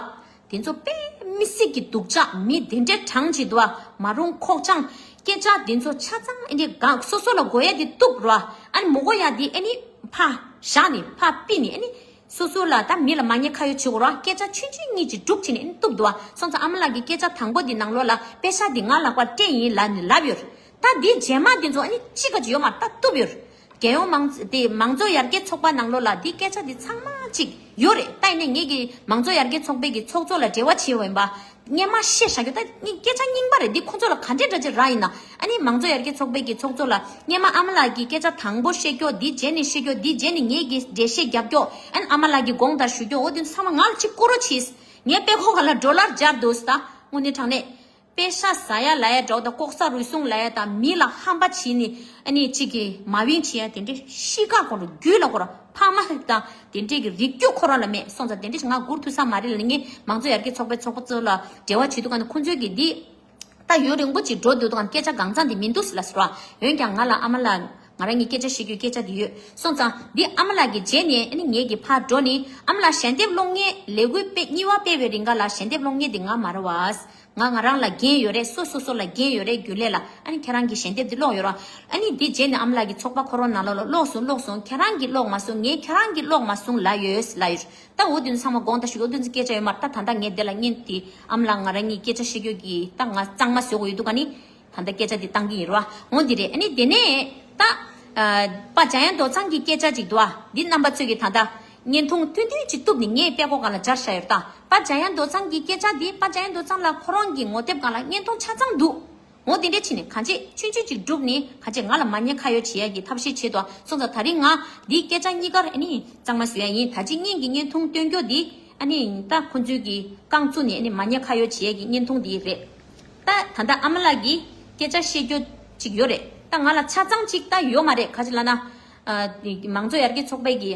དེ་ཚོ་དཔེ་མི་སྲིད་ཀྱི་སྡུག་ཅག་མི་དེ་འདྲའི་གྲངས་ཅིག་འདུག་བ། མ་རུང་ཁོག་བཅངས་སྐད་ཆ་དེ་ཚོ་ཆ་ཚང་ཨ་ནི་གང་སོ་སོ་ལ་དགོས་ཡ་འདི་བཏུབ་རོ། ཨ་ནི་མི་དགོས་ཡ་འདི་ཨ་ནི་ཕར་བཞག་ནས་ཕར་ཕུད་ནས་ཨ་ནི། སོ་སོ་ལ་ད་མི་ལ་མ་ཉེས་ཁ་གཡོག་བྱེད་དགོས་ར། སྐད་ཆ་ཆུང་ཆུང་གཉིས་ཀྱིས་སྒྲུབ་བྱས་ནས་ཨ་ནི་བཏུབ་འདུག་བ། སོང་ཙང་ཨ་མ་ལགས་ཀྱིས་སྐད་ཆ་དང་པོ་འདི་ནང་ལོགས་ལ་པེ་ཤག་འདི་ང་ལག་པར་སྤྲད་ཡིན་ལབ་ནས་ལབ་ཡོད། ད་འདི་རྗེས་མ་འདི་ཚོ་ཨ་ནི་ཅི་ག་ཅི་ཡོད་མ་རེད། ད་བཏུབ་ཡོད། རྒྱལ་ཡོངས་མང་དེ་མང་གཙོ་ཡར་རྒྱས་ཚོགས་པ་ནང་ལོགས་ལ་འདི་སྐད་ཆ་འདི་ཚང་མ་ཅིག་ཡོད་རེད། ད་ཡིན་ནའི་ངེད་ཀྱི་མང་གཙོ་ཡར་རྒྱས་ཚོགས་པའི་གི་ཚོགས་གཙོ་ལ་འབྲེལ་བ་བྱས་པ་ཡིན་པ། སྔོན་མ་བཤད་བཞག་རྒྱུ་ད་ནི་སྐད་ཆ་རྙིང་པ་རེད། འདི་ཁོ་ཚོ་ལ་ག་འདྲས་འདྲ་ཅིག་རག་ཡིན་ན། ཨ་ནི་མང་གཙོ་ཡར་རྒྱས་ཚོགས་པའི་གི་ཚོགས་གཙོ་ལ་སྔོན་མ་ཨ་མ་ལགས་ཀྱིས་སྐད་ཆ་དང་པོ་བཤད་རྒྱུ་འདི་རྗེས་ནས་བཤད་རྒྱུ་འདི་རྗེས་ནས་ངེད་ཀྱིས་འགྲེལ་བཤད་རྒྱབ་རྒྱུ་ཨ་ནི་ཨ་མ་ལགས་ཀྱིས་དགོངས་དག་ཞུ་རྒྱུ་འོ་དེ་ཚང་མ་ང་ལ་གཅིག་བསྐུར་རོགས་གྱིས། ངའི་དཔེ་ཁོག་ག་ལ་ཌོ་ལར་སྦྱར་འདུག་ཟེར། ད་དངོས་གནས་དྲང་གནས་པེ་ཤག་ཟ་ཡ་ལ་ཡ་འདྲ་བོ་དང་ལྐོག་ཟ་རུལ་སུངས་ལ་ཡ་དང་མི་ལ་ཧམ་པ་བྱས་ནས་ཨ་ནི་གཅིག་གིས་མ་བིན་བྱེད་ཡ་དེ་འདྲའི་གཤིས་ཀ་ཁོ་རང་རྒྱུད་ལ་ཁོ་རང་ཕ་མ་དང་དེ་འདྲས་ཀྱི་རིགས་རྒྱུད་ཁོ་རང་ལ་མེད། སོང་ཙང་དེ་འདྲས་ང་སྒུར་ཐུབ་ས་མ་རེད་ལབ་ནས་ངས་མང་གཙོ་ཡར་རྒྱས་ཚོགས་པའི་ཚོགས་གཙོ་ལ་འབྲེལ་བ་བྱེད་དུས་ག་ནས་ཁོང་ཚོས་ཀྱིས་འདི་ད་ཡུན་རིང་པོ་ཅིག་འགྲོ་འདུག་དང་སྐད་ཆ་གང་ཚང་འདི་མི་འདུག་ཟེར་ལབ་ཟེར་བ། འོན་ཀྱང་ང་ལ་ཨ་མ་ལགས་ང་རང་གཉིས་སྐད་ཆ་བཤད་རྒྱུའི་སྐད་ཆ་འདི་ཡོད། སོང་ཙང་འདི་ཨ་མ་ལགས་ཀྱི་རྗེས་ནས་ཨ་ནི་ངེད་ཀྱི་ཕར་འགྲོ་ནི་ཨ་མ་ལགས་ཞལ་འདེབས་སློང་མཁན་ལས་འགུལ་སྤེལ་གཉིས་པ་སྤེལ་བའི་རིང་ག་ལ་ཞལ་འདེབས་སློང་མཁན་འདི་ང་མ་རེད་བ། ང་ང་རང་ལ་འགན་ཡོད་རེད། སོ་སོ་སོ་ལ་འགན་ཡོད་རེད། རྒྱུན་ལས་ལ་ཨ་ནི་ཁྱེད་རང་གི་ཞལ་འདེབས་འདི་ཀློག་ཡོད་ར། ཨ་ནི་འདི་རྗེས་ནས་ཨ་མ་ལགས་ཀྱི་ཚོགས་པ་ཁོ་རང་ནང་ལོགས་ལ་ཀློག་སོང་ཀློག་སོང་ཁྱེད་རང་གིས་ཀློག་མ་སོང་ངས་ཁྱེད་རང་གིས་ཀློག་མ་སོང་ལབ་ཡོད་ལབ་ཡོད། ད་འོ་དེ་ཚོ་ཚང་མ་དགོངས་དག་ཞུ། འོ་དེ་ཚོ་སྐད་ཆ་ཡོད་མ་རེད། ད་ད་ལྟ་ངས་དེ་ལ་བརྙན་དེ་ཨ་མ་ལགས་ང་རང་གཉིས་སྐད་ཆ་བཤད་རྒྱུ་གི་ད་ང་གཙང་མ་བཟོ་དགོས་ཡོད་འདུག་ག་ནི། ད་ལྟ་སྐད་ཆ་འདི་བཏང་གི་ཡིན་རོ། འོ་འདི་རེད། ཨ་ནི་དེ་ནས་ད་ཨ་པ་འཇམ་དབྱངས་རྡོ་རྩང་གི་སྐད་ཆ་ཅིག་འདུག་ཨ། འདི་རྣམ་པ་ཚོས་ཀྱི་ད་ལྟ་བརྙན་ཐུང་ཐུང་ཐུང་ཅིག་གཏུབ་ནས་ངས་དཔྲལ་ཀོ་སྒང་ལ་སྦྱར་བཞག་ཡོད་ད། པ་འཇམ་དབྱངས་རྡོ་རྩང་གི་སྐད་ཆ་འདི་པ་འཇམ་དབྱངས་རྡོ་རྩང་ལགས་ཁོ་རང་གི་ངོ་དེབ་སྒང་ལ་བརྙན་ཐུང་ཆ་ཚང་འདུག་འོ་དེ་འདྲས་བྱས་ནས་གང་ཅི་ཆུང་ཆུང་ཅིག་བསྒྲུབས་ནས་གང་ཅི་ང་ལ་མ་ཉེས་ཁ་གཡོག་བྱེད་ཡ་གི་ཐབས་ཤེས་བྱེད་དོ། སོང་ཙང་ད་རིང་ང་འདིའི་སྐད་ཆ་གཉིས་ཀར་ཨ་ནི་གཙང་མ་བཟོ་ཡ་ཡིན། ད་ཅི་སྔོན་གྱི་བརྙན་ཐུང་སྟོན་རྒྱུ་འདི་ཨ་ནི་ད་ཁོ་ཚོས་ཀྱི་རྐང་བཙུགས་ནས་ཨ་ནི་མ་ཉེས་ཁ་གཡོག་བྱེད་ཡ་གི་བརྙན་ཐུང་འདི་རེད། ད་ད་ལྟ་ཨ་མ་ལགས་ཀྱིས་སྐད་ཆ་བཤད་རྒྱུ་ཅིག་ཡོད་རེད། ད་ང་ལ་ཆ་ཚང་ཅིག་ད་ཡོད་མ་རེད། ག་ཅི་ལབ་ན་ཨ་མང་གཙོ་ཡར་རྒྱས་ཚོགས་པའི་གི་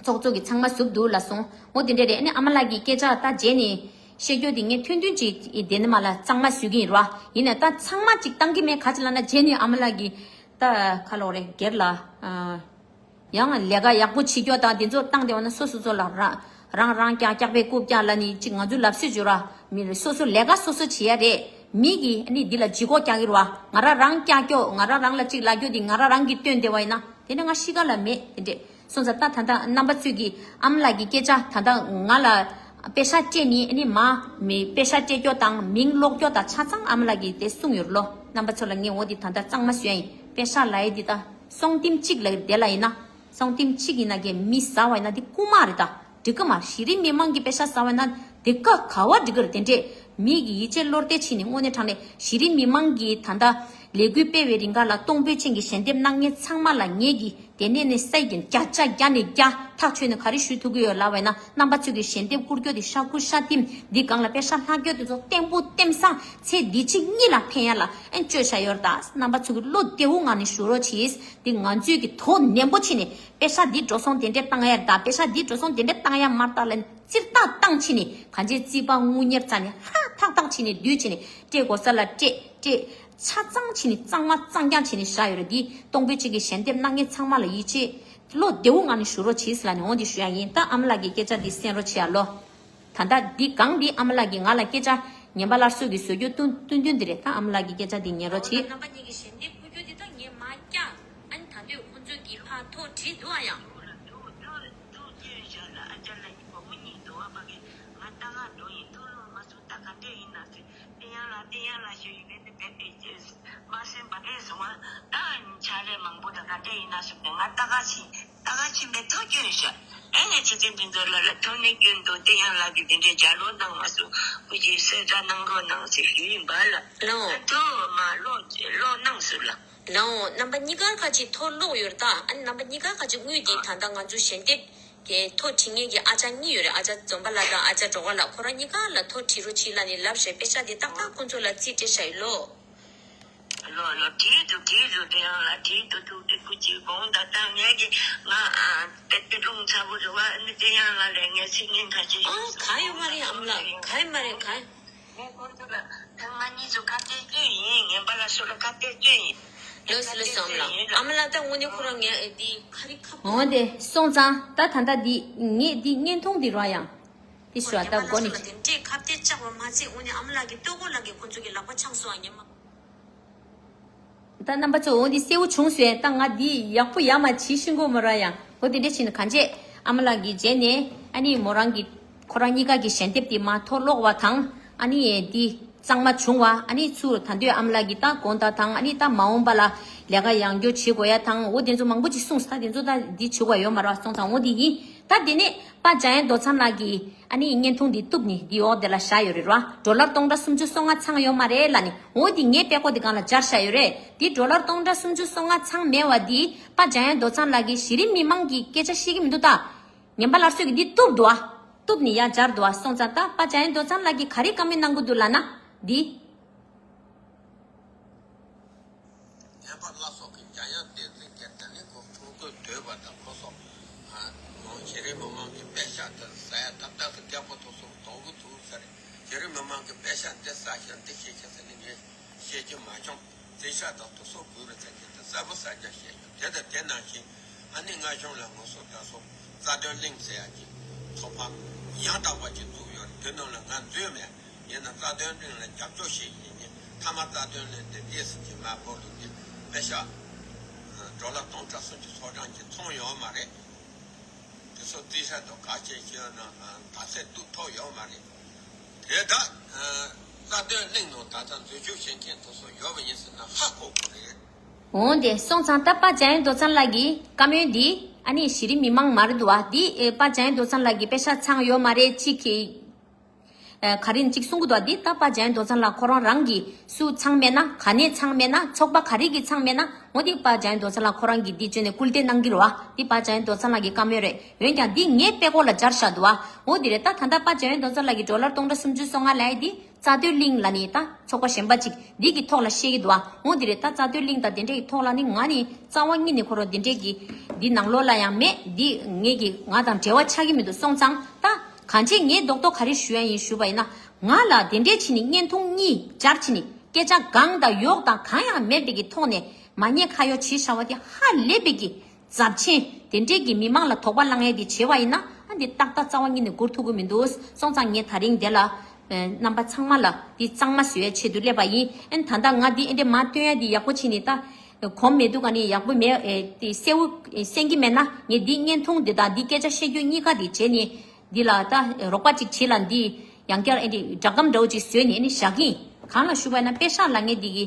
ཚོགས་གཙོ་གིས་ཚང་མ་བསུབས་འདུག་ལབ་སོང་། འོ་དེ་འདྲས་རེད། ཨ་ནི་ཨ་མ་ལགས་ཀྱིས་སྐད་ཆ་ད་རྗེས་ནས་བཤད་རྒྱུ་དེ་ངས་ཐུང་ཐུང་ཅིག་དེ་ནི་མ་ལ་གཙང་མ་བཟོ་གི་ཡིན་ར། ཡིན་ནའི་ད་ཚང་མ་ཅིག་བཏང་གི་མེད། ག་ཅི་ལབ་ན་རྗེས་ནས་ཨ་མ་ལགས་ཀྱིས་ད་ཁ་ལོག་རེད་སྒེར་ལ་ཨ་ཡང་ལས་ཀ་ཡག་པོ་བྱེད་རྒྱུ་དང་དེ་ཚོ་བཏང་བསྡད་པ་ན་སོ་སོ་སོ་ལ་རང་རང་རང་སྐྱག་སྐྱག་པའི་རྐུབ་བཀྱག་ལབ་ནི་ཅིག་ང་ཚོའི་ལབ་སྲོལ་བྱོས་ར། མི་རེ་སོ་སོ་ལས་ཀ་སོ་སོ་བྱེད་ཡ་རེད། མི་གིས་ཨ་ནི་འདི་ལ་ལྗིད་ཁོག་རྒྱག་གི་རེད་བ། ང་རང་རང་སྐྱག་རྒྱོག་ང་རང་རང་ལ་ཅིག་ལབ་རྒྱུ་འདི་ང་རང་རང་གིས་བཏོན་བསྡད་པ་ཡིན་ན་དེ་ནི་ང་གཤིས་ཀ་ལ་མེད་དེ་འདྲས། སོང་ཙང་ད་ད་ལྟ་རྣམ་པ་ཚོས་ཀྱིས་ཨ་མ་ལགས་ཀྱི་སྐད་ཆ་ད་ལྟ་ང་ལ་པེ་ཤག་སྤྲད་ནི་ཨ་ནི་མ་མི་པེ་ཤག་སྤྲད་རྒྱུ་དང་མིང་ཀློག་རྒྱུ་དང་ཆ་ཚང་ཨ་མ་ལགས་ཀྱིས་དེ་གསུངས་ཡོད་ལོ། རྣམ་པ་ཚོ་ལ་ངས་འོ་འདི་ད་ལྟ་གཙང་མ་བཟོས་ཡིན། པེ་ཤག་ལབ་ཡས་འདི་ད་སོང་ལྟེམ་གཅིག་ལ་དེ་ལ་ཡིན་ན་སོང་ལྟེམ་གཅིག་ཡིན་ན་གས་མི་ཟ་བ་ཡིན་ན་འདི་རྐུ་མ་རེད་ད། འགྲིག་གི་མ་རེད། གཞི་རིམ་མི་མང་གི་པེ་ཤག་ཟ་བ་ཡིན་ན་འདི་ཀ་ག་བ་འགྲིག་གི་རེད། དེ་འདྲས་མི་གི་ཡིད་ཆེས་བློ་གཏད་བྱས་ནས་དངོས་གནས་དྲང་གནས་གཞི་རིམ་མི་མང་གི་ད་ལྟ་ ལས་འགུལ་སྤེལ་བའི་རིང་ག་ལ་སྟོང་འབོད་ཅན་གྱི་ཞལ་འདེབས་གནང་མཁན་ཚང་མ་ལ་ངེད་ཀྱིས་དེ་ནས་ནས་སའི་གི་བརྒྱ་ཆ་བརྒྱ་ནས་བརྒྱ་ཐག་ཆོད་ནས་ག་རེ་ཞུ་ཐུབ་ཀྱི་ཡོད་ལབ་པ་ཡིན་ན། རྣམ་པ་ཚོས་ཀྱི་ཞལ་འདེབས་བསྐུར་རྒྱུ་དེ་ཤ་ཁུ་ཤ་ཐིམ་འདི་སྒང་ལ་པེ་ཤ་ལྷག་རྒྱུ་དེ་ཚོ་བརྟན་པོ་བརྟན་སང་ཚེ་འདི་ཕྱི་གཉིས་ལ་ཕན་ཡ་ལ་ཨན་བཅོས་བཞག་ཡོད་རེད། ད་རྣམ་པ་ཚོས་ཀྱི་བློ་བདེ་བོ་ངང་ནས་ཞུ་རོགས་གྱིས། འདི་ང་ཚོས་ཀྱི་དོ་ནན་པོ་བྱས་ནས་པེ་ཤ་འདི་འགྲོ་སོང་དེ་འདྲས་བཏང་ཡ་རེད། ད་པེ་ཤ་འདི་འགྲོ་སོང་དེ་འདྲས་བཏང་ཡ་མ་རེད་ད་ལན། རྩིར་ཏག་བཏང་བྱས་ནས་གང་ཅི་རྩིས་པ་དངུལ་གཉེར་རྩ་ནས་ཧ་ཐག་ཐག་བྱས་ནས་བསྡུས་བྱས་ནས་སྤྲད་དགོས་ས་ལ་སྤྲད་སྤྲད། ཆ་ཚང་བྱས་ནས་གཙང་མ་གཙང་རྐྱང་བྱས་ནས་བཞག་ཡོད་རེད། འདི་གཏོང་ཕོད་ཅིག་གི་ཞལ་འདེབས་གནང་མཁན་ཚང་མ་ལ་ཡིད་ཆེས་བློ་བདེ་བོ་ངང་ནས་ཞུ་རོགས་བྱེད་ཟེར་ལབ་ནས་འོང་འདི་ཞུ་ཡ་ཡིན། ད་ཨ་མ་ལགས་ཀྱི་སྐད་ཆ་འདི་གསན་རོགས་བྱེད་ཡ་ལོ། ད་ལྟ་འདི་གང་འདི་ཨ་མ་ལགས་ཀྱིས་ང་ལ་སྐད་ཆ་ཉན་པ་སླར་གསོ་གི་བཟོ་རྒྱུ་ཏུན་ཏུན་ཏུན་འདི་རེད། ད་ཨ་མ་ལགས་ཀྱི་སྐད་ཆ་འདི་ཉན་རོགས་བྱེད། རྣམ་པ་གཉིས་ཀྱི་ཞལ་འདེབས་ཕུལ་རྒྱུ་འདི་ད་ངས་མ་བཀྱག་ཨ་ནི་ད་དུང་ཁོང་ཚོས་ཀྱི་ཕར་ཐོ་བྲིས་འདུག་ཨ་ཡང་། ཐུགས་རྗེ་ཆེ་ལ་ཨ་ཅག་ལ་ཡིན་པ་མི་གཉིས་འདུག་ཨ་ཕ་གི་ང་ལྟ་ག་འགྲོ་ཡིན། ཐུགས་ལོང་མ་སོང་། ད་ག་འདྲས་ཡིན་ན་ཟེར། ཏི་ཡང་ལ་ཏི་ཡང་ལ་ཞུ་ཡིན་པས་ནི་བེད་དེ་ཅེས་མ་སེམས་པ་རེད་སོང་ཨ། ད་ཆ་རེ་མང་པོ་ད་ག་འདྲས་ཡིན་ན་ཞུ་ནས་ང་ལྟ་ག་ཕྱིན་ལྟ་ག་ཕྱིན་པའི་ཐག་གཅོད་བྱ། ཨེ་ནས་ཆེ་ཚན་དེ་ཚོ་ལ་ལ་ཐོན་ནས་སྐྱོན་འདུག་ཏི་ཡང་ལ་གི་དེ་འདྲས་རྒྱ་ལོ་གནང་མ་སོང་། སྐུ་མཁྱེན་གསལ་བསྒྲགས་གནང་རོགས་གནང་ཟེར་ཞུ་ཡིན་པ་ལ་ལོ་ཐོ་མ་ལོ་ལོ་གནང་སོང་ལ། ལའོ། རྣམ་པ་གཉིས་ཀར་ཁ་ཅིག་ཐོ་ལོག་ཡོད་རེད་ད། ཨ་ནི་རྣམ་པ་གཉིས་ཀར་ཁ་ཅིག་དངུལ་འདི་ད་ལྟ་ང་ཚོ་ཞལ་འདེབས་ཀྱི་ཐོ་བྲིས་མཁན་གྱི་ཨ་ཅག་གཉིས་ཡོད་རེད། ཨ་ཅག་འཛོམས་པ་ལགས་དང་ཨ་ཅག་སྒྲོལ་དཀར་ལགས། ཁོ་རང་གཉིས་ཀ་ལ་ཐོ་བྲིས་རོགས་བྱེད་ལབ་ནས་ལབ་རེད། པེ་ཤག་འདི་ཏག་ཏག་ཁོ་ཚོ་ལ་རྩིས་སྤྲད་བཞག་ཡོད་ལོ། ལོ་ལོ་བྲིས་འདུག་བྲིས་འདུག་དེ་ཡང་ལ་བྲིས་འདུག་ཐུགས་རྗེ་ཆེ། དགོངས་དག་ད་ངས་ཀྱི་ང་ཨ་དེ་དེ་རླུང་ཚ་པོ་རེད་བ། ཨ་ནི་དེ་ཡང་ལ་ལས་ངས་ཚིག་ངན་ཁ་ཅིག་ཨ་ག་ཡོད་མ་རེད། ཨ་མ་ལགས་ག་ཡོད་མ་རེད་ག། ངས་ཁོ་ཚོ་ལ་ཐེངས་མ་གཉིས་སུ་ཁ་གཏད་གཅོད་ཡིན། ངན་པ་ལ་སུ་ལ་ཁ་གཏད་གཅོད་ཡིན། ལོས་ལོས་སོང་ལ། ཨ་མ་ལགས་ད་དངོས་གནས་ཁོ་རང་ངས་ཨེ་འདི་ཁ་རི་ཁ། འོན་ཏེ་སོང་ཙང་ད་ད་ལྟ་འདི་ངས་འདི་བརྙན་ཐུང་འདི་རོ་ཡང་། འདི་ཞུ་བ་ད་མགོ་ནས། དེ་འདྲས་ཁ་གཏད་བཅག་པ་མ་ཚད་དངོས་གནས་ཨ་མ་ལགས་ཀྱི་ལྟོ་གོས་ལགས་ཀྱི་ཁོ་ཚོ་གི་ལག་པ་འཆང་སོང་ཨ་ཉི་མ། ད་རྣམ་པ་ཚོ་འོ་འདི་གསལ་བོ་བྱུང་སོང་། ད་ང་འདི་ཡག་པོ་ཡག་མ་བྱེད་ཤེས་གོ་མོ་ར་ཡང་། འོ་དེ་འདྲ་བྱས་ནས་གང་བྱས་ཨ་མ་ལགས་ཀྱི་རྗེས་ནས་ཨ་ནི་མོ་རང་གི་ཁོ་རང་གཉིས་ཀ་གི་ཞལ་འདེབས་དེ་མ་ཐོ་ལོག་པ་དང་ཨ་ནི་འདི་གཙང་མ་བྱུང་བ། ཨ་ནི་ཚུར་ད་འདོད་ཨ་མ་ལགས་ཀྱི་ད་དགོངས་དག་དང་ཨ་ནི་ད་མ་འོངས་པ་ལ་ལས་ཀ་ཡང་སྐྱོ་བྱེད་དགོས་ཡ་དང་འོ་དེ་ཚོ་མང་པོ་ཅིག་གསུངས་ས། ད་དེ་ཚོ་ད་འདི་བྱེད་དགོས་ཡོད་མ་རེད་བ། སོང་ཙང་འོ་འདི་ཡིན། ད་དེ་ནས་པ་འཇམ་དབྱངས་རྡོ་རྩམ་ལགས་ཀྱིས་ཨ་ནི་བརྙན་ཐུང་འདི་གཏུབ་ནས་འདི་འོག་དེ་ལ་བཞག་ཡོད་རེད་ར། ཌོ་ལར་སྟོང་ཕྲག་སུམ་ཅུ་སོ་ལྔ་ཚང་ཡོད་མ་རེད་ལབ་ནས། འོ་འདི་ངའི་པད་ཀོ་འདི་སྒང་ལ་སྦྱར་བཞག་ཡོད་རེད། འདི་ཌོ་ལར་སྟོང་ཕྲག་སུམ་ཅུ་སོ་ལྔ་ཚང་མེད་པ་འདི་པ་འཇམ་དབྱངས་རྡོ་རྩམ་ལགས་ཀྱིས་གཞི་རིམ་མི་མང་གི་སྐད་ཆ་བཤད་ཀྱི་མི་འདུག་ད་ངན་པ་སླར་གསོ་གི་འདི་གཏུབ་འདུག་ཨ། གཏུབ་ནས་ཡར་སྦྱར་འདུག་ཨ། སོང་ཙང་ད་པ་འཇམ་དབྱངས་རྡོ་རྩམ་ལགས་ཀྱིས་ག་རེ་བཀའ་མོལ་གནང་གི་འདུག་ལབ་ན་འདི། ངན་པ་ལ་སོགས་ཀྱི་འཇམ་དབྱངས་བསྟན་འཛིན་གྱི་དེ་ནི་ཁོ་ཁྲོམ་སྐོར་སྡོད་པ་དང་ཁོ་སོགས་ནང་གཞི་རིམ་མི་མང་གི་པད་ཤག་དེ་ཟ་ཡ་ཐབས་ཐབས་སུ་རྒྱག་པ་ཐུག་སོང་དོང་བུ་ཐུག་ས་རེད། གཞི་རིམ་མི་མང་གི་པད་ཤག་འདི་ཟ་ཤག་འདི་ཤེས་ཤག་ཟེར་ནས་ངས་བཤད་རྒྱུ་མ་བྱུང་། བཙན་ཤག་དང་ཐུག་སོགས་བུ་རུ་ཚ་ཁྱེད་དེ་གསལ་པོ་གསལ་རྐྱང་བཤད་ཡོད། དེ་དང་དེ་ནང་བཞིན་ཨ་ནི་སྔ་གཞུང་ལ་ངོ་སོ་དགའ་སོགས་རྩ་དོན་གླིང་ཟེར་ཡག་གི་ཚོགས་པ་ཡང་དག་པ་ཅིག་བཙུགས་ཡོད་རེད། དེ་ནང་ལ་ང་འཛུལ་མེད། ཡིན་ན་རྩ་དོན་གླིང་ལ་རྒྱབ་སྐྱོར་བྱེད་བཞིན་ཡིན། མཐའ་མ་རྩ་དོན་གླིང་དེ་ཏོག་ཙམ་གྱི་མ་བོར་དུ་དེ་པད་ཤག་ཌོ་ལར་སྟོང་ཕྲག་སུམ་ཅུ་སོ་གྲངས་ཀྱི་ཚོང་ཡོད་མ་རེད། དེ་ཚོ་རྩིས་ས་དང་ག་ཅེས་ཤོད་ན་ད་ཚད་གཏུག་ཐོག་ཡོད་མ་རེད། དེ་དག་རྩ་དོན་གླིང་ནང་ད་ལྟ་འཛུལ་ཞུགས་བྱེད་མཁན་དེ་ཚོ་ཡོད་པ་ཡིན་ཟེར་ན་ཧ་གོ་གི་རེད། འོན་ཏེ་སོང་ཙང་ད་པ་འཇམ་དབྱངས་རྡོ་རྩམ་ལགས་ཀྱི་བཀའ་མོལ་འདི་ཨ་ནི་གཞི་རིམ་མི་མང་མ་རེད་འདུག་བ། འདི་པ་འཇམ་དབྱངས་རྡོ་རྩམ་ལགས་ཀྱི་པད་ཤག་ཚང་ཡོད་མ་རེད། གཅིག་གིས་ག་རེ་གཅིག་གསུང་གི་འདུག་བ། འདི་ད་པ་འཇམ་དབྱངས་རྡོ་རྩམ་ལགས་ཁོ་རང་རང་གིས་སུ་ཚང་མེད་ན་ག་ནས་ཚང་མེད་ན་ཚོགས་པ་ག་རེ་གིས་ཚང་མེད་ན་འོ་འདི་པ་འཇམ་དབྱངས་རྡོ་རྩམ་ལགས་ཁོ་རང་གིས་འདི་བརྗོད་ནས་སྐུལ་འདེད་གནང་གི་རེད་བ། འདི་པ་འཇམ་དབྱངས་རྡོ་རྩམ་ལགས་ཀྱི་བཀའ་མོལ་རེད། འོན་ཀྱང་འདི་ངའི་པད་ཀོ་ལ་སྦྱར་བཞག་འདུག་བ། འོ་འདི་རེད། ད་ད་ལྟ་པ་འཇམ་དབྱངས་རྡོ་རྩམ་ལགས་ཀྱིས་ཌོ་ལར་སྟོང་ཕྲག་སུམ་ཅུ་སོ་ལྔ་ལབ་ཡ་འདི་རྩ་དོན་གླིང་ལབ་ནས་ད་ཚོགས་པ་གཞན་པ་ཅིག་འདི་གི་ཐོག་ལ་བཤད་ཀྱི་འདུག་བ། འོ་འདི་རེད། ད་རྩ་དོན་གླིང་དང་དེ་འདྲས་ཀྱི་ཐོག་ལ་ནི་ང་ནི་རྩ་བ་ཉིད་ནས་ཁོ་རང་དེ་འདྲས་ཀྱི་འདི་ནང་ལོགས་ལ་ཡང་མེད། འདི་ངེད་ཀྱི་ང་དང་འབྲེལ་བ་ཆགས་ཀྱི་མི་འདུག་སོང་ཙང་ད་གང་ཅི་ངས་རྡོག་རྡོག་ག་རེ་ཞུ་ཡ་ཡིན་ཞུས་པ་ཡིན་ན། ང་ལ་དེ་འདྲས་བྱས་ནས་བརྙན་ཐུང་གཉིས་སྦྱར་བྱས་ནས་སྐད་ཆ་གང་དང་གཡོག་དང་གང་ཡང་མེད་པའི་གི་ཐོག་ནས་མ་ཉེས་ཁ་གཡོག་བྱས་བཞག་པ་དེ་ཧ་ལས་པའི་གི་རྫབ་ཆེན་དེ་འདྲས་ཀྱི་མི་མང་ལ་དོགས་པ་བསླང་ཡས་དེ་བྱས་པ་ཡིན་ན་ཨ་འདི་ཏག་ཏག་རྩ་བ་ཉིད་ནས་འགུར་ཐུབ་ཀྱི་མི་འདུག་སོང་ཙང་ངས་ད་རིང་འདི་ལ་རྣམ་པ་ཚང་མ་ལ་འདི་གཙང་མ་བཟོ་ཡའི་ཆེད་དུ་སླེབས་པ་ཡིན། ཨ་ནི་ད་ལྟ་ང་འདི་ཨེ་འདྲས་མ་སྟོན་ཡ་འདི་ཡག་པོ་བྱས་ནས་ད་གོམས་མེད་དུས་ག་ནས་ཡག་པོ་མེད། ཨེ་འདི་གསལ་བོ་གསན་གྱི་མེད་ན་ངས་འདི་བརྙན་ཐུང་འདི་དང་འདི་སྐད་ཆ་བཤད་རྒྱུ་གཉིས་ཀ་འདི་བྱས་ནས་འདི་ལ་ད་རོགས་པ་ཅིག་བྱེད་ལ་འདི་ཡང་བསྐྱར་ཨེ་འདྲས་སྒྲ་སྒམ་འདྲ་བོ་ཅིག་བཟོས་ནས་ཨེ་ནི་བཞག་གི་ཡིན། གང་ལ་ཞུ་བ་ཡིན་ན་པད་ཤག་ལབ་མཁན་འདི་གི་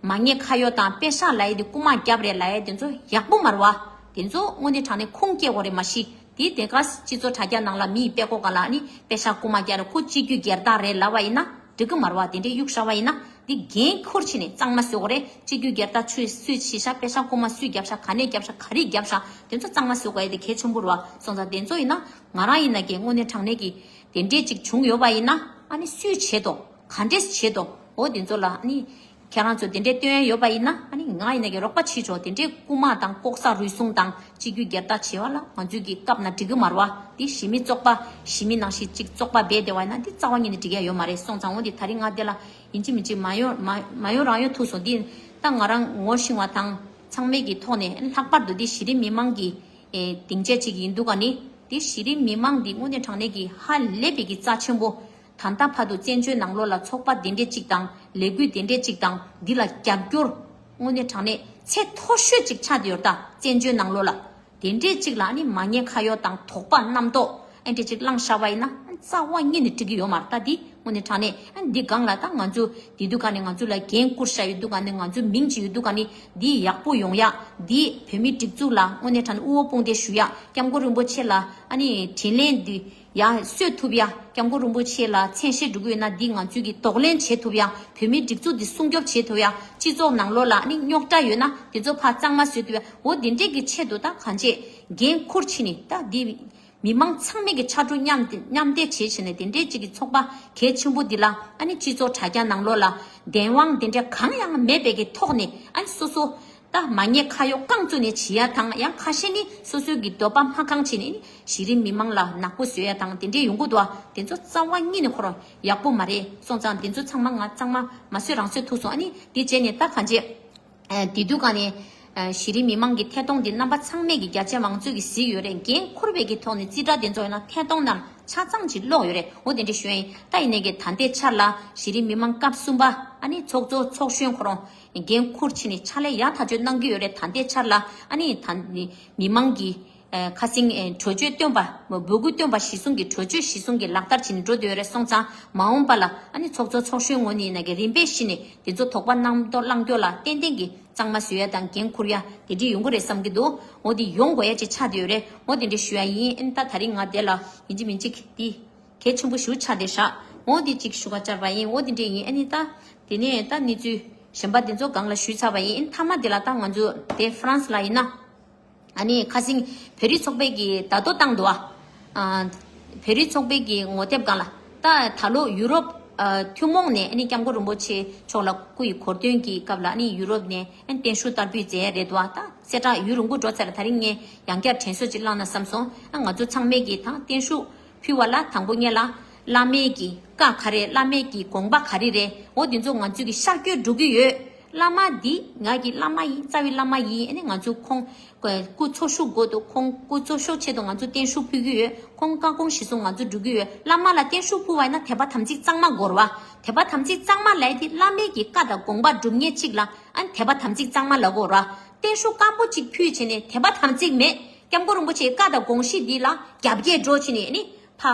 མ་ཉེས་ཁ་གཡོག་དང་པད་ཤག་ལབ་ཡས་དེ་རྐུ་མ་རྒྱབ་རེད་ལབ་ཡས་དེ་ཚོ་ཡག་པོ་མ་རེད་བ། དེ་ཚོ་དངོས་གནས་དྲང་གནས་ཁུངས་སྐྱེལ་དགོས་རེད་མ་གཞི། དེ་དེ་ག་སྤྱི་ཚོགས་དྲ་རྒྱ་ནང་ལ་མི་ཡི་པད་ཀོ་ག་ལ་ནི་པད་ཤག་རྐུ་མ་རྒྱབ་རེད། ཁོ་སྤྱི་རྒྱུ་སྒེར་བདག་རེད་ལབ་པ་ཡིན་ན་འགྲིག་གི་མ་རེད་བ། དེ་འདྲས་གཡུག་བཞག་པ་ཡིན་ན་ འདི་འགན་འཁུར་བྱས་ནས་གཙང་མ་བཟོ་དགོས་རེད། སྤྱི་རྒྱུ་སྒེར་བདག་ཆུ་སུས་བྱས་ཤག་པེ་ཤག་རྐུ་མ་སུས་བརྒྱབ་ཤག་ག་ནས་བརྒྱབ་ཤག་ག་རེ་བརྒྱབ་ཤག་དེ་ཚོ་གཙང་མ་བཟོ་དགོས་ཡ་དེ་གལ་ཆེན་པོ་རེད་བ། སོང་ཙང་དེ་ཚོ་ཡིན་ན་ང་རང་ཡིན་ན་གི་དངོས་གནས་དྲང་གནས་ཀྱི་དེ་འདྲས་ཅིག་བྱུང་ཡོད་པ་ཡིན་ན། ཨ་ནི་སུས་བྱེད་དོ། ག་འདྲས་བྱེད་དོ། འོ་དེ་ཚོ་ལ་ཨ་ནི་ཁྱེད་རང་ཚོ་དེ་འདྲས་སྟོན་ཡ་ཡོད་པ་ཡིན་ན། ཨ་ནི་ང་ཡིན་ན་གི་རོགས་པ་བྱེད་ཆོག་དེ་འདྲས་རྐུ་མ་དང་ལྐོག་ཟ་རུལ་སུངས་དང་སྤྱི་རྒྱུ་སྒེར་བདག་བྱེད་པ་ལ་ང་ཚོས་ཀྱི་བཀབ་ན་འགྲིག་གི་མ་རེད་བ། དེ་གཞི་མེད་བཙོག་པ་གཞི་མེད་ནང་བཞིན་ཅིག་བཙོག་པ་སྦས་བསྡད་པ་ཡིན་ན་འདི་རྩ་བ་ཉིད་ནས་འགྲིག་ཡ་ཡོད་མ་རེད། སོང་ཙང་འོ་འདི་ད་རིང་ང་དེ་ལ་ཡིན་གཅིག་མིན་གཅིག་མ་ཡོང་མ་མ་ཡོང་རང་ཡོང་ཐུག་སོང་། འདི་ད་ང་རང་ངོ་ཤེས་པ་དང་ཚང་མས་ཀྱི་ཐོག་ནས། ལྷག་པར་དུ་འདི་གཞི་རིམ་མི་མང་གི་ཨེ་སྡིངས་ཆ་ཅིག་ཡིན་འདུག་ག་ནི། འདི་གཞི་རིམ་མི་མང་འདི་དངོས་གནས་དྲང་གནས་ཀྱི་ཧ་ལས་པའི་གི་རྩ་ཆེན་པོ། ད་ལྟ་བར་དུ་བཙན་བྱོལ་ནང་ལོགས་ལ་ཚོགས་པ་འདི་འདྲས་ཅིག་དང་ལས་འགུལ་འདི་འདྲས་ཅིག་དང་འདི་ལ་རྒྱབ་སྐྱོར་དངོས་གནས་དྲང་གནས་ཚད་མཐོ་ཤོས་ཅིག་ཆགས་བསྡད་ཡོད་རེད་ད། བཙན་བྱོལ་ནང་ལོགས་ལ་དེ་འདྲས་ཅིག་ལ་ནི་མ་ཉེས་ཁ་གཡོག་དང་དོགས་པ་རྣམ་རྟོག་ཨེ་འདྲས་ཅིག་བསླངས་བཞག་པ་ཡིན་ན་རྩ་བ་ཉིད་ནས་འགྲིག་གི་ཡོད་མ་རེད་ད། འདི་དངོས་གནས་དྲང་གནས་འདི་སྒང་ལ་ད་ང་ཚོ་འདི་འདུག་ག་ནི་ང་ཚོ་ལ་འགན་བསྐུར་བཞག་ཡོད་འདུག་ག་ནི་ང་ཚོ་མིང་ཅིག་ཡོད་འདུག་ག་ནི་འདི་ཡག་པོ་ཡོང་ཡ། འདི་བོད་མིའི་སྒྲིག་འཛུགས་ལ་དངོས་གནས་དྲང་གནས་དབུ་འོག་དཔུང་སྡེ་ཞུ་ཡ། སྐྱབས་མགོན་རིན་པོ་ཆེ་ལ་ཨ་ནི་དྲིན་ལན་འདི་ཡ་གསོ་ཐུབ་ཡ། སྐྱབས་མགོན་རིན་པོ་ཆེ་ལ་མཚན་ཤས་འགྲོ་གི་ཡོད་ན་འདི་ང་ཚོས་ཀྱི་གདོང་ལེན་བྱེད་ཐུབ་ཡ། བོད་མིའི་སྒྲིག་འཛུགས་འདི་སྲུང་སྐྱོབ་བྱེད་ཐུབ་ཡ། སྤྱི་ཚོགས་ནང་ལོགས་ལ་ཨ་ནི་རྙོག་དྲ་ཡོད་ན་དེ་ཚོ་ཕར་གཙང་མ་བཟོ་ཐུབ་ཡ། འོ་དེ་འདྲས་ཀྱི་ཆེད་དུ་ད་གང་ཅི་འགན་འཁུར་བྱས་ནས་ད་འདི་མི་མང་ཚང་མས་ཀྱི་ཕྱར་གྲུ་མཉམ་མཉམ་འདེགས་བྱས་བྱས་ནས་དེ་འདྲས་ཅིག་གི་ཚོགས་པ་གལ་ཆེན་པོ་འདི་ལ་ཨ་ནི་སྤྱི་ཚོགས་དྲ་རྒྱ་ནང་ལོགས་ལ་བདེན་དབང་དེ་འདྲ་གང་ཡང་མེད་པའི་གི་ཐོག་ནས་ཨ་ནི་སོ་སོ་ད་མ་ཉེས་ཁ་གཡོག་རྐང་བཙུགས་ནས་བྱེད་ཡ་དང་། ཡང་ཁ་ཤས་ནི་སོ་སོའི་གི་འདོད་པ་མ་ཁེངས་བྱས་ནས་གཞི་རིམ་མི་མང་ལ་ནག་པོ་བཟོ་ཡ་དང་དེ་འདྲས་ཡོང་གི་འདུག་བ། དེ་ཚོ་རྩ་བ་ཉིད་ནས་ཁོ་རང་ཡག་པོ་མ་རེད། སོང་ཙང་དེ་ཚོ་ཚང་མ་ང་གཙང་མ་མ་བཟོས་རང་བཟོས་ཐུག་སོང་། ཨ་ནི་དེ་བྱས་ནས་ད་གང་བྱེད། ཨ་དེ་དུས་ག་ནས་ཨ་གཞི་རིམ་མི་མང་གི་ཐད་གཏོང་འདི་རྣམ་པ་ཚང་མས་ཀྱི་རྒྱ་ཆེ་མང་གཙོས་ཀྱི་གཟིགས་ཡོད་རེད། འགན་འཁུར་བའི་གི་ཐོག་ནས་རྩིས་ཁྲ་དེ་ཚོ་ཡིན་ན་ཐད་གཏོང་ནང་ཆ་ཚང་ཅིག་ཀློག་ཡོད་རེད། འོ་དེ་འདྲ་ཞུ་ཡ་ཡིན། ད་ཡིན་ནའི་གི་ད་ལྟའི་ཆར་ལ་གཞི་རིམ་མི་མང་སྐབས་གསུམ་པ་ཨ་ནི་ཚོགས་གཙོ་ཚོགས་གཞོན་ཁོ་རང་འགན་འཁུར་བྱས་ནས་ཕྱག་ལས་ཡག་ཐག་ཆོད་གནང་གི་ཡོད་རེད། ད་ལྟའི་ཆར་ལ་ཨ་ནི་ད་མི་མང་གི་ཨ་ཁ་སང་ཨ་གྲོས་ཆོད་བཏོན་པ། འབོད་སྐུལ་བཏོན་པ་གཞིར་བཟུང་གི་གྲོས་ཆོད་གཞིར་བཟུང་གི་ལག་བསྟར་བྱས་ནས་འགྲོ་བསྡད་ཡོད་རེད། སོང་ཙང་མ་འོངས་པ་ལ་ཨ་ནི་ཚོགས་གཙོ་ཚོགས་གཞོན་ངོས་ནས་ཡིན་ན་གི་རིམ་པས་གཞི་ནས་དེ་ཚོ་དོགས་པ་རྣམ་རྟོག་བསླང་རྒྱུ་ལ་ཏན་ཏན་གྱི་གཙང་མ་བཟོ་ཡ་དང་འགན་འཁུར་ཡ་དེ་འདྲས་ཡོང་གི་རེད་བསམ་གྱི་འདུག་འོ་དེ་ཡོང་དགོས་ཡ་ཅིག་ཆགས་བསྡད་ཡོད་རེད། འོ་དེ་འདྲས་ཞུ་ཡ་ཡིན། ཨ་ནི་ད་ད་རིང་ང་དེ་ལ་ཡིན་གཅིག་མིན་གཅིག་དེ་གལ་ཆེན་པོ་ཞིག་ཆགས་བསྡད་ཤག་འོ་དེ་གཅིག་ཞུ་ག་བཅར་བ་ཡིན། འོ་དེ་འདྲས་ཡིན། ཨ་ནི་ད་དེ་ནས་ད་གནས་ཚུལ་གཞན་པ་དེ་ཚོ་སྒང་ལ་ཞུས་ཚར་བ་ཡིན། ཨ་ནི་མཐའ་མ་དེ་ལ་ད་ང་ཚོ་དེ་ཧྥ་རན་སི་ལ་ཡིན་ན། ཨ་ནི་ཁ་སང་བོད་རིགས་ཚོགས་པའི་གི་ད་དོ་བཏང་འདུག་ཨ། ཨ་བོད་རིགས་ཚོགས་པའི་གི་ངོ་དེབ་སྒང་ལ་ད་ད་ལོ་ཡུ་རོབ་ཨ་ཐུན་མོང་ནས་ཨ་ནི་སྐྱབས་མགོན་རིན་པོ་ཆེ་མཆོག་ལ་སྐུ་ཡི་གོ་སྟོན་གྱི་སྐབས་ལ་ཨ་ནི་ཡུ་རོབ་ནས་ཨ་ནི་བརྟན་བཞུགས་བསྟར་འབུལ་མཛད་ཡ་རེད་འདུག་ཨ། ད་གསལ་བསྒྲགས་ཡུན་རིང་པོ་འགྲོ་ཚར་ལ་ད་རིང་ངས་ཡང་བསྐྱར་དྲན་གསོ་ཅིག་བླངས་ན་བསམ་སོང་། ཨ་ང་ཚོ་ཚང་མས་གི་ད་བརྟན་བཞུགས་ཕུལ་བ་ལ་དང་པོ་ཉིད་ལ་བླ་མའི་གི་བཀའ་ག་རེ། བླ་མའི་གི་དགོངས་པ་ག་རེ་རེད། འོ་དེ་ཚོ་ང་ཚོས་གི་ཤར་བསྐྱོད་འགྲོ་གི་ཡོད། བླ་མ་འདི་ང་གི་བླ་མ་ཡིན། རྩ་བའི་བླ་མ་ཡིན། ཨ་ནི་ང་ཚོ་ཁོང་སྐུ་འཚོ་བཞུགས་སྒོ་དུ་ཁོང་སྐུ་འཚོ་བཞུགས་ཆེད་དུ་ང་ཚོ་བརྟན་བཞུགས་ཕུལ་གྱི་ཡོད། ཁོང་བཀའ་དགོངས་གཞིར་བཟུང་ང་ཚོ་འགྲོ་གི་ཡོད། བླ་མ་ལ་བརྟན་བཞུགས་ཕུལ་བ་ཡིན་ན་དད་པ་དམ་ཚིག་གཙང་མ་དགོས་རེད་བ། དད་པ་དམ་ཚིག་གཙང་མ་ལབ་ཡ་དེ་བླ་མའི་གི་བཀའ་དང་དགོངས་པ་སྒྲུབ་མཁན་གཅིག་ལ་ཨ་ནི་དད་པ་དམ་ཚིག་གཙང་མ་ལབ་དགོས་རེད་བ། བརྟན་བཞུགས་སྐམ་པོ་གཅིག་ཕུལ་བྱས་ནས་དད་པ་དམ་ཚིག་མེད། སྐྱབས་མགོན་རིན་པོ་ཆེའི་བཀའ་དང་དགོངས་གཞི་འདི་ལ་རྒྱབ་འགལ་འགྲོ་བྱས་ནས་ཨ་ནི་ཕ་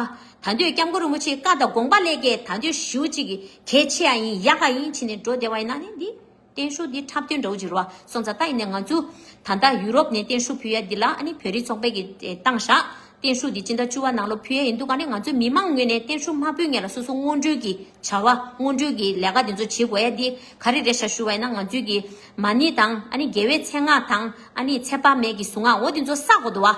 ད་འདོད་སྐྱབས་མགོན་རིན་པོ་ཆེའི་བཀའ་དང་དགོངས་པ་ལས་ཀའི་ད་འདོད་ཞུ་གཅིག་གི་གལ་ཆེ་ཡ་ཡིན། ཡག་ག་ཡིན་བྱས་ནས་འགྲོ་བསྡད་པ་ཡིན་ན་ནི་འདི། བརྟན་བཞུགས་འདི་འཁྲབ་སྟོན་འདྲ་བོ་ཅིག་རེད་བ། སོང་ཙང་ད་ཡིན་ནའི་ང་ཚོ་ད་ལྟ་ཡུ་རོབ་ནས་བརྟན་བཞུགས་ཕུལ་ཡ་འདི་ལ་ཨ་ནི་བོད་རིགས་ཚོགས་པས་ཀྱི་བཏང་ཤག་བརྟན་བཞུགས་འདི་སྤྱི་ཟླ་བཅུ་པ་ནང་ལོགས་ཕུལ་ཡ་ཡིན་འདུག་ག་ནི་ང་ཚོའི་མི་མང་ངོས་ནས་བརྟན་བཞུགས་མ་ཕུལ་སྔོན་ལ་སོ་སོ་སྔོན་འགྲོའི་གི་བྱ་བ་སྔོན་འགྲོའི་གི་ལས་ཀ་འདི་ཚོ་བྱེད་དགོས་ཡ་འདི་ག་རེ་རེད་ཤག་ཞུ་བ་ཡིན་ན། ང་ཚོའི་གི་མ་ཎི་དང་ཨ་ནི་རྒྱལ་བའི་མཚན་སྔགས་དང་ཨ་ནི་ཚེ་དཔག་མེད་ཀྱི་གཟུངས་སྔགས་འོ་འདི་ཚོ་བསག་དགོས་འདུག་བ།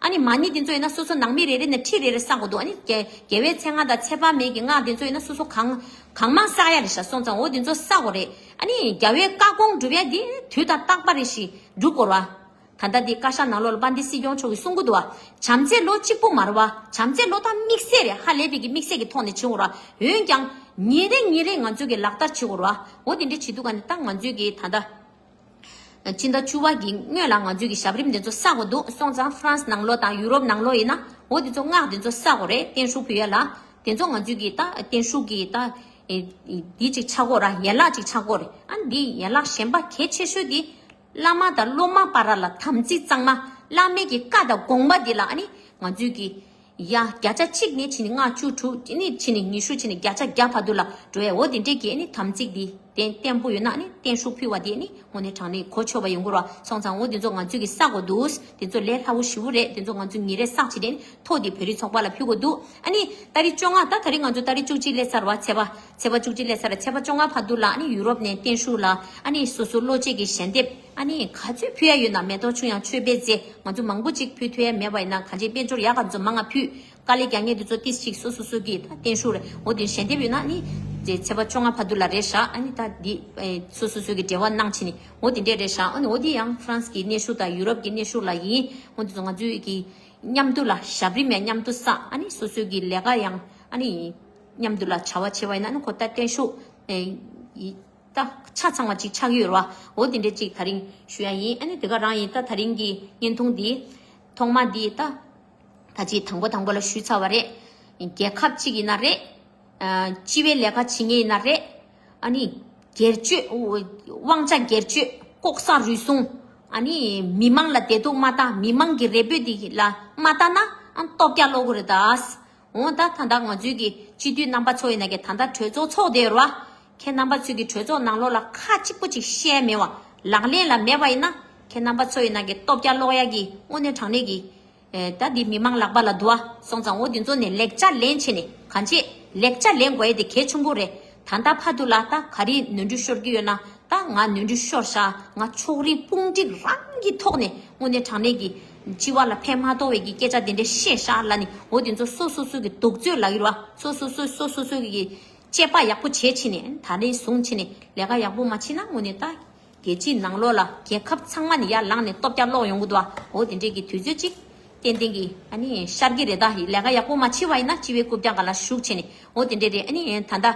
ཨ་ནི་མ་ཎི་འདི་ཚོ་ཡིན་ན་སོ་སོ་ནང་མི་རེ་རེ་ནས་ཁྲི་རེ་རེ་བསག་དགོས་འདུག་ཨ་ནི་རྒྱལ་རྒྱལ་བའི་མཚན་སྔགས་དང་ཚེ་དཔག་མེད་ཀྱི་སྔགས་འདི་ཚོ་ཡིན་ན་སོ་སོ་གང་གང་མང་བསག་ཡ་རེད་ཤག་སོང་ཙང་འོ་འདི་ཚོ་བསག་དགོས་རེད། ཨ་ནི་རྒྱལ་བའི་བཀའ་དགོངས་སྒྲུབ་ཡ་འདི་དུས་དང་རྟག་པ་རེ་བཞིན་སྒྲུབ་དགོས་རེད་བ། ད་ལྟ་འདི་བཀའ་ཤག་ནང་ལོགས་ལ་དཔལ་ལྡན་སྲིད་སྐྱོང་མཆོག་གིས་གསུང་གི་འདུག་བ། བྱམས་བརྩེ་ལོ་གཅིག་པོ་མ་རེད་བ། བྱམས་བརྩེ་ལོ་ད་དམིགས་བསལ་རེད། ཧ་ལས་པའི་གི་དམིགས་བསལ་གྱི་ཐོག་ནས་བྱེད་དགོས་རེད་བ། འོན་ཀྱང་ཉིན་རེ་ཉིན་རེ་ང་ཚོས་གི་ལག་བསྟར་བྱེད་དགོས་རེད་བ། འོ་དེ་འདྲ་བྱེད་དུས་ག་ནས་ད་ང་ཚོས་གི་ད་ལྟ། སྤྱི་ཟླ་བཅུ་པ་གི་སྔོན་ལ་ང་ཚོས་ཀྱི་ཞབས་རིམ་དེ་ཚོ་བསག་དགོས་འདུག་སོང་ཙང་ཧྥ་རན་སི་ནང་ལོགས་དང་ཡུ་རོབ་ནང་ལོགས་ཡིན་ན་འོ་དེ་ཚོ་སྔགས་དེ་ཚོ་བསག་དགོས་རེད། བརྟན་བཞུགས་ཕུལ་ཡ་ལ་དེ་ཚོ་ང་ཚོས་ཀྱི་ད་བརྟན་བཞུགས་ཀྱི་ད་འདི་ཅིག་ཆགས་དགོས་ར། ཡན་ལག་ཅིག་ཆགས་དགོས་རེད། ཨ་འདི་ཡན་ལག་གཞན་པ་གལ་ཆེ་ཤོས་དེ་བླ་མ་དང་སློབ་མ་བར་ལ་དམ་ཚིག་གཙང་མ། བླ་མའི་གི་བཀའ་དང་དགོངས་པ་འདི་ལ་ཨ་ནི་ང་ཚོས་ཀྱི་ཡ་བརྒྱ་ཆ་གཅིག་ནས་ཕྱིན་ནས་ལྔ་བཅུ་དྲུག་ནས་ཕྱིན་ནས་ཉི་ཤུ་ཕྱིན་ནས་བརྒྱ་ཆ་བརྒྱ་བར་དུ་ལ་འགྲོ་ཡ་འོ་དེ་འདྲས་ཀྱི་ཨ་ནི་དམ་ཚིག་འདི། བརྟན་བརྟན་པོ་ཡོད་ན་ནི་བརྟན་བཞུགས་ཕུལ་བ་དེ་ནི་དངོས་གནས་དྲང་གནས་གོ་ཆོད་པ་ཡོང་གི་རེད་བ། སོང་ཙང་འོ་དེ་ཚོ་ང་ཚོས་ཀྱི་བསགས་དགོས་འདུག་དེ་ཚོ་ལས་སླ་བོ་ཞེ་པོ་རེད། དེ་ཚོ་ང་ཚོས་ཉིན་རེ་བསགས་བྱས་ནས་ཐོ་དེ་བོད་རིགས་ཚོགས་པ་ལ་ཕུལ་དགོས་འདུག་ཨ་ནི་ཏ་རིག་བཅོ་ལྔ། ད་ད་རིང་ང་ཚོ་ཏ་རིག་བཅུ་གཅིག་སླེབས་ཚར་བ། ཚེས་པ་ཚེས་པ་བཅུ་གཅིག་སླེབས་ཚར། ཚེས་པ་བཅོ་ལྔ་བར་དུ་ལ་ཨ་ནི་ཡུ་རོབ་ནས་བརྟན་བཞུགས་ལ་ཨ་ནི་སོ་སོ་བློ་སྐྱེད་ཀྱི་ཞལ་འདེབས་ཨ་ནི་ག་ཚོད་ཕུལ་ཡ་ཡོད་ན། མེ་ཏོག་ཆུ་ཡང་མཆོད་པའི་རྫས། ང་ཚོ་མང་པོ་ཅིག་ཕུལ་ཐུབ་ཡ་མེད་པ་ཡིན་ན་གང་ཅི་དཔལ་འབྱོར་ཡག་ག་ཚོད་མང་ང་ཕུལ། དཀའ་ལས་རྒྱག་མཁན་དེ་ཚོ་ཏིས་ཅིག་སོ་སོ་སོ་གི་ད་བརྟན་བཞུགས་རེད། འོ་དེ་ཞལ་འདེབས་ཡོད་ན་ནི་དེ་ཚེས་པ་བཅོ་ལྔ་བར་དུ་ལ་རེད་ཤག་ཨ་ནི་ད་འདི་ཨེ་སོ་སོ་སོ་གི་འབྲེལ་བ་གནང་བྱས་ནས་འོ་དེ་འདྲས་རེད་ཤག་ཨ་ནི་འོ་དེ་ཡང་ཧྥ་རན་སི་གི་གནས་བཞུགས་དང་ཡུ་རོབ་ཀྱི་གནས་བཞུགས་ལ་ཡིན། འོ་དེ་ཚོ་ང་ཚོའི་གི་མཉམ་དུ་ལ་ཞབས་རིམ་ཡང་མཉམ་དུ་བསགས། ཨ་ནི་སོ་སོའི་གི་ལས་ཀ་ཡང་ཨ་ནི་མཉམ་དུ་ལ་བྱ་བ་བྱེད་པ་ཡིན་ན་ཨ་ནི་ཁོ་ད་བརྟན་བཞུགས་ཨེ་ཡི་ད་ཆ་ཚང་བ་ཅིག་ཆགས་ཀྱི་ཡོད་རེད་བ། འོ་དེ་འདྲས་ཅིག་ད་རིང་ཞུ་ཡ་ཡིན། ཨ་ནི་དེ་ག་རང་ཡིན། ད་ད་རིང་གི་བརྙན་ཐུང་འདི་ཐོག་མ་འདི་ད། ད་ཅི་དང་པོ་དང་པོ་ལ་ཞུས་ཚར་བ་རེད། རྒྱལ་ཁབ་གཅིག་ཡིན་ན་རེད། ཨ་སྤྱི་པའི་ལས་ཀ་བྱེད་མཁན་ཡིན་ན་རེད། ཨ་ནི་སྒེར་གཅོད། དབང་ཆ་སྒེར་གཅོད། ལྐོག་ཟ་རུལ་སུངས། ཨ་ནི་མི་མང་ལ་བདེ་སྡུག་མ་ལྟ། མི་མང་གི་རེ་འབོད་འདི་ལ་མ་ལྟ་ན་ཨ་སྟོབས་རྒྱག་ལོག་གི་རེད་ད། འོ་ད་ད་ལྟ་ང་ཚོའི་གི་སྤྱི་འཐུས་རྣམ་པ་ཚོ་ཡིན་ན་གི་ད་ལྟ་གྲོས་ཚོགས་ཚོགས་བསྡད་ཡོད་རེད་བ། ཁྱེད་རྣམ་པ་ཚོའི་གི་གྲོས་ཚོགས་ནང་ལོགས་ལ་ཁ་གཅིག་པོ་ཅིག་བཤད་མེད་བ། ལག་ལེན་ལ་མེད་པ་ཡིན་ན་ཁྱེད་རྣམ་པ་ཚོ་ཡིན་ན་གི་སྟོབས་རྒྱག་ལོག་ཡ་གི་དངོས་གནས་དྲང་གནས་གི་ཨེ་ད་འདི་མི་མང་ལག་པ་ལ་འདུག་ཨ། སོང་ཙང་འོ་འདི་ཚོ་ནས་ལེགས་ཆ་ལེན་བྱས་ནས་གང་བྱེད་ལེགས་ཆ་ལེན་དགོས་ཡ་དེ་གལ་ཆེན་པོ་རེད། ད་ལྟ་བར་དུ་ལ་ད་ག་རེ་ནོར་འཁྲུལ་ཤོར་གི་ཡོད་ན་ད་ང་ནོར་འཁྲུལ་ཤོར་ཤག་ང་ཕྱོགས་རིས་དཔུང་སྒྲིག་རང་གི་ཐོག་ནས་དངོས་གནས་དྲང་གནས་གི་སྤྱི་བ་ལ་ཕན་མ་ཐོགས་པའི་གི་སྐད་ཆ་དེ་འདྲ་བཤད་ཤག་ལབ་ནས་འོ་དེ་ཚོ་སོ་སོ་སོ་གི་གདུག་རྩུབ་ལབ་ཀྱི་རེད་བ། སོ་སོ་སོ་སོ་སོ་སོ་གི་དཔྱད་པ་ཡག་པོ་བྱས་བྱས་ནས་ད་ནས་བཟུང་བྱས་ནས་ལས་ཀ་ཡག་པོ་མ་བྱས་ན་དངོས་གནས་ད་རྒྱལ་སྤྱིའི་ནང་ལོགས་ལ་རྒྱལ་ཁབ་ཚང་མ་ནས་ཡར་ལངས་ནས་སྟོབས་རྒྱག་སློག་ཡོང་གི་འདུག་བ། འོ་དེ་འདྲས་ཀྱི་དུས་ཚོད་ཅིག་ཏན་ཏན་གྱི་ཨ་ནི་ཤར་གྱི་རེད། ད་ལས་ཀ་ཡག་པོ་མ་བྱས་པ་ཡིན་ན་སྤྱི་བའི་རྐུབ་བཀྱག་སྒང་ལ་ཞུགས་བྱས་ནས་འོ་དེ་འདྲས་རེད། ཨ་ནི་ད་ལྟ་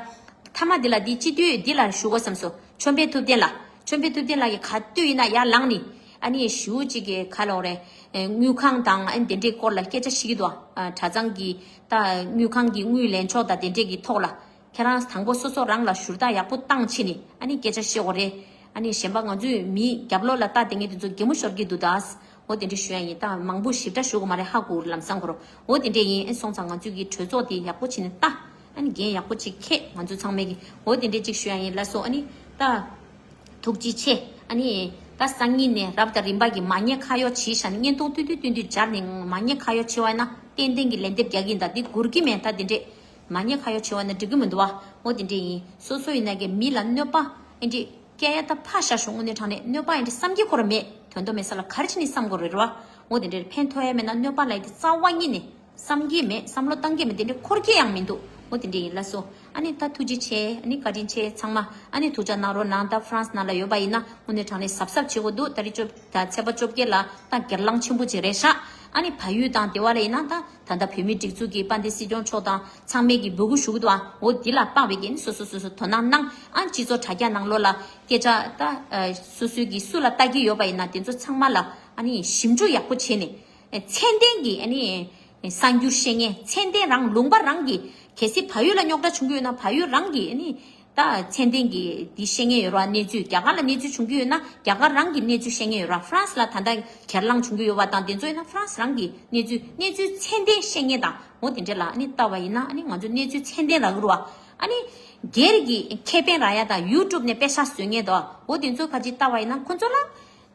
མཐའ་མ་འདི་ལ་འདི་སྤྱི་འཐུས་འདི་ལ་ཞུ་དགོས་བསམ་སོང་། ཆོས་འཕེལ་ཐུབ་བསྟན་ལ། ཆོས་འཕེལ་ཐུབ་བསྟན་ལགས་ཀྱིས་ག་དུས་ཡིན་ན་ཡར་ལངས་ནས་ཨ་ནི་ཞུ་གཅིག་གི་ག་ལོག་རེད། དངུལ་ཁང་དང་ཨ་ནི་དེ་འདྲའི་སྐོར་ལ་སྐད་ཆ་བཤད་ཀྱི་འདུག་ཨ། གྲྭ་ཚང་གི་ད་དངུལ་ཁང་གི་དངུལ་ལེན་ཕྱོགས་དང་དེ་འདྲའི་གི་ཐོག་ལ་ཁྱེད་རང་དང་པོ་སོ་སོ་རང་ལ་ཞུ་དག་ཡག་པོ་བཏང་བྱས་ནས་ཨ་ནི་སྐད་ཆ་བཤད་དགོས་རེད། ཨ་ནི་གཞན་པ་ང་ཚོའི་མི་རྒྱབ་ལོགས་ལ་ལྟ་དེ་ངས་དེ་ཚོ་གད་མོ་ཤོར་གྱི་འདུག་ད། འོ་དེ་འདྲ་ཞུ་ཡ་ཡིན། ད་མང་པོ་ཞིབ་ཕྲ་ཞུ་དགོས་མ་རེད། ཧ་གོ་ལམ་སང་གོ་རོ། འོ་དེ་འདྲ་ཡིན། ཨེ་སོང་ཙང་ང་ཚོའི་གི་གྲོས་ཚོགས་དེ་ཡག་པོ་བྱས་ནས་ལྟ། ཨ་ནི་འགན་ཡག་པོ་ཅིག་འཁྱེར། ང་ཚོ་ཚང་མས་གི་འོ་དེ་འདྲ་ཅིག་ཞུ་ཡ་ཡིན་ལགས་སོ། ཨ་ནི་ད་ཐུགས་རྗེ་ཆེ། ཨ་ནི་ད་སང་ཉིན་ནས་རབ་དང་རིམ་པ་གི་མ་ཉེས་ཁ་གཡོག་བྱས་ཤག་ནི་བརྙན་ཐུང་བསྟུད་བསྟུད་བསྟུད་བསྟུད་སྦྱར་ནས་མ་ཉེས་ཁ་གཡོག་བྱས་པ་ཡིན་ན་ཏན་ཏན་གྱི་ལན་འདེབས་རྒྱག་གི་ཡིན། ད་འདི་འགུར་གི་མེད། ད་དེ་འདྲས་མ་ཉེས་ཁ་གཡོག་བྱས་པ་ཡིན་ན་འགྲིག་གི་མི་འདུག་བ། འོ་དེ་འདྲས་ཡིན། སོ་སོ་ཡིན་ན་གི་མི་ལ་གནོད་པ་ཨེ་འདྲས་སྐྱེལ་ཡ་ད་ཕར་བཞག་ཞོག་དངོས་གནས་དྲང་གནས་གནོད་པ་ཨེ་འདྲས་བསམ་གྱི་ཁོ་རང་མེད། དོན་དུ་མེད་ས་ལ་ག་རེ་བྱས་ནས་བསམ་དགོས་རེད་བ། འོ་དེ་འདྲས་ཕན་ཐོགས་ཡ་མེད་ན་གནོད་པ་ལབ་ཡ་དེ་རྩ་བ་ཉིད་ནས་བསམ་གྱི་མེད། བསམ་བློ་བཏང་གི་མེད། དེ་འདྲའི་འཁོར་གྱི་ཡང་མི་འདུག་འོ་དེ་འདྲ་ཡིན་ལགས་སོ། ཨ་ནི་ད་ཐུགས་རྗེ་ཆེ། ཨ་ནི་བཀའ་དྲིན་ཆེ་ཚང་མ། ཨ་ནི་ཐུགས་ཅག་གནང་རོགས་གནང་། ད་ཧྥ་རན་སི་ནང་ལ་ཡོད་པ་ཡིན་ན་དངོས་གནས་དྲང་གནས་གཟབ་གཟབ་བྱེད་དགོས་འདུག་ད་རེས་བཅོ་ད་ཚེས་པ་བཅོ་བརྒྱད་ལ་ད་སྒེར་ལངས་ཆེན་པོ་ཅིག་རེད་ཤག་ཨ་ནི་བལ་ཡུལ་དང་དེ་བ་ལ་ཡིན་ན་ད་ད་ལྟ་བོད་མིའི་སྒྲིག་འཛུགས་ཀྱི་དཔལ་ལྡན་སྲིད་སྐྱོང་མཆོག་དང་ཚང་མས་ཀྱི་འབོད་སྐུལ་ཞུ་གི་འདུག་ཨ། འོ་འདི་ལ་དཔག་པའི་གི་ནི་སོ་སོ་སོ་སོ་དོ་སྣང་གནང་། ཨ་ནི་སྤྱི་ཚོགས་དྲ་རྒྱ་ནང་ལོགས་ལ་སྐད་ཆ་ད་སོ་སོའི་གི་སུ་ལ་ལྟ་གི་ཡོད་པ་ཡིན་ན་དེ་ཚོ་ཚང་མ་ལ་ཨ་ནི་ཞིབ་འཇུག་ཡག་པོ་བྱས་ནས། ཚད་ལྡན་གྱི་ཨ་ནི་གསར་འགྱུར་བཤད་མཁན། ཚད་ལྡན་རང་ལུང་པ་རང་གི། གལ་སྲིད་བལ་ཡུལ་ལ་རྙོག་དྲ་བྱུང་གི་ཡོད་ན་བལ་ཡུལ་རང་གི་ཨ་ནི་ད་ཚད་ལྡན་གྱི་འདི་བཤད་མཁན་ཡོད་ར། གནས་ཚུལ་རྒྱ་གར་ལ་གནས་ཚུལ་བྱུང་གི་ཡོད་ན་རྒྱ་གར་རང་གི་གནས་ཚུལ་བཤད་མཁན་ཡོད་ར། ཧྥ་རན་སི་ལ་ད་ལྟ་གྱེར་ལངས་བྱུང་གི་ཡོད་པ་དང་དེ་ཚོ་ཡིན་ན་ཧྥ་རན་སི་རང་གི་གནས་ཚུལ། གནས་ཚུལ་ཚད་ལྡན་བཤད་མཁན་དང་འོ་དེ་འདྲ་ལ་ཨ་ནི་ལྟ་བ་ཡིན་ན་ཨ་ནི་ང་ཚོ་གནས་ཚུལ་ཚད་ལྡན་རག་གི་རེད་བ། ཨ་ནི་སྒེར་གྱི་ཁེ་ཕན་རག་ཡ་དང་ཡུ་ཊུབ་ནས་པེ་ཤག་བཟོ་མཁན་དང་འོ་དེ་ཚོ་ཁ་ཅིག་ལྟ་བ་ཡིན་ན་ཁོ་ཚོ་ལ།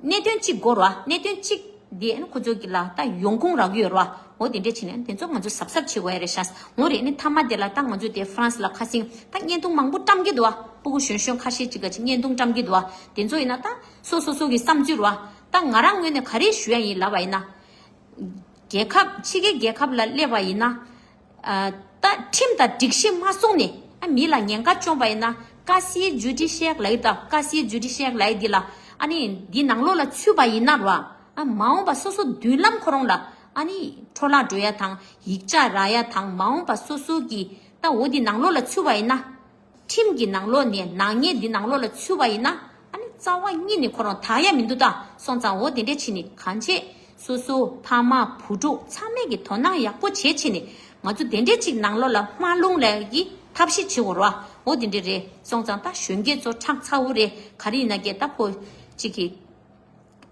གནད་དོན་གཅིག་དགོས་རེད་བ། གནད་དོན་གཅིག་དེ་ཨ་ནི་ཁོ་ཚོ་གི་ལ་ད་ཡོང་ཁུངས་རག་གི་ཡོད་རེད་བ། འོ་དེ་འདྲས་བྱས་ནས་དེ་ཚོ་ང་ཚོ་གཟབ་གཟབ་བྱེད་དགོས་ཡ་རེད་ཤག་འོ་རེད། ཨ་ནི་མཐའ་མ་དེ་ལ་ད་ང་ཚོ་དེ་ཧྥ་རན་སི་ལ་ཁ་སང་ད་བརྙན་ཐུང་མང་པོ་བཀྲམ་གི་འདུག་བ། སྤུ་གུ་གཞོན་གཞོན་ཁ་ཤས་ཅིག་ག་ཅིག་བརྙན་ཐུང་བཀྲམ་གི་འདུག་བ། དེ་ཚོ་ཡིན་ན་ད་སོ་སོ་སོ་གི་བསམ་ཚུལ་རེད་བ། ད་ང་རང་ངོས་ནས་ག་རེ་ཞུ་ཡ་ཡིན་ལབ་པ་ཡིན་ན། རྒྱལ་ཁབ་ཕྱི་རྒྱལ་རྒྱལ་ཁབ་ལ་སླེབས་པ་ཡིན་ན། ཨ་ད་ཁྲིམས་དང་སྒྲིག་གཞི་མ་སྲུང་ནས་ཨ་མི་ལ་ཉེན་ཁ་བཅོམ་པ་ཡིན་ན་ཀ་སི་ཇུ་ཌི་ཤལ་ལབ་ཡོད་ད། ཀ་སི་ཇུ་ཌི་ཤལ་ལབ་ཡོད་འདི་ལ་ཨ་ནི་འདི་ནང་ལོགས་ལ་ཚུད་པ་ཡིན་ན་ར་ཨ་མ་འོངས་པ་སོ་སོ་མདུན་ལམ་ཁོ་རང་ལ་ཨ་ནི་འཕྲོ་བརླག་འགྲོ་ཡ་དང་ཡིག་ཆ་རག་ཡ་དང་མ་འོངས་པ་སོ་སོ་གི་ད་འོ་འདི་ནང་ལོགས་ལ་ཚུད་པ་ཡིན་ན། ཁྲིམས་ཀྱི་ནང་ལོགས་ནས་ནག་ཉེས་འདི་ནང་ལོགས་ལ་ཚུད་པ་ཡིན་ན་ཨ་ནི་རྩ་བ་ཉིད་ནས་ཁོ་རང་དག་ཡ་མི་འདུག་ད། སོང་ཙང་འོ་དེ་འདྲས་བྱས་ནས་གང་བྱེད་སོ་སོ་ཕ་མ་བུ་ཕྲུག་ཚང་མས་ཀྱི་དོ་སྣང་ཡག་པོ་བྱེད་བྱས་ནས་ང་ཚོ་དེ་འདྲས་ཅིག་ནང་ལོགས་ལ་མ་ལྷུང་ལས་ཀྱི་ཐབས་ཤེས་བྱེད་དགོས་རེད་བ། འོ་དེ་འདྲས་རེད། སོང་ཙང་ད་གཞོན་སྐྱེས་ཚོ་ཁྲག་ཚ་བོ་རེད། ག་རེ་ཡིན་ན་ཀྱེ་ད་ཕོ་གཅིག་གི་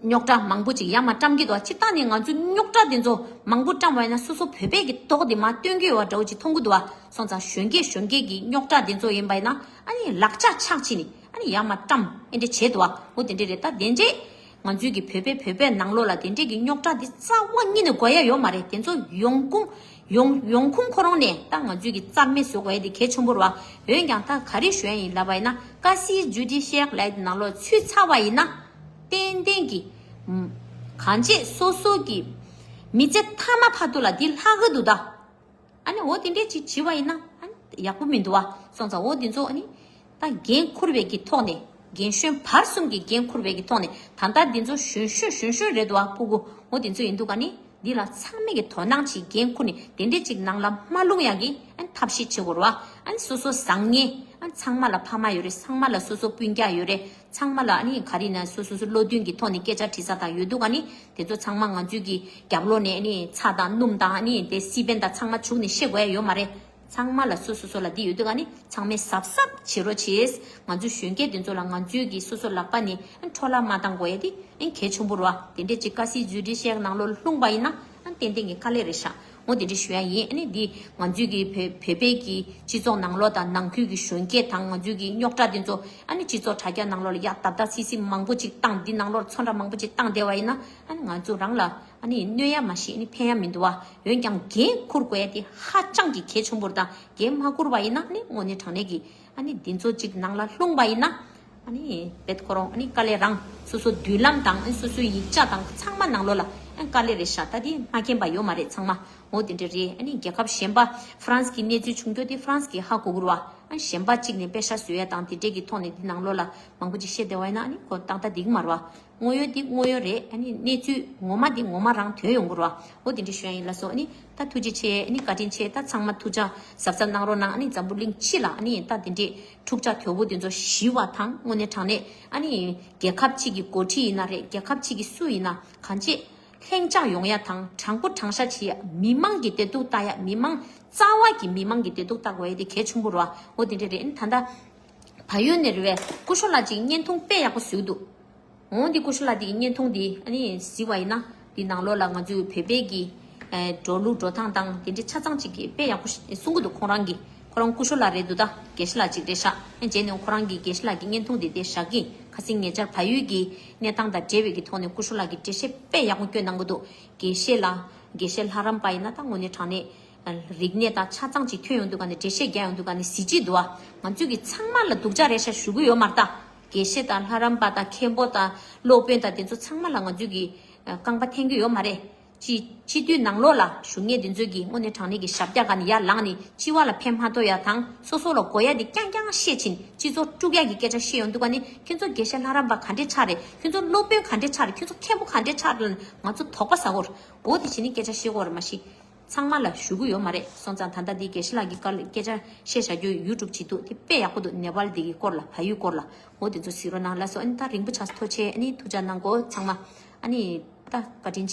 རྙོག་དྲ་མང་པོ་ཅིག་ཡར་མར་བཀྲམ་གྱི་འདུག་བ། སྤྱིར་བཏང་ནས་ང་ཚོས་རྙོག་དྲ་དེ་ཚོ་མང་པོ་བཀྲམ་པ་ཡིན་ན་སོ་སོ་བོད་པའི་གི་མདོག་དེ་མར་སྟོན་གྱི་ཡོད་པ་འདྲ་བོ་ཅིག་མཐོང་གི་འདུག་བ། སོང་ཙང་གཞོན་སྐྱེས་གཞོན་སྐྱེས་ཀྱི་རྙོག་དྲ་དེ་ཚོ་ཡིན་པ་ཡིན་ན་ཨ་ནི་ལག་ཆ་ཆག་ཕྱིན་ནས་ ཨ་ནི་ཡར་མར་བཀྲམ་ཨེ་འདྲ་བྱས་འདུག་བ། འོ་དེ་འདྲ་རེད། ད་དེ་འདྲས་ང་ཚོའི་གི་བོད་པའི་བོད་པའི་ནང་ལོགས་ལ་དེ་འདྲས་ཀྱི་རྙོག་དྲ་འདི་རྩ་བ་ཉིད་ནས་དགོས་ཡ་ཡོད་མ་རེད། དེ་ཚོ་ཡོང་ཁུངས་ཡོང་ཡོང་ཁུངས་ཁོ་རང་ནས་ད་ང་ཚོའི་གི་རྩ་མེད་བཟོ་དགོས་ཡ་དེ་གལ་ཆེན་པོ་རེད་བ། འོན་ཀྱང་ད་ག་རེ་ཞུ་ཡ་ཡིན་ལབ་པ་ཡིན་ན། ཀ་སི་ཇུ་ཌི་ཤལ་ལབ་ཡ་དེ་ནང་ལོགས་ཚུད་ཚར་བ་ཡིན་ན། ཏན་ཏན་གྱི་ཨུམ་གང་བྱེད་སོ་སོ་གི་མི་ཚེ་མཐའ་མ་བར་དུ་ལ་འདི་ལྷག་གི་འདུག་ད། ཨ་ནི་འོ་དེ་འདྲས་ཅིག་བྱེད་པ་ཡིན་ན་ཨ་ནི་ཡག་པོ་མི་འདུག་བ། སོང་ཙང་འོ་དེ་ཚོ་ཨ་ནི་ད་འགན་འཁུར་བའི་གི་ཐོག་ནས། རྒན་གཞོན་བར་གསུམ་གྱི་འགན་འཁུར་བའི་གི་ཐོག་ནས། ད་ལྟ་འདི་ཚོ་གཞོན་གཞོན་གཞོན་གཞོན་རེད་འདུག་བ། སྤུ་གུ་འོ་དེ་ཚོ་ཡིན་འདུག་ག་ནི། འདི་ལ་ཚང་མས་གི་དོ་སྣང་ཅིག་འགན་འཁུར་ནས་དེ་འདྲས་ཅིག་ནང་ལ་མ་ལྷུང་ཡག་གི་ཨ་ནི་ཐབས་ཤེས་བྱེད་དགོས་རེད་བ། ཨ་ནི་སོ་སོ་བཟང་ངན་ཨ་ནི་ཚང་མ་ལ་ཕ་མ་ཡོད་རེད། ཚང་མ་ལ་སོ་སོ་སྤུན་ཀྱག་ཡོད་རེད། ཚང་མ་ལ་ཨ་ནི་ག་རེ་ཡིན་ན་སོ་སོ་སོ་བློ་མཐུན་གྱི་ཐོག་ནས་སྐད་ཆ་དྲི་ས་དང་ཡོད་འདུག་ག་ནི། དེ་ཚོ་ཚང་མ་ང་ཚོའི་གི་རྒྱབ་ལོགས་ནས་ཨ་ནི་ཚྭ་དང་སྣུམ་དང་ཨ་ནི་དེ་སི་པན་དང་ཚང་མ་བྱུགས་ནས་བཤད་དགོས་ཡ་ཡོད་མ་རེད། ཚང་མ་ལ་སོ་སོ་སོ་ལ་འདི་ཡོད་འདུག་ག་ནི། ཚང་མས་གཟབ་གཟབ་བྱེད་རོགས་བྱེད། ང་ཚོའི་གཞོན་སྐྱེས་དེ་ཚོ་ལ་ང་ཚོའི་གི་སོ་སོ་ལག་པ་ནས་ཨ་ནི་འཕྲོ་བརླག་མ་བཏང་དགོས་ཡ་དེ་ཨ་ནི་གལ་ཆེན་པོ་རེད་བ། དེ་འདྲས་ཅིག་ཀ་སི་ཇུ་ཌི་ཤལ་ནང་ལོགས་ལྷུང་པ་ཡིན་ན་ཨ་ནི་ཏན་ཏན་གྱི་དཀའ་ལས་རེད་ཤག་འོ་དེ་འདྲ་ཞུ་ཡ་ཡིན། ཨ་ནི་འདི་ང་ཚོའི་གི་བོད་བོད་པའི་གི་སྤྱི་ཚོགས་ནང་ལོགས་དང་ནང་ཁུལ་གྱི་གཞོན་སྐྱེས་དང་ང་ཚོའི་གི་རྙོག་དྲ་དེ་ཚོ་ཨ་ནི་སྤྱི་ཚོགས་དྲ་རྒྱ་ནང་ལོགས་ལ་ཡ་བརྡབ་བརྡབ་སིག་སིག་མང་པོ་ཅིག་བཏང་། འདི་ནང་ལོགས་ཚོན་ཁྲ་མང་པོ་ཅིག་བཏང་བསྡད་པ་ཡིན་ན་ཨ་ནི་ང་ཚོ་རང་ལ་ཨ་ནི་གནོད་ཡ་མ་གཞི་ཨ་ནི་ཕན་ཡ་མི་འདུག་བ། འོན་ཀྱང་འགན་འཁུར་དགོས་ཡ་དེ་ཧ་ཅང་གི་གལ་ཆེན་པོ་རེད། ད་འགན་མ་འཁུར་བ་ཡིན་ན་ཨ་ནི་དངོས་གནས་དྲང་གནས་ཀྱི་ཨ་ནི་འདི་ཚོ་ཅིག་ནང་ལ་ལྷུང་པ་ཡིན་ན། ཨ་ནི་བེད་ཁོ་རང་ཨ་ནི་དཀའ་ལས་རང་། སོ་སོ་མདུན་ལམ་དང་ཨ་ནི་སོ་སོའི་ཡིག་ཆ་དང་ཚང་མ་ནང་ལོགས་ལ་ཨ་ནི་དཀའ་ལས་རེད་ཤག་ད་དེ་མ་མཁྱེན་པ་ཡོད་མ་རེད་ཚང་མ། འོ་དེ་འདྲ་རེད། ཨ་ནི་རྒྱལ་ཁབ་གཞན་པ་ཧྥ་རན་སི་གི་གནས་ཚུལ་བྱུང་རྒྱུ་དེ་ཧྥ་རན་སི་གི་ཧ་གོ་གི་རེད་བ། ཨ་ནི་གཞན་པ་གཅིག་ནས་པེ་ཤ་བཟོ་ཡ་དང་དེ་འདྲས་ཀྱི་ཐོག་ནས་དེ་ནང་ལོགས་ལ་མང་པོ་ཅིག་བཤད་བསྡད་པ་ཡིན་ན་ཨ་ནི་ཁོ་ཏག་ཏག་འགྲིག་གི་མ་རེད་བ། དངོས་ཡོད་འདི་དངོས་ཡོད་རེད། ཨ་ནི་གནས་ཚུལ་ངོ་མ་འདི་ངོ་མ་རང་ཐོན་ཡོང་གི་རེད་བ། འོ་དེ་འདྲ་ཞུ་ཡ་ཡིན་ལགས་སོ། ཨ་ནི་ད་ཐུགས་རྗེ་ཆེ། ཨ་ནི་བཀའ་དྲིན་ཆེ། ད་ཚང་མ་ཐུགས་ཅག་གཟབ་གཟབ་གནང་རོགས་གནང་། ཨ་ནི་འཛམ་བུ་གླིང་སྤྱི་ལ་ཨ་ནི་ད་དེ་འདྲས་འཁྲུག་ཆ་དོད་པོ་དེ་ཚོ་ཞི་བ་དང་། དངོས་གནས་དྲང་གནས་ཨ་ནི་རྒྱལ་ཁབ་གཅིག་གི་འགོ་ཁྲིད་ཡིན་ན་རེད། རྒྱལ་ཁབ་གཅིག་གི་སུ་ཡིན་ན་གང་བྱེད་ལྷིང་འཇགས་ཡོང་ཡ་དང་། དྲང་པོ་དྲང་བཞག་བྱེད་ཡ། མི་མང་གི་བདེ་སྡུག་ལྟ་ཡ། མི་མང་རྩ་བ་གི་མི་མང་གི་བདེ་སྡུག་ལྟ་དགོས་ཡ་དེ་གལ་ཆེན་པོ་རེད་བ། འོ་དེ་འདྲས་རེད། ཨ་ནི་ད་ལྟ་བལ་ཡུལ་ནས་རེད་བས། སྐུ་ཞབས་ལགས་ཅིག་བརྙན་ཐུང་དཔེ་ཡག་པོ་བཟོས་འདུག་འོ་འདི་སྐུ་ཞབས་ལགས་འདི་གི་བརྙན་ཐུང་འདི་ཨ་ནི་གཟིགས་པ་ཡིན་ན་འདི་ནང་ལོགས་ལ་ང་ཚོའི་བོད་པའི་གི་ཨེ་འགྲོ་ལུགས་འགྲོ་སྟངས་དང་དེ་འདྲའི་ཆ་ཚང་ཅིག་གི་དཔེ་ཡག་པོ་ཞིག་གསུང་གི་འདུག་ཁོང་རང་གི། ཁོ་རང་སྐུ་ཞབས་ལགས་རེད་འདུག་ད་དགེ་བཤེས་ལགས་ཅིག་རེད་ཤག་ཨ་རྗེས་ནས་ཁོ་རང་གི་དགེ་བཤེས་ལགས་ཀྱི་བརྙན་ཐུང་འདི་དེ་བཞག་གི། ཁ་སང་ཉེ་ཆར་བལ་ཡུལ་གྱི་གནས་སྟངས་དང་འབྲེལ་བའི་གི་ཐོག་ནས་སྐུ་ཞབས་ལགས་ཀྱིས་འགྲེལ་བཤད་དཔེ་ཡག་པོ་བསྐྱོན་གནང་གི་འདུག་དགེ་བཤེས་ལགས། དགེ་བཤེས་ལྷ་རམས་པ་ཡིན་ན་ད་དངོས་གནས་དྲང་གནས་རིག་གནས་དང་ཆ་ཚང་ཅིག་ཐོན་ཡོང་དུས་ག་ནས་འགྲེལ་བཤད་རྒྱག་ཡོང་དུས་ག་ནས་གཟི་བརྗིད་འདུག་ཨ། ང་ཚོས་ཀྱི་ཚང་མ་ལ་སྡུག་ཅག་རེད་ཤག་ཞུ་གི་ཡོད་མ་རེད་ད། དགེ་བཤེས་དང་ལྷ་རམས་པ་དང་མཁན་པོ་དང་སློབ་དཔོན་དང་དེ་ཚོ་ཚང་མ་ལ་ང་ཚོས་ཀྱི་རྐང་པ་འཐེན་གྱི་ཡོད་མ་རེད། སྤྱི་སྤྱི་འཐུས་ནང་ལོགས་ལ་བཞུགས་མཁན་དེ་ཚོས་ཀྱི་དངོས་གནས་དྲང་གནས་ཀྱི་ཞབས་བཀྱག་ག་ནས་ཡར་ལངས་ནས་སྤྱི་བ་ལ་ཕན་མ་ཐོགས་ཡ་དང་། སོ་སོ་ལ་དགོས་ཡ་དེ་རྐྱང་རྐྱང་བཤད་ཕྱིན། སྤྱི་ཚོགས་དཀྲུག་ཡ་གི་སྐད་ཆ་བཤད་ཡོང་དུས་ག་ནས་ཁྱོད་ཚོ་དགེ་བཤེས་ལྷ་རམས་པ་ག་འདྲས་ཆགས་རེད། ཁྱོད་ཚོ་སློབ་དཔོན་ག་འདྲས་ཆགས་རེད། ཁྱོད་ཚོ་མཁན་པོ་ག་འདྲས་ཆགས་རེད་ལབ་ནས་ང་ཚོ་དོགས་པ་ཟ་གོ་རེད། འོ་དེ་བྱས་ནས་སྐད་ཆ་བཤད་གོ་རེད་མ་གཞི། ཚང་མ་ལ་ཞུ་གི་ཡོད་མ་རེད། སོང་ཙང་ད་ལྟ་འདི་དགེ་བཤེས་ལགས་ཀྱི་སྐད་སྐད་ཆ་བཤད་བཞག་རྒྱུ་ཡུ་ཊུབ་བྱེད་འདུག་དེ་དཔེ་ཡག་པོ་འདུག་ནེ་པཱལ་འདི་གི་སྐོར་ལ། བལ་ཡུལ་སྐོར་ལ། འོ་དེ་ཚོ་གཟིགས་རོགས་གནང་ལགས་སོ། ཨ་ནི་ད་རིང་པོ་ཆགས་སོང་། ཐུགས་རྗེ་ཆེ། ཨ་ནི་ཐུགས་ཅག་གནང་གོ་ཚང་མ། ཨ་ནི་ད་བཀའ་དྲིན་ཆེ།